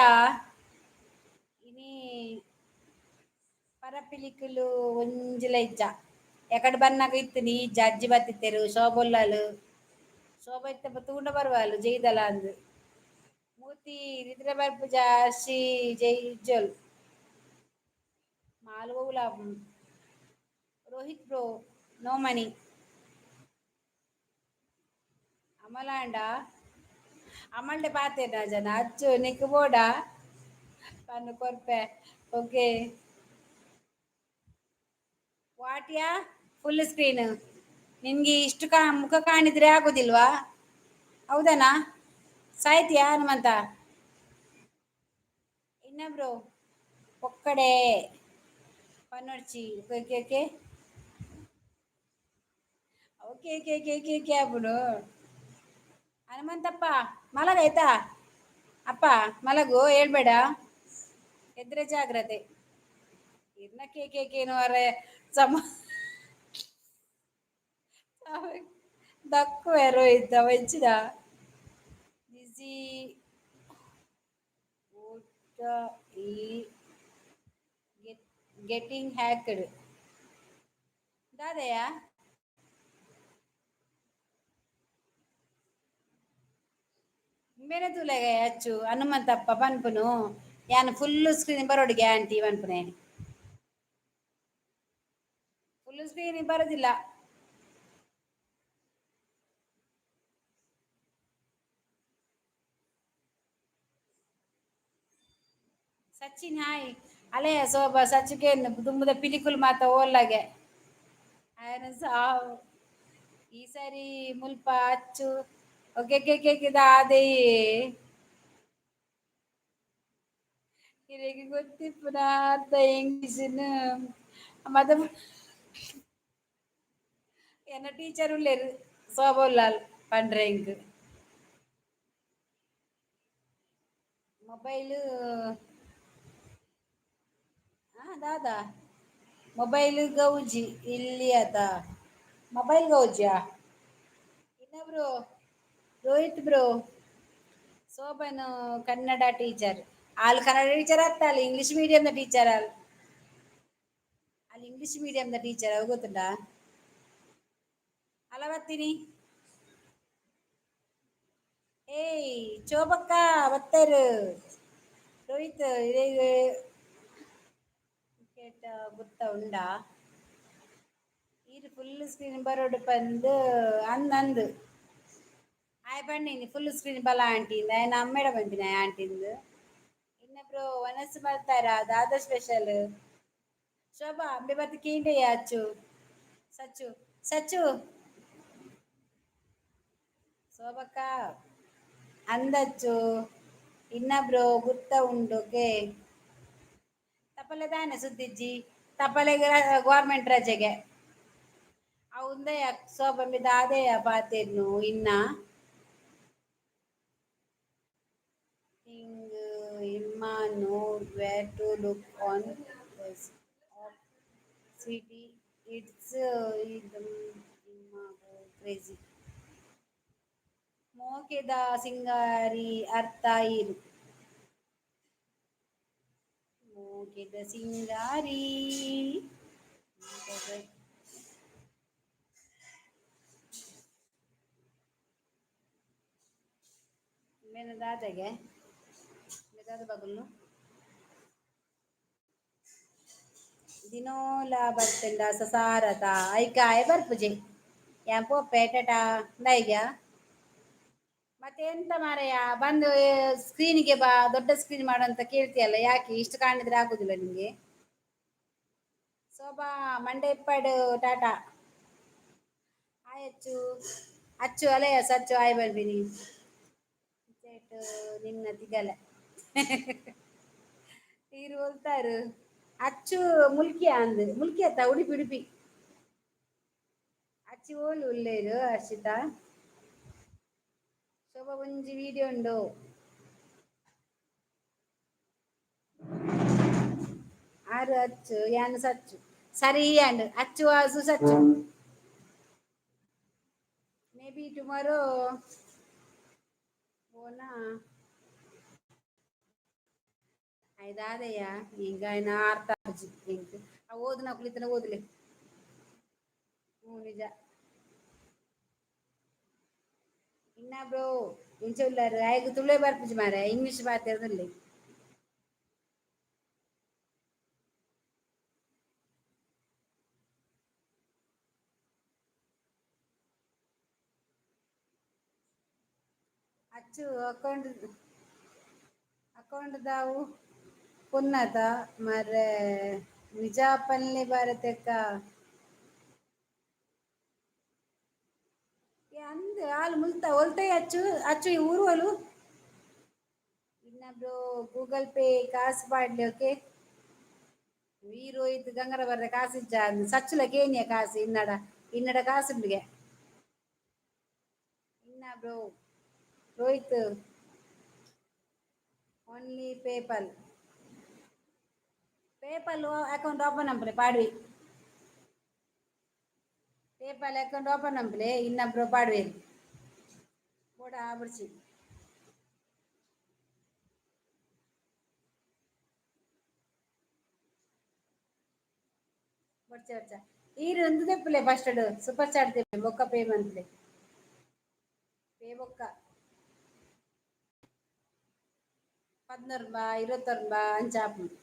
ಇನಿ ಪರಪಿಲಿಕುಲು ಒಂಜಿಲ ಇಜ್ಜ ಎಕಡೆ ಬನ್ನಾಗ ಇತ್ತು ನೀ ಇಜ್ಜ. ಅಜ್ಜಿ ಬತ್ತಿತ್ತೆರು ಶೋಭೊಲ್ಲಾಲು ಶೋಭ ಇತ್ತ ತೂಂಡ ಬರುವಾಲು ಜೈದಲ ಅಂದ್. ಮೂರ್ತಿ ನಿದ್ರೆ ಬರ್ಪುಜ ಅರ್ಶಿ ಜೈ ಇಜ್ಜೋಲ್ ಮಾಲು ರೋಹಿತ್ ಬ್ರೋ, ನೋ ಮನಿ. ಅಮಲಾಂಡ ಅಮಲ್ಡೆ ಪಾತೇನ ಜನ ಅಚ್ಚು ನಿಕ್ ಬೋಡ ಪನ್ನು ಕೊರ್ಪೆ. Okay, what a full screen? ನಿನ್ಗೆ ಇಷ್ಟು ಕಾ ಮುಖ ಕಾಣಿದ್ರೆ ಆಗುದಿಲ್ವಾ? ಹೌದನಾ? ಸಾಯ್ತೀಯಾ ಹನುಮಂತ? ಇನ್ನೊಬ್ರು ಒಕ್ಕಡೆ ಪನ್ನೊಡ್ಚಿ. Okay okay okay okay okay okay okay ಆಪುಂಡು. ಹನುಮಂತಪ್ಪ ಮಲಗಾಯ್ತಾ ಅಪ್ಪ? ಮಲಗು, ಹೇಳ್ಬೇಡ, ಎದ್ರೆ ಜಾಗ್ರತೆ. ಇರ್ನ ಕೆ ಕೆ ಕೇನು ಅರೆ ಸಮ ದಕ್ಕುವೆ ರೋಹಿತ್ ಮಂಚಿದ ಬಿಸಿ ಊಟ ಈ ಗೆಟಿಂಗ್ ಹ್ಯಾಕ್ಡ್ ದಾದೆಯ. ಉಂಬೆನೆ ತೂಲೆಗೆ ಅಚ್ಚು ಹನುಮಂತಪ್ಪ ಪನ್ಪುನು. ಯಾನ್ ಫುಲ್ ಸ್ಕ್ರೀನ್ ಬರೋಡಿಗೆ ಆಂಟಿ ಪನ್ಪುನೆ. ಫುಲ್ ಸ್ಕ್ರೀನ್ ಬರೋದಿಲ್ಲ. ಸಚಿನ್ ಹಾಯ್. ಅಲೆಯ ಶೋಭಾ ಸಚಿಗೆ ದುಂಬುದ ಪಿಲಿಕುಲು ಮಾತ ಓಲ್ಲಾಗೆ ಆಯನ ಸಾವು. ಈ ಸರಿ ಮುಲ್ಪ ಅಚ್ಚು ಒಗೆ ದಾದೆ ಇರೆಗ್ ಗೊತ್ತಿಪ್ಪುನ ಅರ್ಧ ಇಂಗ್ಲೀಷಿನ ಮದ. ಎನ್ನ ಟೀಚರ್ ಉಲ್ಲೇರು ಶೋಭಾ ಉಲ್ಲಾಲ್ ಪಂಡ್ರೆ ಎಂಕ್. ಮೊಬೈಲ್ ದಾದಾ ಮೊಬೈಲ್ ಗೌಜಿ ಇಲ್ಲಿ ಆತ. ಮೊಬೈಲ್ ಗೌಜಿಯಾ? ಇನ್ನೊಬ್ರು ರೋಹಿತ್ ಬ್ರೋ. ಶೋಭನ್ ಕನ್ನಡ ಟೀಚರ್. ಆಲ್ ಕನ್ನಡ ಟೀಚರ್ ಅತ್ತ, ಅಲ್ಲಿ ಇಂಗ್ಲಿಷ್ ಮೀಡಿಯಂದ ಟೀಚರ್ ಅಲ್. ಅಲ್ಲಿ ಇಂಗ್ಲಿಷ್ ಮೀಡಿಯಂದ ಟೀಚರ್ ಅವು, ಗೊತ್ತುಂಟಾ? ಅಲ್ಲ ಬರ್ತೀನಿ. ಏಯ್ ಚೋಬಕ್ಕ ಬತ್ತಾರು. ರೋಹಿತ್, ಇದೇ ಕೇಟ ಗೊತ್ತ ಉಂಡಾ? ಈರ್ ಫುಲ್ ಸ್ಕ್ರೀನ್ ಬರೋಡು ಪಂದ್ ಅಂದ್ ಅಂದ್ ಆಯ್ ಬನ್ನಿ ಫುಲ್ ಸ್ಕ್ರೀನ್ ಬಲ ಆಂಟಿಂದ. ಆಯ್ನ ಅಮ್ಮೇಡ ಬಂದಿನ ಆಂಟಿಂದು. ಇನ್ನೊಬ್ರು ವನಸ್ ಬರ್ತಾರ. ದಾದ ಸ್ಪೆಷಲ್ ಶೋಭಾ? ಅಂಬೆ ಬತ್ತಿ ಕೇಂಡೆಯ ಅಚ್ಚು ಸಚ್ಚು ಸಚ್ಚು. ಶೋಭಕ್ಕ ಅಂದಚ್ಚು. ಇನ್ನೊಬ್ರು ಗುತ್ತ ಉಂಡುಗೆ ತಪಲೆ ದಾನೆ ಸುದ್ದಿಜ್ಜಿ. ತಪಲೆಗೆ ಗೌರ್ಮೆಂಟ್ ರಜೆಗೆ ಅವುಂದೇ ಶೋಭ ದಾದೆಯ ಪಾತೆರ್ನು. ಇನ್ನ ಹಿಂಗ್ ಇಮ್ಮ know where to look on of city. It's crazy. ಮೋಕೆದ ಸಿಂಗಾರಿ ಅರ್ಥ ಇರು. ಮೋಕೆದ ಸಿಂಗಾರಿ. ಮೇನ ದಾದಗೆ ದಾದ ಬಗುಲ್ನು ದಿನೋಲ ಬರ್ತಂಡ ಸಸಾರತ ಐಕಾಯ ಬರ್ಪುಜೆ. ಯಾನ್ ಪೋಪೆ, ಟಟಾ. ದಾಯಿಗ ಮತ್ತೆ ಎಂತ ಮಾರಾಯ, ಬಂದು ಸ್ಕ್ರೀನಿಗೆ ಬಾ, ದೊಡ್ಡ ಸ್ಕ್ರೀನ್ ಮಾಡು ಅಂತ ಕೇಳ್ತೀಯಲ್ಲ, ಯಾಕೆ? ಇಷ್ಟು ಕಾಣಿದ್ರೆ ಆಗುದಿಲ್ಲ ನಿಂಗೆ. ಶೋಭಾ ಮಂಡೆ ಇಪ್ಪಡು. ಟಾಟಾ. ಆಯ್ ಅಚ್ಚು. ಅಚ್ಚು ಅಲೆಯ ಸಚ್ಚು ಆಯ್ ಬರ್ಬಿನಿ ನಿನ್ನ ತಿಗಲೆ. ಈರು ಹೋಲ್ತಾರು. ಅಚ್ಚು ಮುಲ್ಕಿ ಅಂದ್ ಮುಲ್ಕಿ ಅತ್ತ? ಉಡುಪಿ ಉಡುಪಿ ಅಚ್ಚಿ ಓಲು ಉಲ್ಲೇರು. ಹರ್ಷಿತಾ, ಶೋಭಾ ಒಂಜಿ ವಿಡಿಯೋ ಉಂಡು. ಆರು ಅಚ್ಚು ಯಾನ್ ಸಚ್ಚು ಸರಿ ಅಂಡ್ ಅಚ್ಚು ವಾಸು ಸಚ್ಚು. ಮೇ ಬಿ ಟುಮಾರೋ ಓನಾ ಐದಾದಯ್ಯ. ಈಗ ఆయన ಅರ್ಥ ಎಂಕ್. ಆ ಓದುನಕುಲು ಇತ್ತನ ಓದ್ಲೆ. ಹ್ಞೂ ನಿಜ. ಇನ್ನ ಬ್ರೋ ಇಂಚ ಉಲ್ಲಾರು. ಆಯ್ಗ್ ತುಳುವೆ ಬರ್ಪುಜಿ ಮಾರೆ, ಇಂಗ್ಲಿಷ್ ಪಾತೆರ್ದುಲ್ಲೆ. ಅಚ್ಚು ಅಕೌಂಟ್ ಅಕೌಂಟ್ ದಾವು ಪೊನ್ನತ ಮಾರ್ರೆ. ನಿಜ ಪನ್ಲೆ ಭಾರತಕ್ಕ. ಏ ಅಂದ್ ಆಲ್ ಮುಲ್ತ ಒಲ್ತೈ ಅಚ್ಚು. ಅಚ್ಚು ಈ ಊರುವಲು. ಇನ್ನೊಬ್ರು ಗೂಗಲ್ ಪೇ ಕಾಸು ಪಾಡ್ಲೆ. ಓಕೆ. ಈ ರೋಹಿತ್ ಗಂಗರ ಬರ್ರೆ ಕಾಸು ಇಜ್ಜ. ಸಚ್ಚುಲ ಕೇನಿಯ ಕಾಸು ಇನ್ನಡ ಇನ್ನಡ ಕಾಸುಂಡಿಗೆ. ಇನ್ನ bro Rohit only PayPal. PayPal account open ಅಂಪ್ಲೆ ಪಾಡ್ವಿ. ಪೇಪಾಲ್ ಅಕೌಂಟ್ ಓಪನ್ ಅಂಪ್ಲೆ. ಇನ್ನೊಬ್ರು ಪಾಡ್ವೇರು ಬೋಡ ಬುಡ್ಚಿ. ಬೊಡ್ಚ ಬೊಡ್ಚ. ಈರು ಒಂದು ದೆಪ್ಪುಲೆ ಫಸ್ಟ್ ಸೂಪರ್ ಚಾಟ್ ದೆಪ್ಪೆ ಬೊಕ್ಕ ಪೇ ಮನ್ಪುಲೆ. ಪೇ ಬೊಕ್ಕ. ಪದ್ನೊರ್ಂಬ ಇರ್ವತ್ತೊರ್ಂಬ ಅಂಚ ಆಪುಂಡು.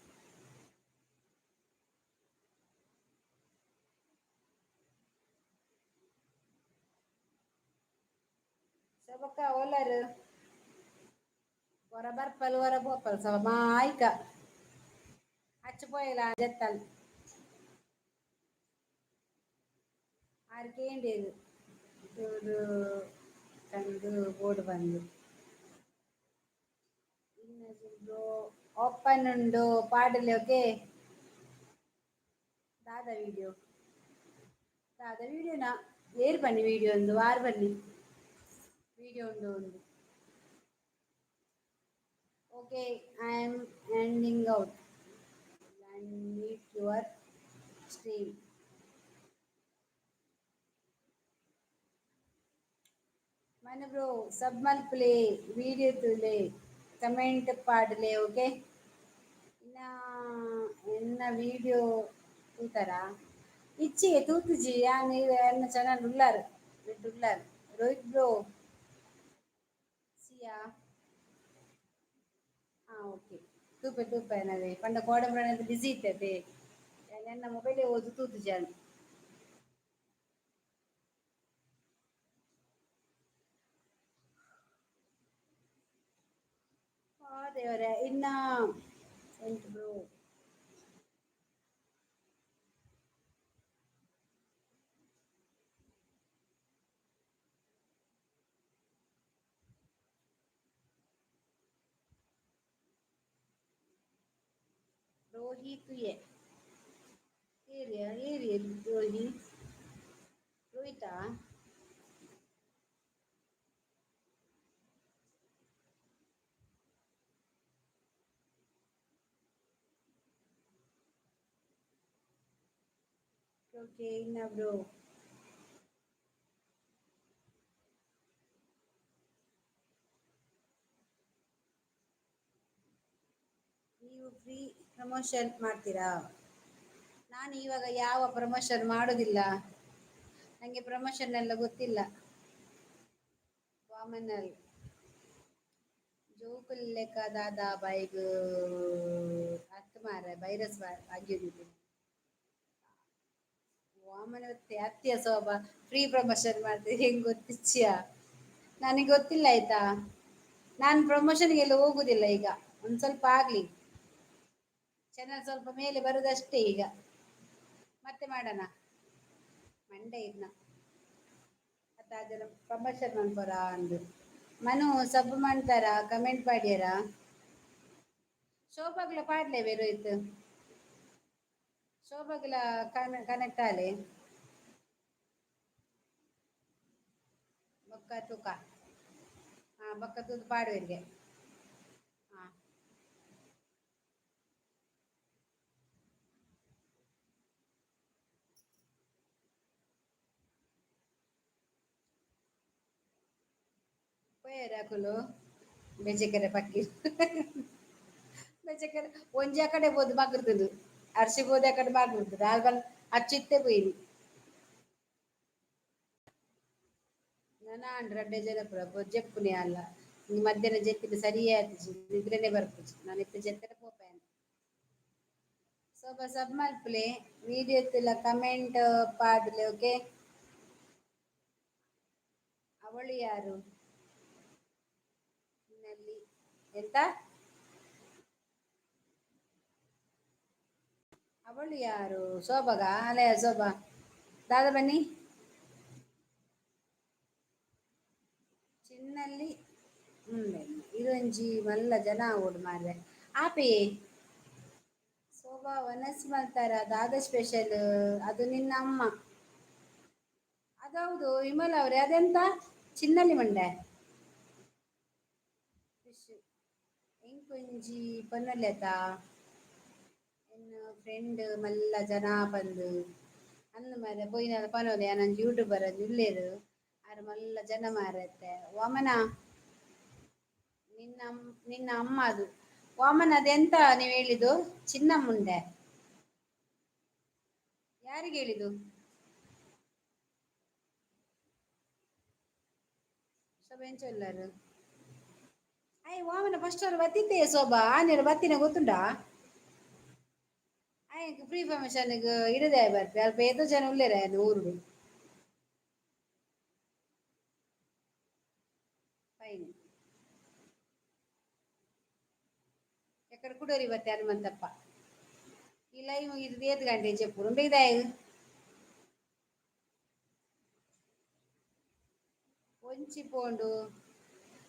ಶೋಭಕ್ಕ ಓಲಾರು? ಒರ ಬರ್ಪಲ್ ಒರ ಪೋಪಲ್ ಸವ ಮಾಯ್ಕ ಅಚ್ಚು ಪೋಯಲ ಜತ್ತಲ್. ಆರ್ ಕೇಂಡೇರು ತೂದು ಕಂದು ಬೋಡು ಬಂದು. ಓಪನ್ ಉಂಡು ಪಾಡಲೆ. ಓಕೆ, ದಾದ ವಿಡಿಯೋ? ದಾದ ವಿಡಿಯೋನಾ? ಏರ್ ಬನ್ನಿ ವಿಡಿಯೋ ಒಂದು ವಾರ ಬನ್ನಿ ವಿಡಿಯೋ ಉಂಡು ಒಂದು. Okay, I am ending out and meet your stream. Manu bro, sub ಮಲ್ಪುಲೆ, ವಿಡಿಯೋ ತೂಲೆ, ಕಮೆಂಟ್ ಪಾಡಲೆ. ಓಕೆ, ಇನ್ನ ಎನ್ನ ವಿಡಿಯೋ ತೂತಾರ? ಇಚ್ಛೆ ತೂತುಜಿ ಯಾನ್. ಎನ್ನ ಚಾನಲ್ ಉಲ್ಲಾರ್ ಉಲ್ಲಾರ್. ರೋಹಿತ್ ಬ್ರೋ, ಸಿಯಾ. ಹಾಂ, ಓಕೆ, ತೂಪೆ ತೂಪೆ ನವೇ ಪಂಡ ಕೋಡಂಬ್ರ ಬಿಸಿ ಇತ್ತತೆ. ಎನ್ನ ಮೊಬೈಲೇ ಓದು ತೂತುಜಿ ಯಾನ್. ಆ ದೇವರೇ. ಇನ್ನ ಎಂಟು ಬ್ರೋ. ರೋಹಿತ್ ಎ ಏರಿಯಾ ಏರಿಯಾ ರೋಹಿತ್, ರೋಹಿತಾ. ಓಕೆ, ಇನ್ನ ಬ್ರೋ. ನೀವು ಫ್ರೀ ಪ್ರಮೋಷನ್ ಮಾಡ್ತೀರಾ? ನಾನು ಇವಾಗ ಯಾವ ಪ್ರಮೋಷನ್ ಮಾಡೋದಿಲ್ಲ. ನನಗೆ ಪ್ರಮೋಷನ್ ಎಲ್ಲ ಗೊತ್ತಿಲ್ಲ. ವಾಮನಲ್ ಜೋಕುಲ್ ಲೆಕ್ಕ ದಾದ ಬೈಗ್ ಅತ್ತು ಮಾರೆ ವೈರಸ್ ಆಗಿದ್ದು ವಾಮನ ಅತ್ಯ. ಶೋಭಾ, ಫ್ರೀ ಪ್ರಮೋಷನ್ ಮಾಡ್ತೀರಿ ಹೆಂಗ್ ಗೊತ್ತಿಚ್ಚಿಯಾ? ನನಗೆ ಗೊತ್ತಿಲ್ಲ, ಆಯ್ತಾ? ನಾನು ಪ್ರಮೋಷನ್ಗೆಲ್ಲ ಹೋಗುದಿಲ್ಲ ಈಗ. ಒಂದ್ ಸ್ವಲ್ಪ ಆಗ್ಲಿ ಚಾನಲ್, ಸ್ವಲ್ಪ ಮೇಲೆ ಬರುದಷ್ಟೇ ಈಗ. ಮತ್ತೆ ಮಾಡೋಣ ಮಂಡೆ ಇದನ್ನ ಅತ್ತ ಪ್ರಮೋಷನ್ ಮನ್ಪೊರ ಅಂದು. ಮನು, ಸಬ್ ಮಾಡ್ತಾರ? ಕಮೆಂಟ್ ಪಾಡ್ಯಾರ? ಶೋಭಾಗ್ಲ ಪಾಡ್ಲೆ ರೋಹಿತ್. ಶೋಭಾಗ್ಲ ಕನೆಕ್ಟ್ ಆಲೆ. ಬೊಕ್ಕ ತೂಕ. ಹಾ, ಬೊಕ್ಕ ತೂದು ಪಾಡುವೆರ್ಗೆ. ಹಾ, ಪೋಯೆರ್ ಅಕುಲು. ಬೆಜೆಕೆರೆ ಪಕ್ಕಿ ಬೆಜೆಕೆರೆ ಒಂಜಿ ಆ ಕಡೆ ಪೋದು ಮಗ್ರುದುಂಡು. ಅರ್ಶಿ ಪೋದು ಆ ಕಡೆ ಮಗ್ರುದು ಆಲ್ ಬಲ್ ಅಚ್ಚಿತ್ತೆ ಪೋಯಿನಿ. ನನ ಆಂಡ್ ರಡ್ಡೆ ಜನ ಪೂರ ಜೆಪ್ಪುನಿ ಅಲ್ಲ. ಮಧ್ಯಾಹ್ನ ಜೆತ್ತಿನ ಸರಿಯೇ ಆತಿಜಿ, ನಿದ್ರೆನೆ ಬರ್ಪುಜಿ. ನಾನು ಇತ್ತೆ ಜೆತ್ತರೆ ಪೋಪೆ. ಸೋಬ, ಸಬ್ ಮಲ್ಪುಲೆ, ವಿಡಿಯೋ ಕಮೆಂಟ್ ಪಾಡ್ಲೆ. ಓಕೆ. ಅವಳು ಯಾರು? ನಲ್ಲಿ ಎಂತ? ಅವಳು ಯಾರು? ಶೋಭಗ ಅಲೆ. ಶೋಭಾ ದಾದ ಬನ್ನಿ. ಚಿನ್ನಲ್ಲಿ ಇದೊಂಜಿ ಮಲ್ಲ ಜನ ಆವೊಡು ಮಾರ್ರೆ. ಆಪೆ ಶೋಭಾ, ವನಸ್ ಮಲ್ತಾರ? ದಾದ ಸ್ಪೆಷಲ್? ಅದು ನಿನ್ನ ಅಮ್ಮ. ಅದೌದು ವಿಮಲ್ ಅವ್ರೆ. ಅದೆಂತ ಚಿನ್ನಲ್ಲಿ ಮಂಡೆ ಫಿಶ್ ಎಂಕೊಂಜಿ ಪೊನ್ನಲೆತ ಎನ್ನ ಫ್ರೆಂಡ್ ಮಲ್ಲ ಜನ ಬಂದು ಅಂದು ಮಾರೆ ಪೋಯಿನ ಪನೊಲಿ. ಯಾನೊಂಜಿ ಯೂಟ್ಯೂಬರ್ ಉಲ್ಲೆರ್ ಆರ್ ಮಲ್ಲ ಜನ ಮಾರತ್ತೆ. ವಾಮನ, ನಿನ್ನ ನಿನ್ನ ಅಮ್ಮ ಅದು. ವಾಮನ, ಅದೆಂತ ನೀವು ಹೇಳಿದ್ದು? ಚಿನ್ನ ಮುಂಡೆ ಯಾರಿಗೆ ಹೇಳಿದ್ದು? ಶೋಭೆಂಚೊಲ್ಲರು ಅಯ್ ವಾಮನ ಫಸ್ಟ್ ಅವ್ರು ಬತ್ತಿದ್ದೆ ಶೋಭಾ, ಆನೇರು ಬತ್ತಿನ ಗೊತ್ತುಂಡಾ? ಆಯ್ ಫ್ರೀ ಪರ್ಮಿಷನ್ ಇಡದೆ ಬರ್ಪೆ, ಅಲ್ಪ ಏತೋ ಜನ ಉಲ್ಲೇರ ಊರುಡು. ಫೈನ್. ಎಕ್ಕಡ ಕುಡೋರಿ ಬತ್ತೆ ಹನುಮಂತಪ್ಪ. ಈ ಲೈವ್ ಮುಗಿದು ಏತ್ ಗಂಟೆ ಚೆಪ್ಪು ಬೇಗ. ಒಂಚಿ ಪೋಂಡು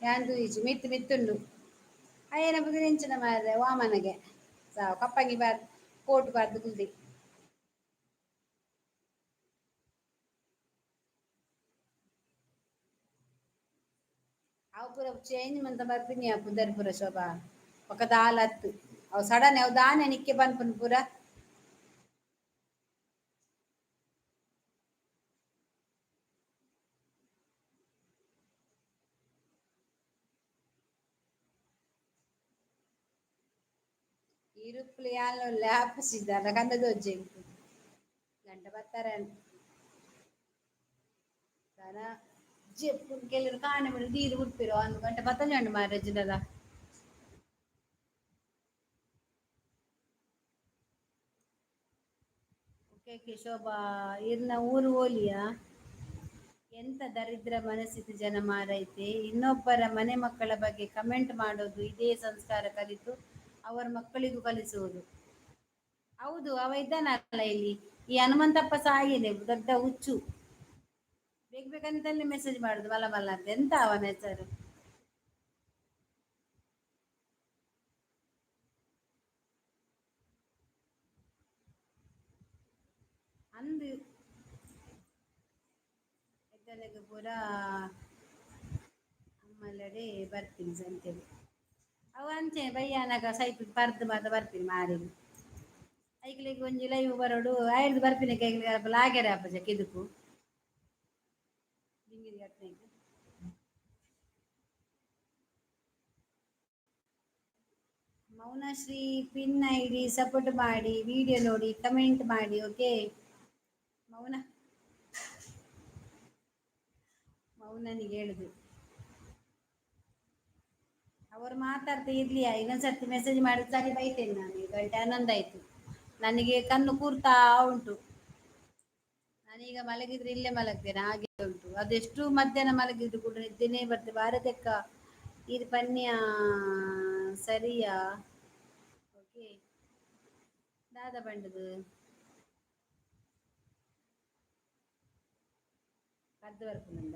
ಯಾನ್ ತೂಯಿಜಿ, ಮಿತ್ತು ಮಿತ್ತುಂಡು. ಅಯ್ಯನ ಬುದಿನೆಂಚಿನ ಮಾರ್ರೆ ವಾಮನಗೆ ಸಾವು ಕಪ್ಪಂಗಿ ಬಾರ್ ಕೋಟು ಬಾರ್ದು ಕುಲ್ದಿ. ಅವು ಪೂರ ಚೇಂಜ್ ಮಂತ ಬರ್ಪಿನಿ ಪುದರ್ ಪೂರ ಶೋಭಾ. ಬೊಕ ದಾಲ ಅತ್ತು ಅವು ಸಡನ್ ಅವು ದಾನೆ ನಿಕ್ಕೆ ಪನ್ಪುನು ಪೂರ. ಇರುಪ್ಪುಲು ಯಾನ್ಲ ಲ್ಯಾಪಸಿದಾರ ಕಂದದೊಜ್ಜೆ ಗಂಟೆ ಬತ್ತಾರೆ ದಾನ ಜೆಪ್ಪುನು ಕೆಲವರು ಕಾಣೆ ಬಿಡು ದೀದ್ ಬುಡ್ಪೆರು ಅಂದ್ ಗಂಟೆ ಪತ್ತೊಂಜಿ ಮಾರ್ರೆ ಜಿಲ್ಲದ. ಓಕೆ ಓಕೆ ಶೋಭಾ, ಇರ್ನ ಊರು ಓಲಿಯಾ? ಎಂತ ದರಿದ್ರ ಮನಸ್ಥಿತಿ ಜನ ಮಾರೈತೆ. ಇನ್ನೊಬ್ಬರ ಮನೆ ಮಕ್ಕಳ ಬಗ್ಗೆ ಕಮೆಂಟ್ ಮಾಡೋದು, ಇದೇ ಸಂಸ್ಕಾರ ಕಲಿತು ಅವರ ಮಕ್ಕಳಿಗೂ ಕಲಿಸುವುದು. ಹೌದು, ಅವ ಇದ್ದಾನಲ್ಲ ಇಲ್ಲಿ ಈ ಹನುಮಂತಪ್ಪ ಸಾಯಿದೆ ದೊಡ್ಡ ಹುಚ್ಚು. ಬೇಗ ಬೇಕಂತಲೇ ಮೆಸೇಜ್ ಮಾಡುದು ಮಲ್ಲ ಮಲ್ಲ ಅಂತ. ಎಂತ ಅವನ ಹೆಸರು? ಅಂದು ಎದ್ದಲೆಗ್ ಪೂರ ಅಮ್ಮಲ್ಲಡೆ ಬರ್ತೀನಿ ಸಂತೆಗೆ. ಅವು ಅಂಚೆ ಬಯ್ಯಾನಗ ಸೈಪ್ ಪರ್ದು ಮಾತ ಬರ್ತೀನಿ ಮಾರಿಗೆ. ಐಕ್ಲಿಗೆ ಒಂಜಿ ಲೈವ್ ಬರೋಡು ಆಯ್ದು ಬರ್ಪಿನ ಕೈಗಳಿಗೆ ಲಾಗೆರೆ ಅಪ್ಪಜ ಕಿದುಕು ಡಿಂಗಿರಿ ಕಟ್ನೆಗ್. ಮೌನಶ್ರೀ ಪಿನ್ ಐಡಿ ಸಪೋರ್ಟ್ ಮಾಡಿ, ವಿಡಿಯೋ ನೋಡಿ, ಕಮೆಂಟ್ ಮಾಡಿ. ಓಕೆ ಮೌನ, ಮೌನನಿಗೆ ಹೇಳುದು. ಅವರು ಮಾತಾಡ್ತಾ ಇರ್ಲಿಯಾ, ಇನ್ನೊಂದ್ಸರ್ತಿ ಮೆಸೇಜ್ ಮಾಡಿ ಸರಿ ಬೈತೇನೆ ನಾನು. ಈ ಗಂಟೆ 11 ಆಯ್ತು, ನನಗೆ ಕಣ್ಣು ಕೂರ್ತಾ ಉಂಟು. ನಾನೀಗ ಮಲಗಿದ್ರೆ ಇಲ್ಲೇ ಮಲಗ್ತೇನೆ, ಹಾಗೆ ಉಂಟು. ಅದೆಷ್ಟು ಮಧ್ಯಾಹ್ನ ಮಲಗಿದ್ರು ಕೂಡ ನಿದ್ದೆನೇ ಬರ್ತದೆ. ಭಾರತಕ್ಕ ಇದು ಪನ್ಯ ಸರಿಯಾ? ಓಕೆ ದಾದ ಬಂಡದು ಕದ್ದು ಬರ್ಪುನಂದ.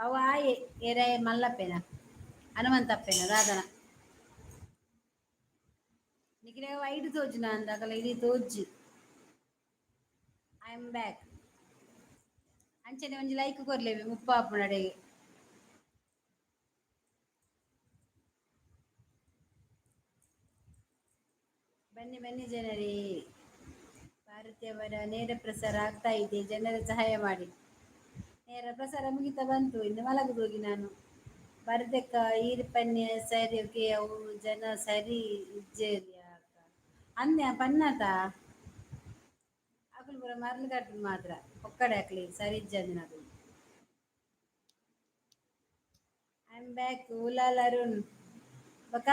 ಅವ ಆಯೆ ಏರೇ ಮಲ್ಲಪ್ಪೇನ ಹನುಮಂತಪ್ಪೇನ ದಾದನ ನಿಖಿಲ ಐದು ತೋಜುನ ಅಂದಾಗಲ ಇಡೀ ತೋಜಿ. I am back. ಅಂಚನೆ ಒಂಜಿ ಲೈಕ್ ಕೊರ್ಲೇವಿ ಮುಪ್ಪ ಆಪುನಡೆಗೆ. ಬನ್ನಿ ಬನ್ನಿ ಜನರೇ, ಭಾರತೀಯವರ ನೇರ ಪ್ರಸಾರ ಆಗ್ತಾ ಇದೆ, ಜನರ ಸಹಾಯ ಮಾಡಿ. ನೇರ ಪ್ರಸಾರ ಮುಗಿತಾ ಬಂತು, ಇನ್ನು ಮಲಗುದು ಹೋಗಿ ನಾನು. ಬರದಕ್ಕ ಈರ್ ಪನ್ಯ ಸರಿ. ಓಕೆ, ಅವು ಜನ ಸರಿ ಇಜ್ಜೇರಿ ಅಕ್ಕ ಅಂದೆ ಪನ್ನತ ಅಕುಲು ಪೂರ ಮರ್ಲು ಕಟ್ಟುದು ಮಾತ್ರ ಒಕ್ಕಡೆ ಹಾಕ್ಲಿ ಸರಿ ಇಜ್ಜಂದಿನ ಅಕುಲು. I am back. Ullal Arun ಬಕ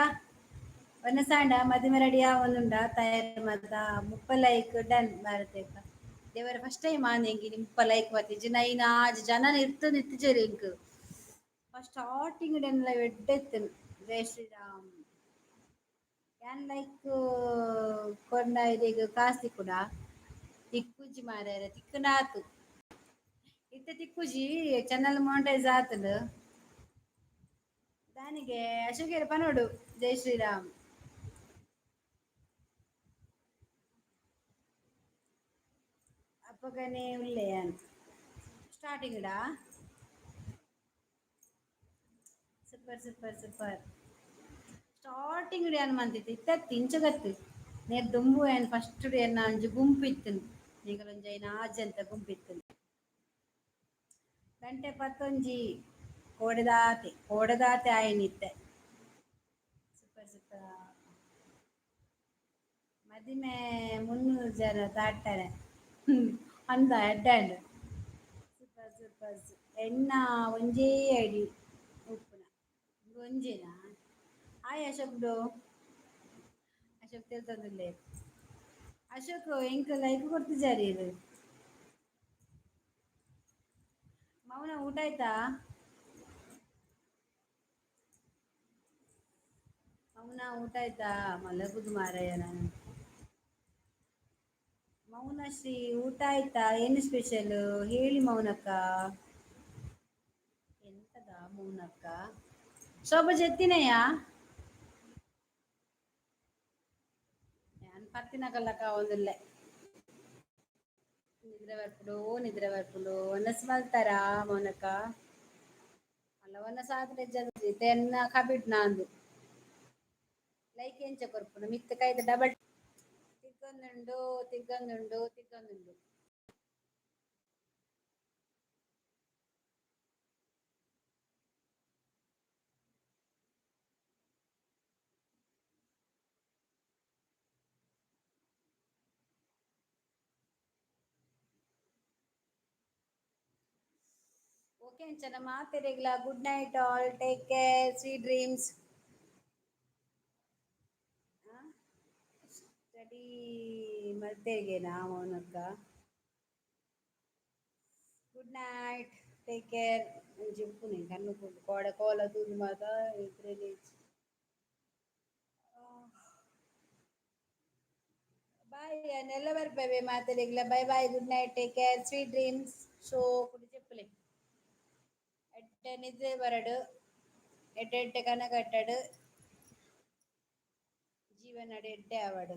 ಒನಸಾಂಡ ಮದಿಮೆ ರೆಡಿ ಆವೊಂದುಂಡ ತಯಾರು ಮತ 30 ಲೈಕ್ ಡನ್. ಭಾರತಕ್ಕ ದೇವರ ಫಸ್ಟ್ ಟೈಮ್ ಆನೆಂಗಿ 30 ಲೈಕ್ ಬತ್ತಿಜಿ. ನೈನ್ ಆಜ್ ಜನ ಇರ್ತದೆ ಇತ್ತಿಜೆರ್ ಎಂಕ್ ಫಸ್ಟ್ ಸ್ಟಾರ್ಟಿಂಗ್ ಎನ್ನ ಎಡ್ಡೆ ಇತ್ತು. ಜೈ ಶ್ರೀರಾಮ್. ಯಾನ್ ಲೈಕ್ ಕೊರ್ನ ಇರೆಗ್ ಕಾಸ್ ತಿಕ್ಕುಡ? ತಿಕ್ಕುಜಿ ಮಾರ್ರೆ, ತಿಕ್ಕುನಾತು ಇತ್ತೆ ತಿಕ್ಕುಜಿ. ಚಾನಲ್ ಮಾನಿಟೈಸ್ ಆತುಂಡು ದಾನಿಗೆ ಅಶೋಕೆರ್ ಪನೋಡು. ಜೈ ಶ್ರೀರಾಮ್. ಅಪ್ಪಗನೆ ಉಲ್ಲೆ ಯಾನ್ ಸ್ಟಾರ್ಟಿಂಗ್ ಡಾ. Super super super. ಸ್ಟಾರ್ಟಿಂಗ್ ಯಾನ್ ಮಂತಿತ್ತೆ, ಇತ್ತತ್ತಿ ಇಂಚಗತ್ತು ನೇರ್ ದುಂಬು ಯಾನ್ ಫಸ್ಟ್ ಎನ್ನ ಒಂಜಿ ಗುಂಪು ಇತ್ತು, ನಿಗಲೊಂಜಿ ಐನ ಆಜಿ ಅಂತ ಗುಂಪು ಇತ್ತು. ಗಂಟೆ ಪತ್ತೊಂಜಿ. ಕೋಡೆದಾತೆ ಕೋಡೆದಾತೆ ಆಯನಿತ್ತೆ. Super super. ಮದಿಮೆ 300 ಜನ ತಾಟ್ಟಾನೆ ಅಂದ ಎಡ್ಡೆ. Super super. ಎಣ್ಣ ಒಂಜೇ ಐಡಿ ಉಪ್ಪುನ ಒಂಜೇನಾ? Hi Ashok bro. ಅಶೋಕ್ ತೆಲ್ತೊಂದುಲ್ಲೆ. ಅಶೋಕ್, ಎಂಕ್ ಲೈಕ್ ಕೊರ್ತಿಜಾರಿ ಇದು. ಮೌನ, ಊಟ ಆಯ್ತಾ? ಮೌನ, ಊಟ ಆಯ್ತಾ? ಮಲಗುದು ಮಾರಾಯ ನಾನು. ಮೌನಶ್ರೀ, ಊಟ ಆಯ್ತಾ? ಏನು ಸ್ಪೆಷಲ್ ಹೇಳಿ ಮೌನಕ್ಕ. ಎಂತದ ಮೌನಕ್ಕ? ಶೋಭ ಜೆತ್ತಿನಯ್ಯ? ನಾನು ಪತ್ತಿನಕಲ್ಲಕ್ಕ ಒಂದುಲ್ಲೆ. ನಿದ್ರೆ ಬರ್ಪುಂಡು, ನಿದ್ರೆ ಬರ್ಪುಂಡು. ಒನಸ್ ಮಲ್ತಾರಾ ಮೌನಕ್ಕ? ಅಲ್ಲ, ಒನಸ್ ಆದ್ರೆ ತೆನ್ನ ಕಬಿಟ್ ನಾಂದು. ಲೈಕ್ ಎಂಚ ಕೊರ್ಪುಂಡು? ಮಿತ್ತ ಕೈದ ಡಬಲ್ ತಿಗ್ಗೊಂದುಂಡು, ತಿಗ್ಗೊಂದುಂಡು, ತಿಗ್ಗೊಂದುಂಡು. ಓಕೆ ಅಂಚನ ಮಾತೆರೆಗ್ಲ good night all, take care, sweet dreams. Study ಮಲ್ತೆರ್ಗೆನಾ ಮೌನಕ್ಕ? Good night, take care. ಒಂಜಿ ಉಪ್ಪುನೆ ಕಣ್ಣು ಕೋಡೆ ಕೋಲ ತೂದು ಮಾತ ಇದ್ರಲ್ಲಿ. ಬಾಯ್, ನೆಲ್ಲ ಬರ್ಪೇವೆ ಮಾತೆರೆಗ್ಲ. Bye bye, good night, take care, sweet dreams. Show ಕುಡಿ ಚೆಪ್ಪುಲೆ. ಎಡ್ಡೆ ನಿದ್ರೆ ಬರಡು, ಎಡ್ಡೆ ಎಡ್ಡೆ ಕನ ಕಟ್ಟಡು, ಜೀವನಡ್ ಎಡ್ಡೆ ಆವಡ್.